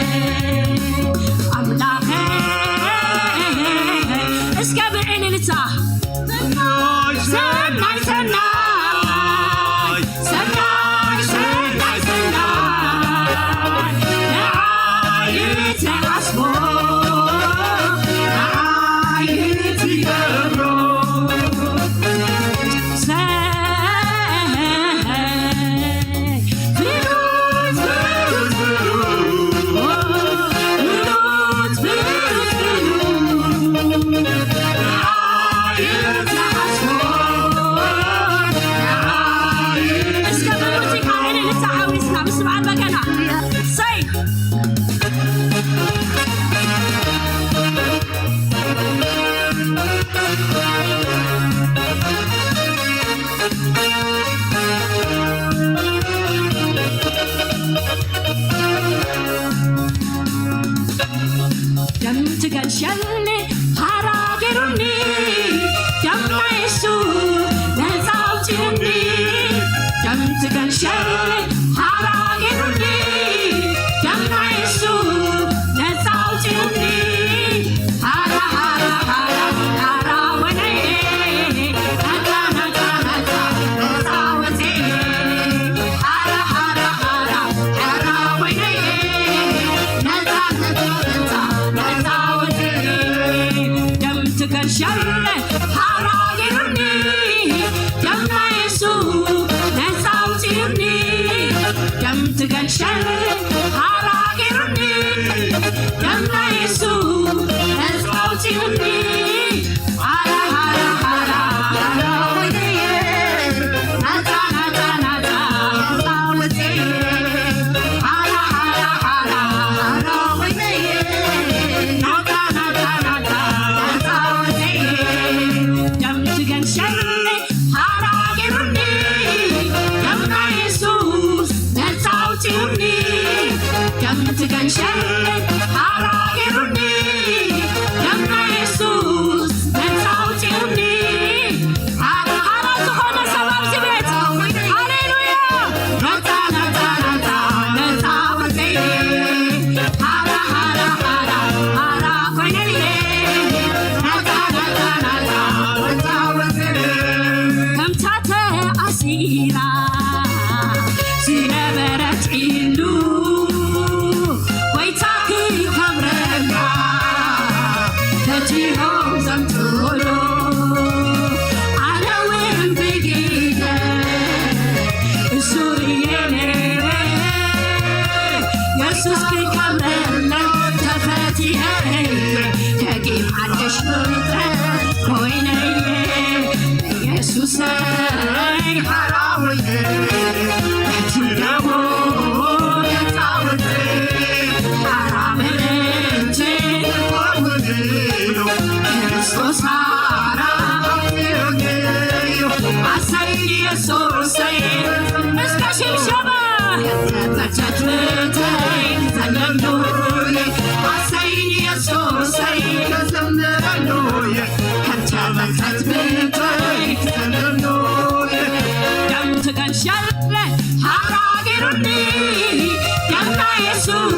ኣምላኸይ፣ እስከ ብዕልልታ ሰናይ፣ ሰናይ፣ ሰናይ፣ ሰናይ፣ ሰናይ፣ ንዓይ ትሓስቦ፣ ንዓይ ትገብሮ። ሰናይ፣ ብሉጽ፣ ብሉጽ፣ ብሉጽ፣ ብሉጽ፣ ብሉጽ፣ ብሉጽ። እስከ ብሙዚቃ እልልታ ሓዊስና ምስ በዓል በገና። ሰይ! ደም ትገንሸኒ ሓራ ገይሩኒ፣ ደም ናይ እሱ ነፃ ኣውፂኡኒ። ደም ትገንሸኒ ሓራ ገይሩኒ፣ ደም ናይ እሱ ነፃ ኣውፂኡኒ። ሓራ፣ ሓራ፣ ሓራ፣ ሓራ ወይነይ፣ ነፃ፣ ነፃ፣ ነፃ፣ ነፃ ወፂኤ። ሓራ፣ ሓራ፣ ሓራ፣ ሓራ ወይነይ፣ ነፃ፣ ነፃ፣ ነፃ፣ ነፃ ወፂኤ። ደም ትገንሸኒ ሓራ ገይሩኒ፣ ደም ናይ እሱ ነፃ ኣውፂኡኒ። ደም ትገንሸኒ ሓራ ገይሩኒ፣ ደም ናይ እሱ ነፃ ኣውፂኡኒ። ሓራ፣ ሓራ፣ ሓራ፣ ሓራ ወይነይ፣ ናታ፣ ናታ፣ ናታ፣ ናታ ወፀየ። ሓራ፣ ሓራ፣ ሓራ፣ ሓራ ወይነይ፣ ናታ፣ ናታ፣ ናታ፣ ናታ ወፀየ። ደም ትገንሸኒ ሓራ ገይሩኒ፣ ደም ናይ የሱስ ነፃ ኣውፂኡኒ። ደም ትገንሸኒ ሓራ ገይሩኒ፣ ደም ናይ የሱስ ነፃ ኣውፂኡኒ። ሓራ ሓራ ዝኾነ ሰብ ኣብዚ ቤት፣ ሃሌሉያ። ነፃ፣ ነፃ፣ ነፃ፣ ነፃ ወፂኤ። ሓራ፣ ሓራ፣ ሓራ፣ ሓራ ኮይነየ። ነፃ፣ ነፃ፣ ነፃ፣ ነፃ ወፂኤ። ከምታ ተኣሲራ ዝነበረት ዒሉ፣ ጎይታ ክኸብረላ ፈቲኖም ዘምጽኡሉ፣ ኣነ እውን ብግደ እሱ እየ ነይረ። የሱስ ክከብረላ ተፈቲነ፣ ደጊም ሓድሽ ፍጥረት ኮይነ። የሱሰይ ሓራወይ፣ እቲ ደሙ ነፃ ወፅኤ፣ ሓራ ምእንቲ ክኸውን ኢሉ፣ ክርስቶስ ሓራ ኣውፂኡኒ እዩ። የሱሰይ እስከ ሽብሸባ ተተቸትተይ ዘለሉይ ኣሰይ የሱሰይ ከዘምረሉይ ከምተመልከት ብተይ ዘለሉይ ደም ትቀንሸለ ሓራጊሩኒ ደምና የሱስ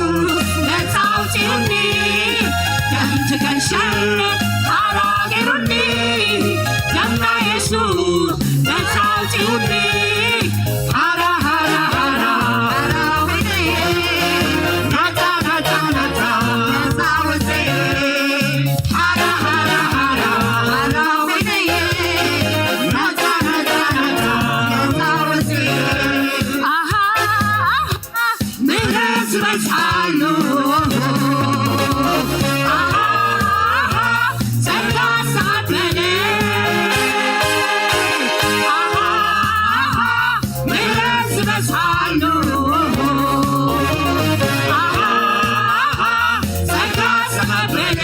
ነፃ ኣውፂኡኒ ደም ትቀንሸለ ሓራጊሩኒ ደምና የሱስ ነፃ ኣውፂኡኒ ሃራ ሃራ ሃራ ሃራ ወይነየ ናታ ናታ ናታ ነፃ ወፅኤ ሃራ ሃራ ሃራ ሃራ ወይነየ ናታ ናታ ናታ ነፃ ወፅኤ ኣሃ ኣሃ ምሕረት ዝበዝሓሉ ኣሃ ጸጋ ዝተቐበለ ኣሃ ኣሃ ምሕረት ዝበዝሓሉ ኣሃ ኣሃ ጸጋ ዝተቐበለ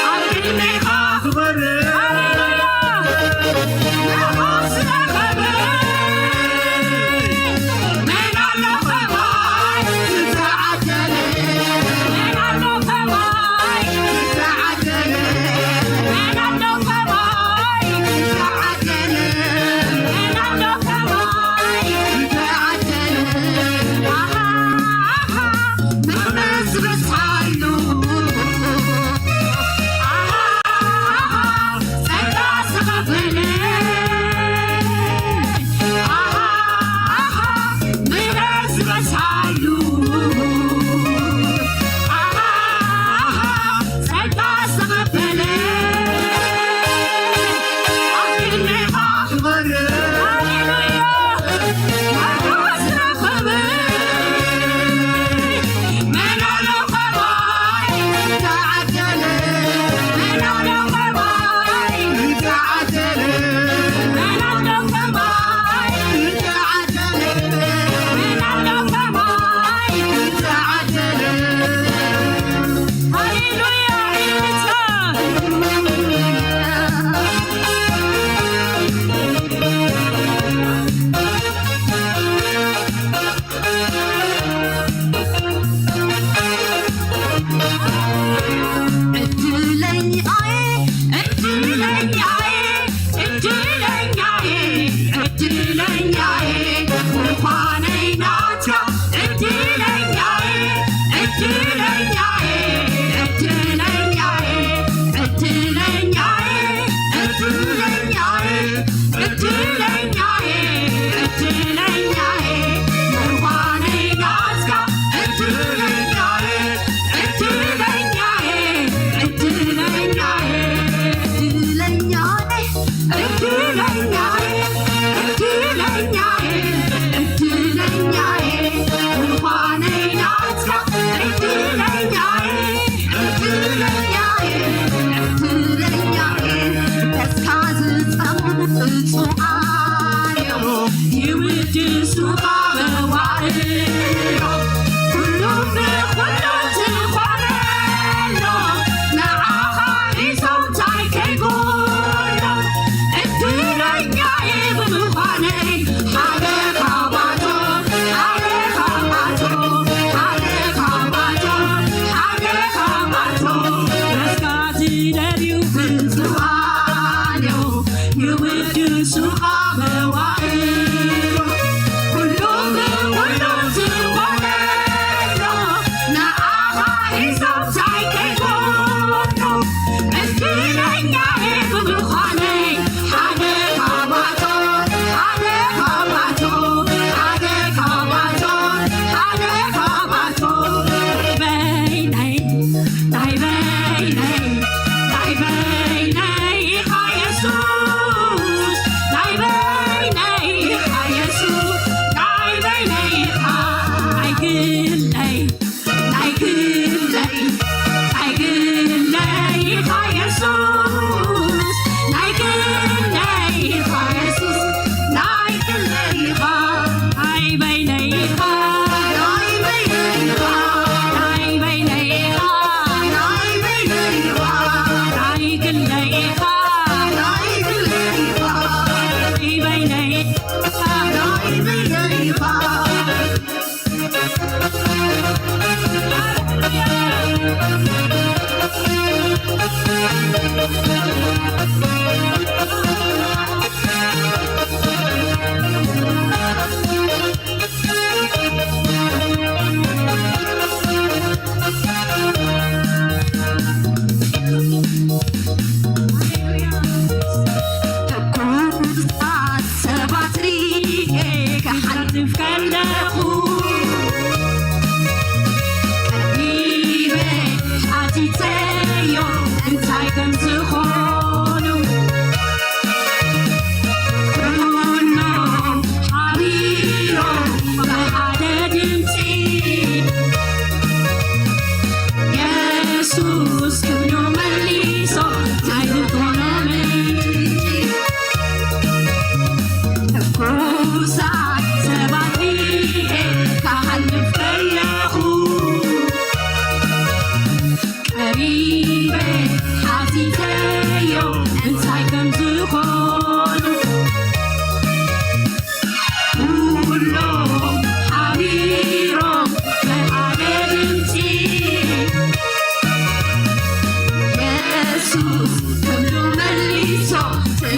ኣብ ቅድሜኻ ክበርር ሃሌሉያ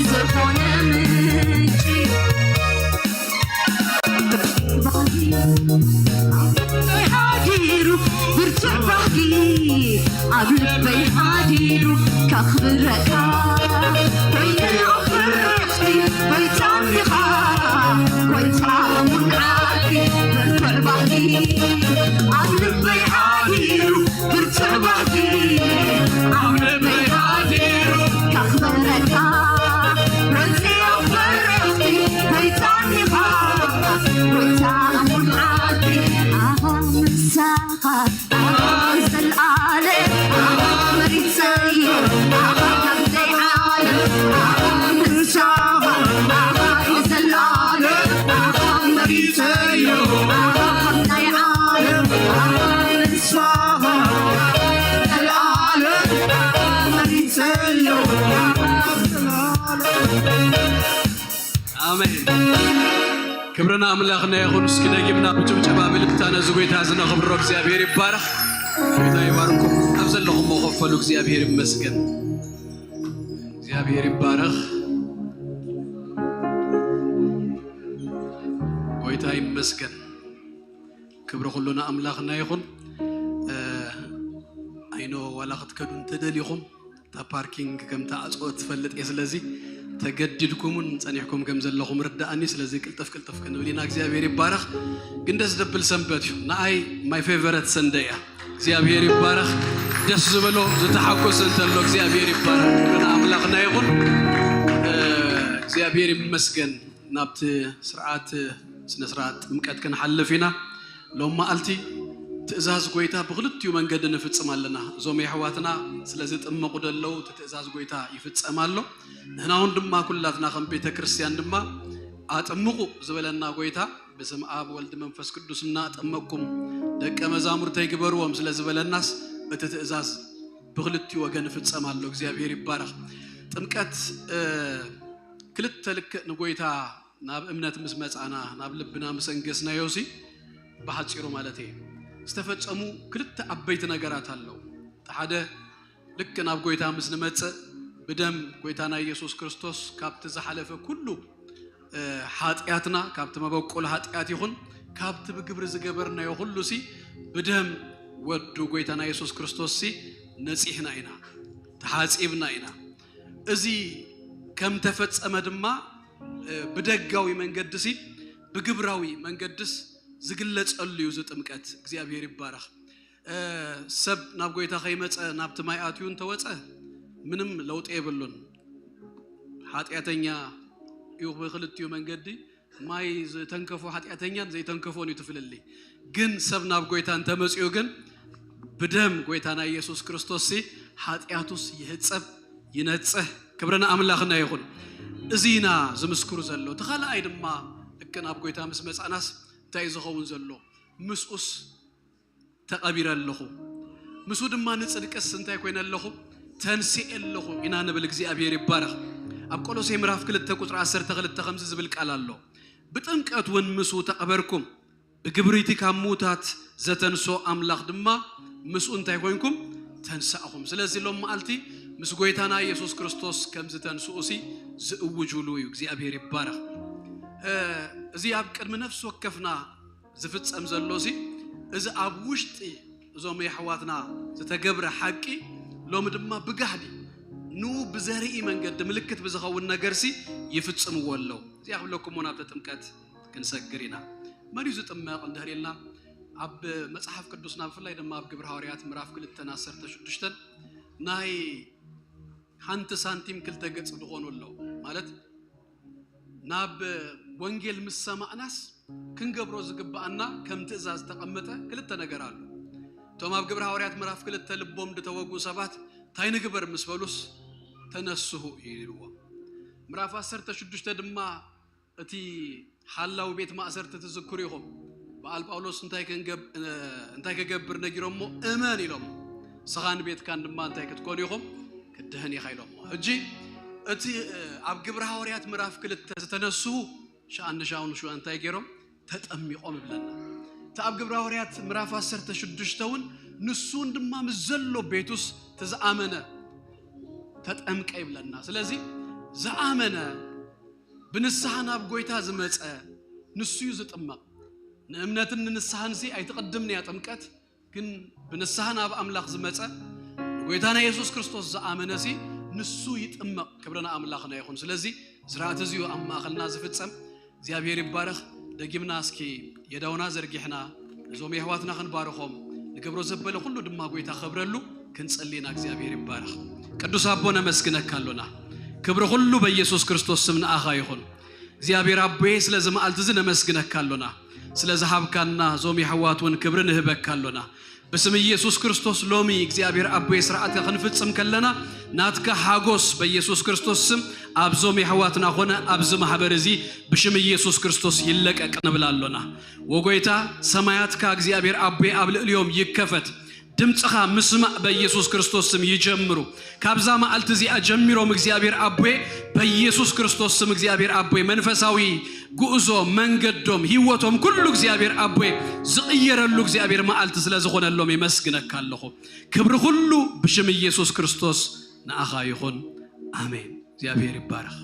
ዝኾነ ምንጪ ባህጊ ሓዲሩ ብርቱዕ ባህጊ ኣብ ልበይ ሓዲሩ ከኽብረካ ኮይነ ኣብ በረኽቲ ጎይታ እንዲኻ ጎይታ ሙን ዓዲ ብርቱዕ ባህጊ ኣብ ልበይ ሓዲሩ ብርቱዕ ባህጊ ኣብ ልበይ ሓዲሩ ከኽብረካ ወፂኦ በረኽቲ ጎይታ እንዲኻ ጎይታ ሙን ዓዲ ኣኻ ምሳኻ ኣኻ ዘለኣለ ኣኻ መሪፀዮ ኣኻ ካብዘይ ዓለም ኣኻ ምሳኻ ኣኻ ዘለኣለ ኣኻ መሪፀዮ ኣኻ ካብዘይ ዓለም ኣኻ ምሳኻ ዘለኣለ ኣኻ መሪፀዮ ኣኻ ዘለኣለ ኣሜን። ክብሪ ንኣምላኽና ይኹን። እስኪ ደጊምና ብጭብጨባ ብልልታ ነዚ ጎይታ እዚ ነኽብሮ። እግዚኣብሔር ይባረኽ። ጎይታ ይባርኩም። ኣብ ዘለኹሞ ኮፍ በሉ። እግዚኣብሔር ይመስገን። እግዚኣብሔር ይባረኽ። ጎይታ ይመስገን። ክብሪ ኩሉ ንኣምላኽና ይኹን። እ፣ ኣይኖ ዋላ ክትከዱ እንተደሊኹም እታ ፓርኪንግ ከም ተዓፅወት ትፈልጥ እየ። ስለዚ ተገዲድኩምን ጸኒሕኩም ከም ዘለኹም ርዳእኒ። ስለዚ ቅልጥፍ ቅልጥፍ ክንብል ኢና። እግዚኣብሔር ይባረኽ። ግን ደስ ደብል ሰንበት እዩ። ንኣይ ማይ ፌቨረት ሰንደ እያ። እግዚኣብሔር ይባረኽ። ደስ ዝበሎ ዝተሓጎሰ እንተሎ እግዚኣብሔር ይባረኽ። ክብሪ ንኣምላኽና ይኹን። እ፣ እግዚኣብሔር ይመስገን። ናብቲ ስርዓት ስነ ስርዓት ጥምቀት ክንሓልፍ ኢና። ሎም መዓልቲ ትእዛዝ ጎይታ ብክልቲኡ መንገዲ ንፍጽም ኣለና። እዞም የሕዋትና ስለ ዝጥመቑ ደለዉ እቲ ትእዛዝ ጎይታ ይፍጸም ኣሎ። ንሕና እውን ድማ ኩላትና ከም ቤተ ክርስቲያን ድማ ኣጥምቑ ዝበለና ጎይታ ብስም ኣብ ወልድ መንፈስ ቅዱስ እናጠመቅኩም ደቀ መዛሙርተይ ግበርዎም ስለ ዝበለናስ እቲ ትእዛዝ ብክልቲኡ ወገን ይፍጸም ኣሎ። እግዚኣብሔር ይባረኽ። ጥምቀት እ፣ ክልተ ልክዕ ንጎይታ ናብ እምነት ምስ መጻና ናብ ልብና ምስ ኣንገስናዮ ሲ ብሓጺሩ ማለት እየ ዝተፈጸሙ ክልተ ዓበይቲ ነገራት ኣለዉ። እቲ ሓደ ልክ ናብ ጎይታ ምስ ንመጽእ ብደም ጎይታና ኢየሱስ ክርስቶስ ካብቲ ዝሓለፈ ኩሉ እ፣ ሓጢኣትና ካብቲ መበቆል ሓጢኣት ይኹን ካብቲ ብግብሪ ዝገበርናዮ ኩሉ ሲ ብደም ወዱ ጎይታና ኢየሱስ ክርስቶስ ሲ ነጺሕና ኢና፣ ተሓጺብና ኢና። እዚ ከም ተፈጸመ ድማ እ፣ ብደጋዊ መንገዲ ሲ ብግብራዊ መንገድስ ዝግለጸሉ እዩ እዚ ጥምቀት። እግዚኣብሔር ይባረኽ። እ፣ ሰብ ናብ ጎይታ ከይመጸ ናብቲ ማይ ኣትዩ እንተወጸ ምንም ለውጢ የብሉን። ሓጢኣተኛ እዩ ብክልቲኡ መንገዲ። ማይ ዝተንከፎ ሓጢኣተኛን ዘይተንከፎን እዩ ትፍልልይ። ግን ሰብ ናብ ጎይታ እንተመጺኡ ግን ብደም ጎይታና ኢየሱስ ክርስቶስ ሲ ሓጢኣቱስ ይህጸብ ይነጽህ። ክብሪ ንኣምላኽና ይኹን። እዚ ኢና ዝምስክሩ ዘሎ። እቲ ካልኣይ ድማ ልክ ናብ ጎይታ ምስ መጻናስ እንታይ እዩ ዝኸውን ዘሎ? ምስኡስ ተቐቢረ ኣለኹ፣ ምስኡ ድማ ንጽድቅስ እንታይ ኮይነ ኣለኹ? ተንሲኤ ኣለኹ ኢና ንብል። እግዚኣብሔር ይባረኽ። ኣብ ቆሎሴ ምዕራፍ ክልተ ቁጽሪ ዓሰርተ ክልተ ከምዚ ዝብል ቃል ኣሎ፣ ብጥምቀት እውን ምስኡ ተቐበርኩም፣ ብግብሪ እቲ ካብ ምዉታት ዘተንስኦ ኣምላኽ ድማ ምስኡ እንታይ ኮይንኩም? ተንሳእኹም። ስለዚ ሎም መዓልቲ ምስ ጎይታና ኢየሱስ ክርስቶስ ከም ዝተንስኡ ሲ ዝእውጅሉ እዩ። እግዚኣብሔር ይባረኽ። እ፣ እዚ ኣብ ቅድሚ ነፍሲ ወከፍና ዝፍጸም ዘሎ ሲ እዚ ኣብ ውሽጢ እዞም የሕዋትና ዝተገብረ ሓቂ ሎሚ ድማ ብጋህዲ ንኡ ብዘርኢ መንገዲ ምልክት ብዝኸውን ነገር ሲ ይፍጽምዎ ኣለዉ። እዚኣ ክብለኩም እሞ ናብቲ ጥምቀት ክንሰግር ኢና። መን እዩ ዝጥመቕ እንድሕር ኢልና ኣብ መጽሓፍ ቅዱስና ብፍላይ ድማ ኣብ ግብሪ ሃዋርያት ምዕራፍ ክልተን ዓሰርተ ሽዱሽተን ናይ ሓንቲ ሳንቲም ክልተ ገጽ ዝኾኑ ኣለዉ። ማለት ናብ ወንጌል ምስ ሰማዕናስ ክንገብሮ ዝግብኣና ከም ትእዛዝ ዝተቐመጠ ክልተ ነገር ኣሎ። እቶም ኣብ ግብሪ ሃዋርያት ምዕራፍ ክልተ ልቦም ዝተወግኡ ሰባት እንታይ ንግበር ምስ በሉስ ተነስሁ እዩ ኢልዎም። ምዕራፍ ዓሰርተ ሽዱሽተ ድማ እቲ ሓላዊ ቤት ማእሰርቲ ትዝክሩ ኢኹም። በዓል ጳውሎስ እንታይ ክንገብ-፣ እ፣ እንታይ ክገብር ነጊሮሞ? እመን ኢሎም። ስኻን ቤትካን ድማ እንታይ ክትኮኑ ኢኹም? ክድህን ኢኻ ኢሎሞ። ሕጂ እቲ፣ እ፣ ኣብ ግብሪ ሃዋርያት ምዕራፍ ክልተ ዝተነስሁ ሸኣን ንሻውን ሽዋ እንታይ ገይሮም? ተጠሚቖም ይብለና። እቲ ኣብ ግብሪ ሃዋርያት ምዕራፍ ዓሰርተ ሽዱሽተ እውን ንሱን ድማ ምስ ዘሎ ቤቱስ እቲ ዝኣመነ ተጠምቀ ይብለና። ስለዚ ዝኣመነ ብንስሓ ናብ ጎይታ ዝመጸ ንሱ እዩ ዝጥመቕ። ንእምነትን ንንስሓንሲ ኣይትቕድምን እያ ጥምቀት፣ ግን ብንስሓ ናብ ኣምላኽ ዝመጸ ንጎይታና የሱስ ክርስቶስ ዝኣመነሲ ንሱ ይጥመቕ። ክብሪ ንኣምላኽና ይኹን። ስለዚ ስርዓት እዚዩ ኣብ ማእኸልና ዝፍጸም። እግዚኣብሔር ይባረኽ። ደጊምና እስኪ የዳውና ዘርጊሕና ነዞም የሕዋትና ክንባርኾም ንገብሮ ዘበለ ኩሉ ድማ ጎይታ ኸብረሉ ክንጸሊ ኢና። እግዚኣብሔር ይባረኽ። ቅዱስ ኣቦ ነመስግነካ ኣሎና። ክብሪ ኩሉ በኢየሱስ ክርስቶስ ስም ንኣኻ ይኹን። እግዚኣብሔር ኣቦዬ ስለዚ መዓልቲ እዚ ነመስግነካ ኣሎና። ስለ ዝሃብካና እዞም የሕዋት እውን ክብሪ ንህበካ ኣሎና። ብስም ኢየሱስ ክርስቶስ ሎሚ እግዚኣብሔር ኣቦዬ ስርዓትካ ክንፍጽም ከለና ናትካ ሓጎስ በኢየሱስ ክርስቶስ ስም ኣብዞም የሕዋትና ኾነ ኣብዚ ማሕበር እዚ ብሽም ኢየሱስ ክርስቶስ ይለቀቅ ንብል ኣሎና። ወጎይታ ሰማያትካ እግዚኣብሔር ኣቦዬ ኣብ ልዕሊኦም ይከፈት። ድምፅኻ ምስማዕ በኢየሱስ ክርስቶስ ስም ይጀምሩ። ካብዛ መዓልቲ እዚኣ ጀሚሮም እግዚኣብሔር ኣቦዬ በኢየሱስ ክርስቶስ ስም እግዚኣብሔር ኣቦዬ መንፈሳዊ ጉዕዞ መንገዶም ህይወቶም ኩሉ እግዚኣብሔር ኣቦዬ ዝቕየረሉ እግዚኣብሔር መዓልቲ ስለ ዝኾነሎም የመስግነካ ኣለኹ። ክብሪ ኩሉ ብሽም ኢየሱስ ክርስቶስ ንኣኻ ይኹን። ኣሜን። እግዚኣብሔር ይባረኽ።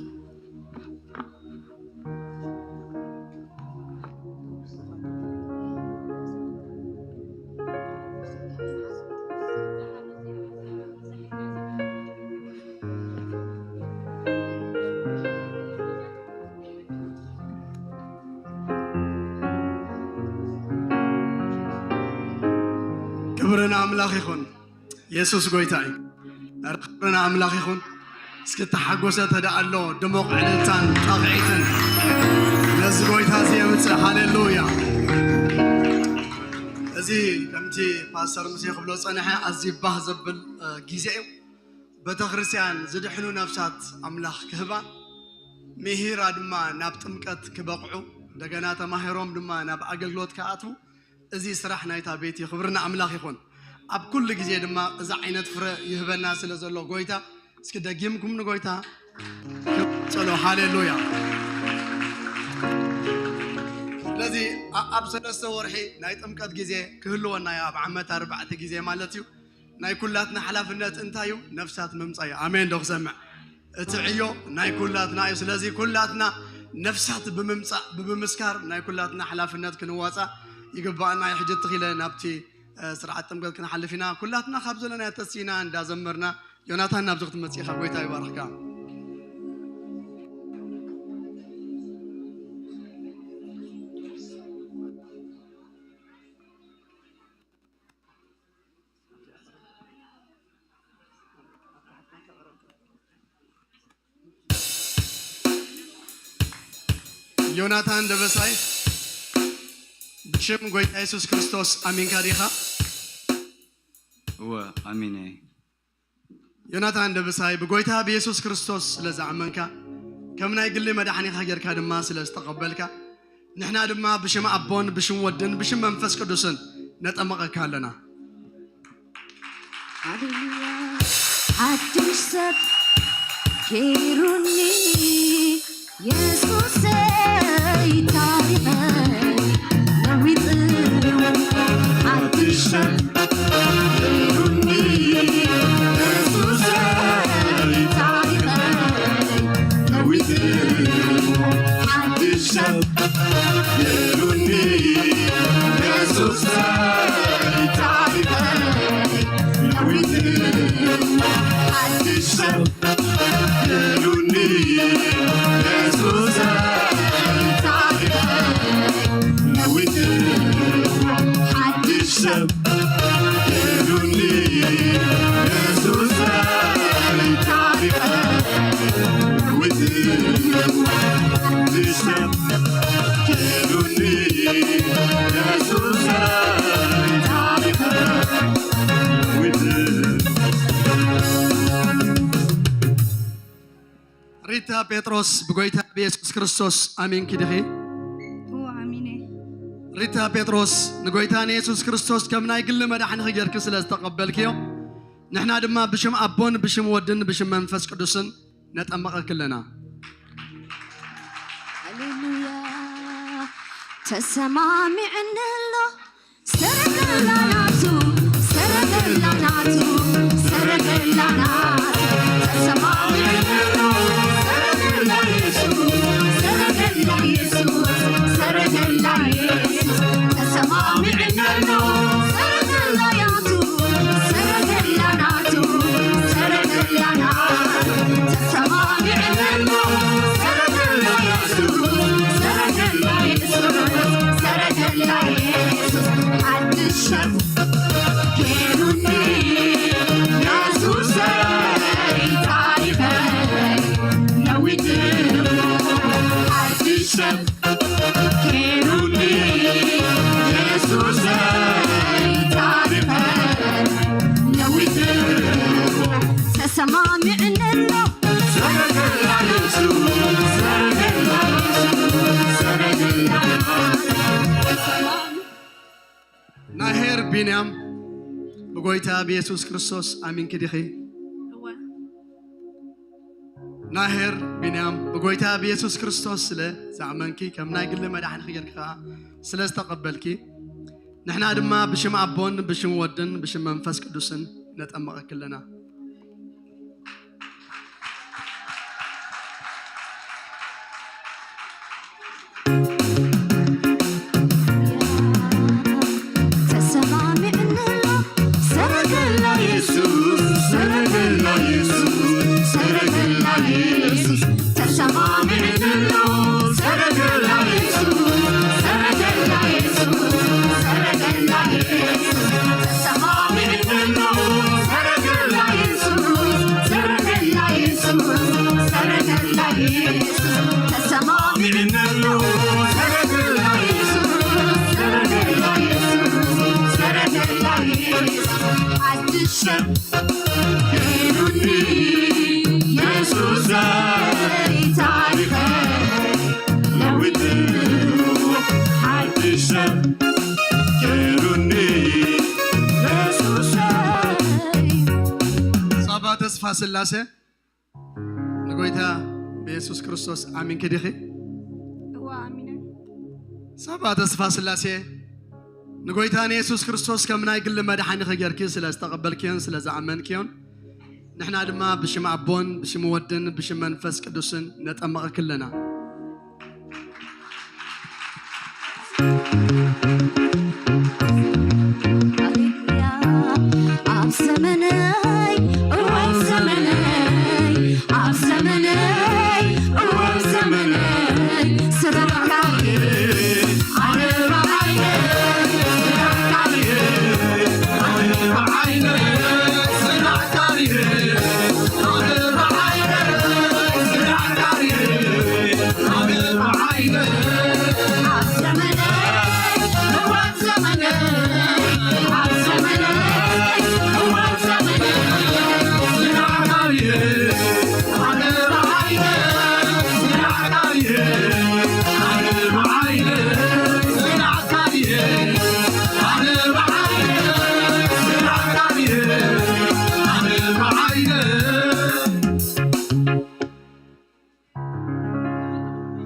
ክብሪ ንኣምላኽ ይኹን። የሱስ ጎይታ እዩ። ኧረ ክብሪ ንኣምላኽ ይኹን። እስኪ እተሓጎሰ ተደኣ ኣሎ ድሙቕ ዕልልታን ጣቕዒትን ነዚ ጎይታ እዚ የምጽእ። ሃሌሉያ። እዚ ከምቲ ፓስተር ሙሴ ክብሎ ጸንሐ ኣዝዩ ባህ ዘብል፣ እ፣ ግዜ እዩ። ቤተክርስትያን ዝድሕኑ ነፍሳት ኣምላኽ ክህባ፣ ምሂራ ድማ ናብ ጥምቀት ክበቕዑ፣ እንደገና ተማሂሮም ድማ ናብ ኣገልግሎት ክኣትዉ፣ እዚ ስራሕ ናይታ ቤት እዩ። ክብሪ ንኣምላኽ ይኹን። ኣብ ኩሉ ግዜ ድማ እዚ ዓይነት ፍረ ይህበና ስለ ዘሎ ጎይታ፣ እስኪ ደጊምኩም ንጎይታ ክብሪ ሃሌሉያ። ስለዚ ኣ-፣ ኣብ ሰለስተ ወርሒ ናይ ጥምቀት ግዜ ክህልወና እዩ፣ ኣብ ዓመት ኣርባዕተ ግዜ ማለት እዩ። ናይ ኩላትና ሓላፍነት እንታይ እዩ? ነፍሳት ምምጻእ እዩ። ኣሜን ዶ ክሰምዕ? እቲ ዕዮ ናይ ኩላትና እዩ። ስለዚ ኩላትና ነፍሳት ብምምጻእ፣ ብምምስካር ናይ ኩላትና ሓላፍነት ክንዋጻእ ይግባኣና እዩ። ሕጂ ትኺለ ናብቲ፣ እ፣ ስርዓት ጥምቀት ክንሓልፍ ኢና። ኩላትና ካብ ዘለናዮ ተሲእና እንዳዘመርና፣ ዮናታን ናብዚ ክትመጽእ ኢኻ። ጎይታ ይባርኽካ። ዮናታን ደበሳይ፣ ብሽም ጎይታ የሱስ ክርስቶስ ኣሚንካ ዲኻ? እወ፣ ኣሚነ። ዮናታን ደበሳይ፣ ብጎይታ ብየሱስ ክርስቶስ ስለ ዝኣመንካ፣ ከም ናይ ግሊ መድሓኒኻ ጌርካ ድማ ስለ ዝተቐበልካ፣ ንሕና ድማ ብሽም ኣቦን ብሽም ወድን ብሽም መንፈስ ቅዱስን ነጠምቐካ ኣለና። ሃሌሉያ። ሓድሽ ሰብ ገይሩኒ የሱሰይ፣ ታሪኸይ ለዊጥዎ። ሓድሽ ሰብ ገይሩኒ የሱሰይ፣ ታሪኸይ ለዊጥዎ። ሓድሽ ሰብ ገይሩኒ የሱሰይ፣ ታሪኸይ ለዊጥዎ። ሓድሽ ሰብ ገይሩኒ የሱሰይ፣ ታሪኸይ ለዊጥዎ። ሓድሽ ሰብ ገይሩኒ የሱሰይ፣ ታሪኸይ ለዊጥዎ። ሓድሽ ሰብ ገይሩኒ የሱሰይ፣ ታሪኸይ ለዊጥዎ። ሪታ ጴጥሮስ፣ ብጎይታ ብየሱስ ክርስቶስ ኣሚንኪ ዲኺ? እወ፣ ኣሚነ። ሪታ ጴጥሮስ፣ ንጎይታ ንየሱስ ክርስቶስ ከም ናይ ግሊ መድሓኒኺ ጌርኪ ስለ ዝተቐበልክዮ፣ ንሕና ድማ ብሽም ኣቦን ብሽም ወድን ብሽም መንፈስ ቅዱስን ነጠምቐኪ ኣለና። ሃሌሉያ። ተሰማሚዕኒ ኣሎ ሰረገላ ናቱ፣ ሰረገላ ናቱ፣ ሰረገላ ናቱ። ተሰማሚዕኒ ኣሎ ሰብ ኬሩኒ የሱሰይ ታሪኸ ለዊጥዎ ተሰማሚዕኒ ኣሎ ሰረገላ የሱስ ሰረገላ የሱስ ሰረገላ ናሄር ቢንያም ብጎይታ ብየሱስ ክርስቶስ ኣሚንኪ ዲኺ? እወ። ናሄር ቢንያም ብጎይታ ብየሱስ ክርስቶስ ስለ ዝኣመንኪ ከም ናይ ግሊ መድሓኒኺ ጌርኪ ከኣ ስለ ዝተቐበልኪ ንሕና ድማ ብሽም ኣቦን ብሽም ወድን ብሽም መንፈስ ቅዱስን ነጠምቐኪ ኣለና። ተሰማሚዕኒ ኣሎ ሰረገላ የሱስ ሰረገላ የሱስ ሰረገላ የሱስ ተሰማሚዕኒ ኣሎ ሰረገላ የሱስ ሰረገላ የሱስ ሰረገላ የሱስ ተሰማሚዕኒ ኣሎ ሰረገላ የሱስ ሰረገላ የሱስ ሰረገላ የሱስ ተሰማሚዕኒ ኣሎ ሰረገላ የሱስ ሰረገላ የሱስ ሰረገላ የሱስ ሓድሽ ሰብ ጌሩኒ የሱሰይ ታሪኸ ለዊጥዎ ሓድሽ ሰብ ጌሩኒ የሱሰይ ሳባ ተስፋ ስላሴ ንጎይታ ብየሱስ ክርስቶስ ኣሚንኪ ዲኺ? እወ ኣሚነ። ሳባ ተስፋ ስላሴ ንጎይታ ንየሱስ ክርስቶስ ከም ናይ ግሊ መድሓኒኺ ጌርኪ ስለ ዝተቐበልክዮን ስለ ዝኣመንክዮን ንሕና ድማ ብሽም ኣቦን ብሽም ወድን ብሽም መንፈስ ቅዱስን ነጠምቐኪ ኣለና። ኣብ ዘመነይ እወ ኣብ ዘመነይ ኣብ ዘመነይ እወ ኣብ ዘመነይ ስራሕካ ኣነ ብዓይነይ ስራሕካ ኣነ ብዓይነይ ስራሕካ ኣነ ብዓይነይ ስራሕካ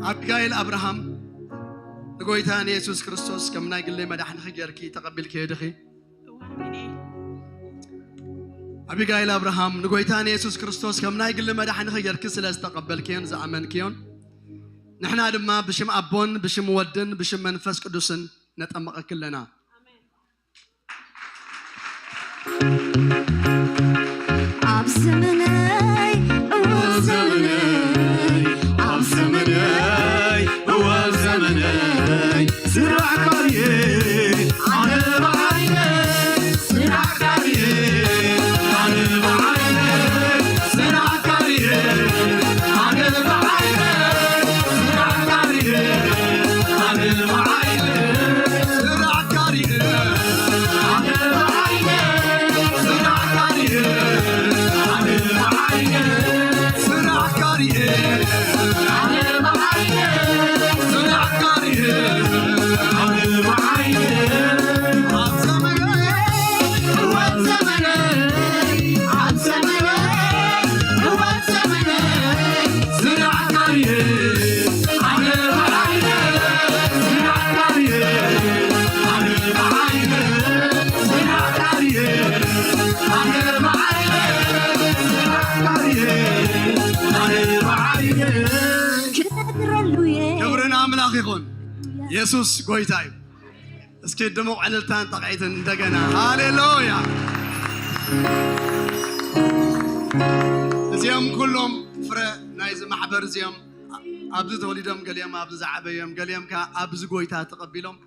ኣቢጋይል ኣብርሃም ንጎይታ ንየሱስ ክርስቶስ ከም ናይ ግለይ መድሓኒኺ ጌርኪ ተቐቢልክዮ ዲኺ? እወ፣ ኣሚነ። ኣቢጋይል ኣብርሃም ንጎይታ ንየሱስ ክርስቶስ ከም ናይ ግሊ መድሓኒኺ ጌርኪ ስለ ዝተቐበልክዮን ዝኣመንክዮን ንሕና ድማ ብሽም ኣቦን ብሽም ወድን ብሽም መንፈስ ቅዱስን ነጠምቐኪ ኣለና። ኣሜን። ኣብ ዘመነይ እወ ኣብ ዘመነይ ኣብ ዘመነይ እወ ኣብ ዘመነይ ስራሕካየ ኣነ ብዓይነይ ስራሕካየ ኣነ ብዓይነይ ስራሕካየ ኣነ ብዓይነይ ስራሕካየ ኣነ ብዓይነይ ክነግረሉ እየ። ክብሪ ንኣምላኽ ይኹን። የሱስ ጎይታ እዩ። እስኪ ድሙቕ ዕልልታን ጣቕዒትን እንደገና። ሃሌሉያ። እዚኦም ኩሎም ፍረ ናይዚ ማሕበር እዚኦም ኣብዚ ተወሊዶም፣ ገሊኦም ኣብዚ ዝዓበዮም፣ ገሊኦም ከኣ ኣብዚ ጎይታ ተቐቢሎም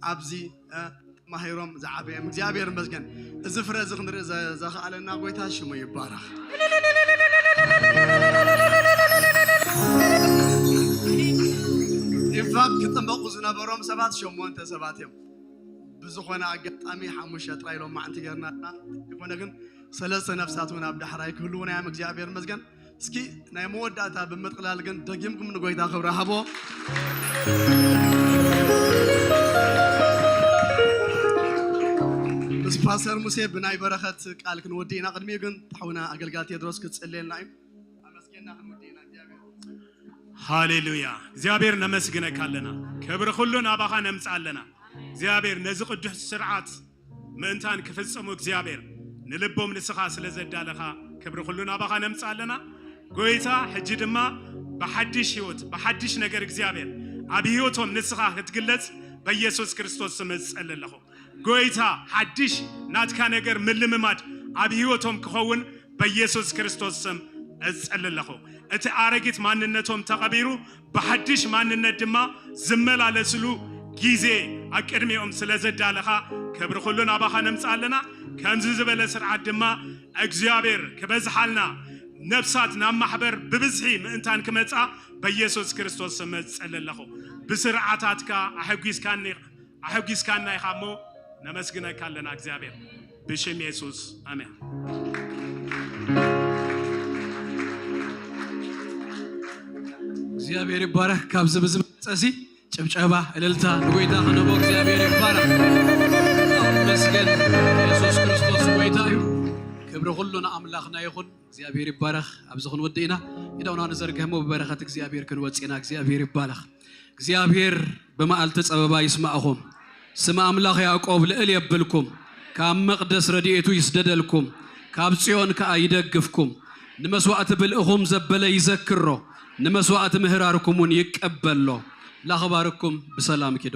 ኣብዚ፣ እ፣ ማሂሮም ዝዓበዮም። እግዚኣብሔር ይመስገን። እዚ ፍረ እዚ ክንርኢ ዘ-፣ ዘኽኣለና ጎይታ ሽሙ ይባረኽ። ክጥመቁ ዝነበሮም ሰባት ሸሞንተ ሰባት እዮም። ብዝኾነ ኣጋጣሚ ሓሙሽተ ጥራይ ሎማዕንቲ ጌርና ኢና። ይኾነ ግን ሰለስተ ነፍሳት እውን ኣብ ዳሕራይ ክህልዉና እዮም። እግዚኣብሔር ይመስገን። እስኪ ናይ መወዳእታ ብምጥቕላል ግን ደጊምኩም ንጎይታ ክብሪ ሃቦ። ምስ ፓስተር ሙሴ ብናይ በረኸት ቃል ክንወዲ ኢና። ቅድሚኡ ግን ሓውና ኣገልጋሊ ቴድሮስ ክጽልየልና እዩ። ኣመስጌና ክንወዲ ኢና እግዚኣብሔር። ሃሌሉያ። እግዚኣብሔር ነመስግነካ ኣለና። ክብሪ ኩሉ ናባኻ ነምጽእ ኣለና። እግዚኣብሔር ነዚ ቅዱስ ስርዓት ምእንታን ክፍጽሙ እግዚኣብሔር ንልቦም ንስኻ ስለ ዘዳለኻ ክብሪ ኩሉ ናባኻ ነምጽእ ኣለና። ጎይታ ሕጂ ድማ ብሓድሽ ህይወት ብሓድሽ ነገር እግዚኣብሔር ኣብ ህይወቶም ንስኻ ክትግለጽ በኢየሱስ ክርስቶስ ስም እጸሊ ኣለኹ። ጎይታ ሓድሽ ናትካ ነገር ምልምማድ ኣብ ህይወቶም ክኸውን በኢየሱስ ክርስቶስ ስም እጸሊ ኣለኹ። እቲ ኣረጊት ማንነቶም ተቐቢሩ ብሓድሽ ማንነት ድማ ዝመላለስሉ ግዜ ኣብ ቅድሚኦም ስለ ዘዳለኻ ክብሪ ኩሉ ናባኻ ነምጽእ ኣለና። ከምዚ ዝበለ ስርዓት ድማ እግዚኣብሔር ክበዝሓልና ነፍሳት ናብ ማሕበር ብብዝሒ ምእንታን ክመጻ በኢየሱስ ክርስቶስ ስም እጸሊ ኣለኹ። ብስርዓታትካ ኣሐጒስካኒ ኣሐጒስካና ኢኻ እሞ ነመስግነካ ኣለና እግዚኣብሔር ብሽም የሱስ ኣሜን። እግዚኣብሔር ይባረክ። ካብዚ ብዝመፀ ሲ ጭብጨባ እልልታ ንጎይታ ክነቦ እግዚኣብሔር ይባረክ። ኣመስገን። የሱስ ክርስቶስ ጎይታ እዩ። ክብሪ ኩሉ ንኣምላኽና ይኹን። እግዚኣብሔር ይባረክ። ኣብዚ ክንወድእ ኢና። ኢዳውና ንዘርግሕ እሞ ብበረኸት እግዚኣብሔር ክንወፅእ ኢና። እግዚኣብሔር ይባረክ። እግዚኣብሔር ብመዓልቲ ጸበባ ይስማዕኹም። ስም ኣምላኽ ያዕቆብ ልዕል የብልኩም። ካብ መቕደስ ረድኤቱ ይስደደልኩም። ካብ ጽዮን ከኣ ይደግፍኩም። ንመስዋዕቲ ብልእኹም ዘበለ ይዘክሮ። ንመስዋዕቲ ምህራርኩም እውን ይቀበሎ። ላኽባርኩም ብሰላም ኪዱ።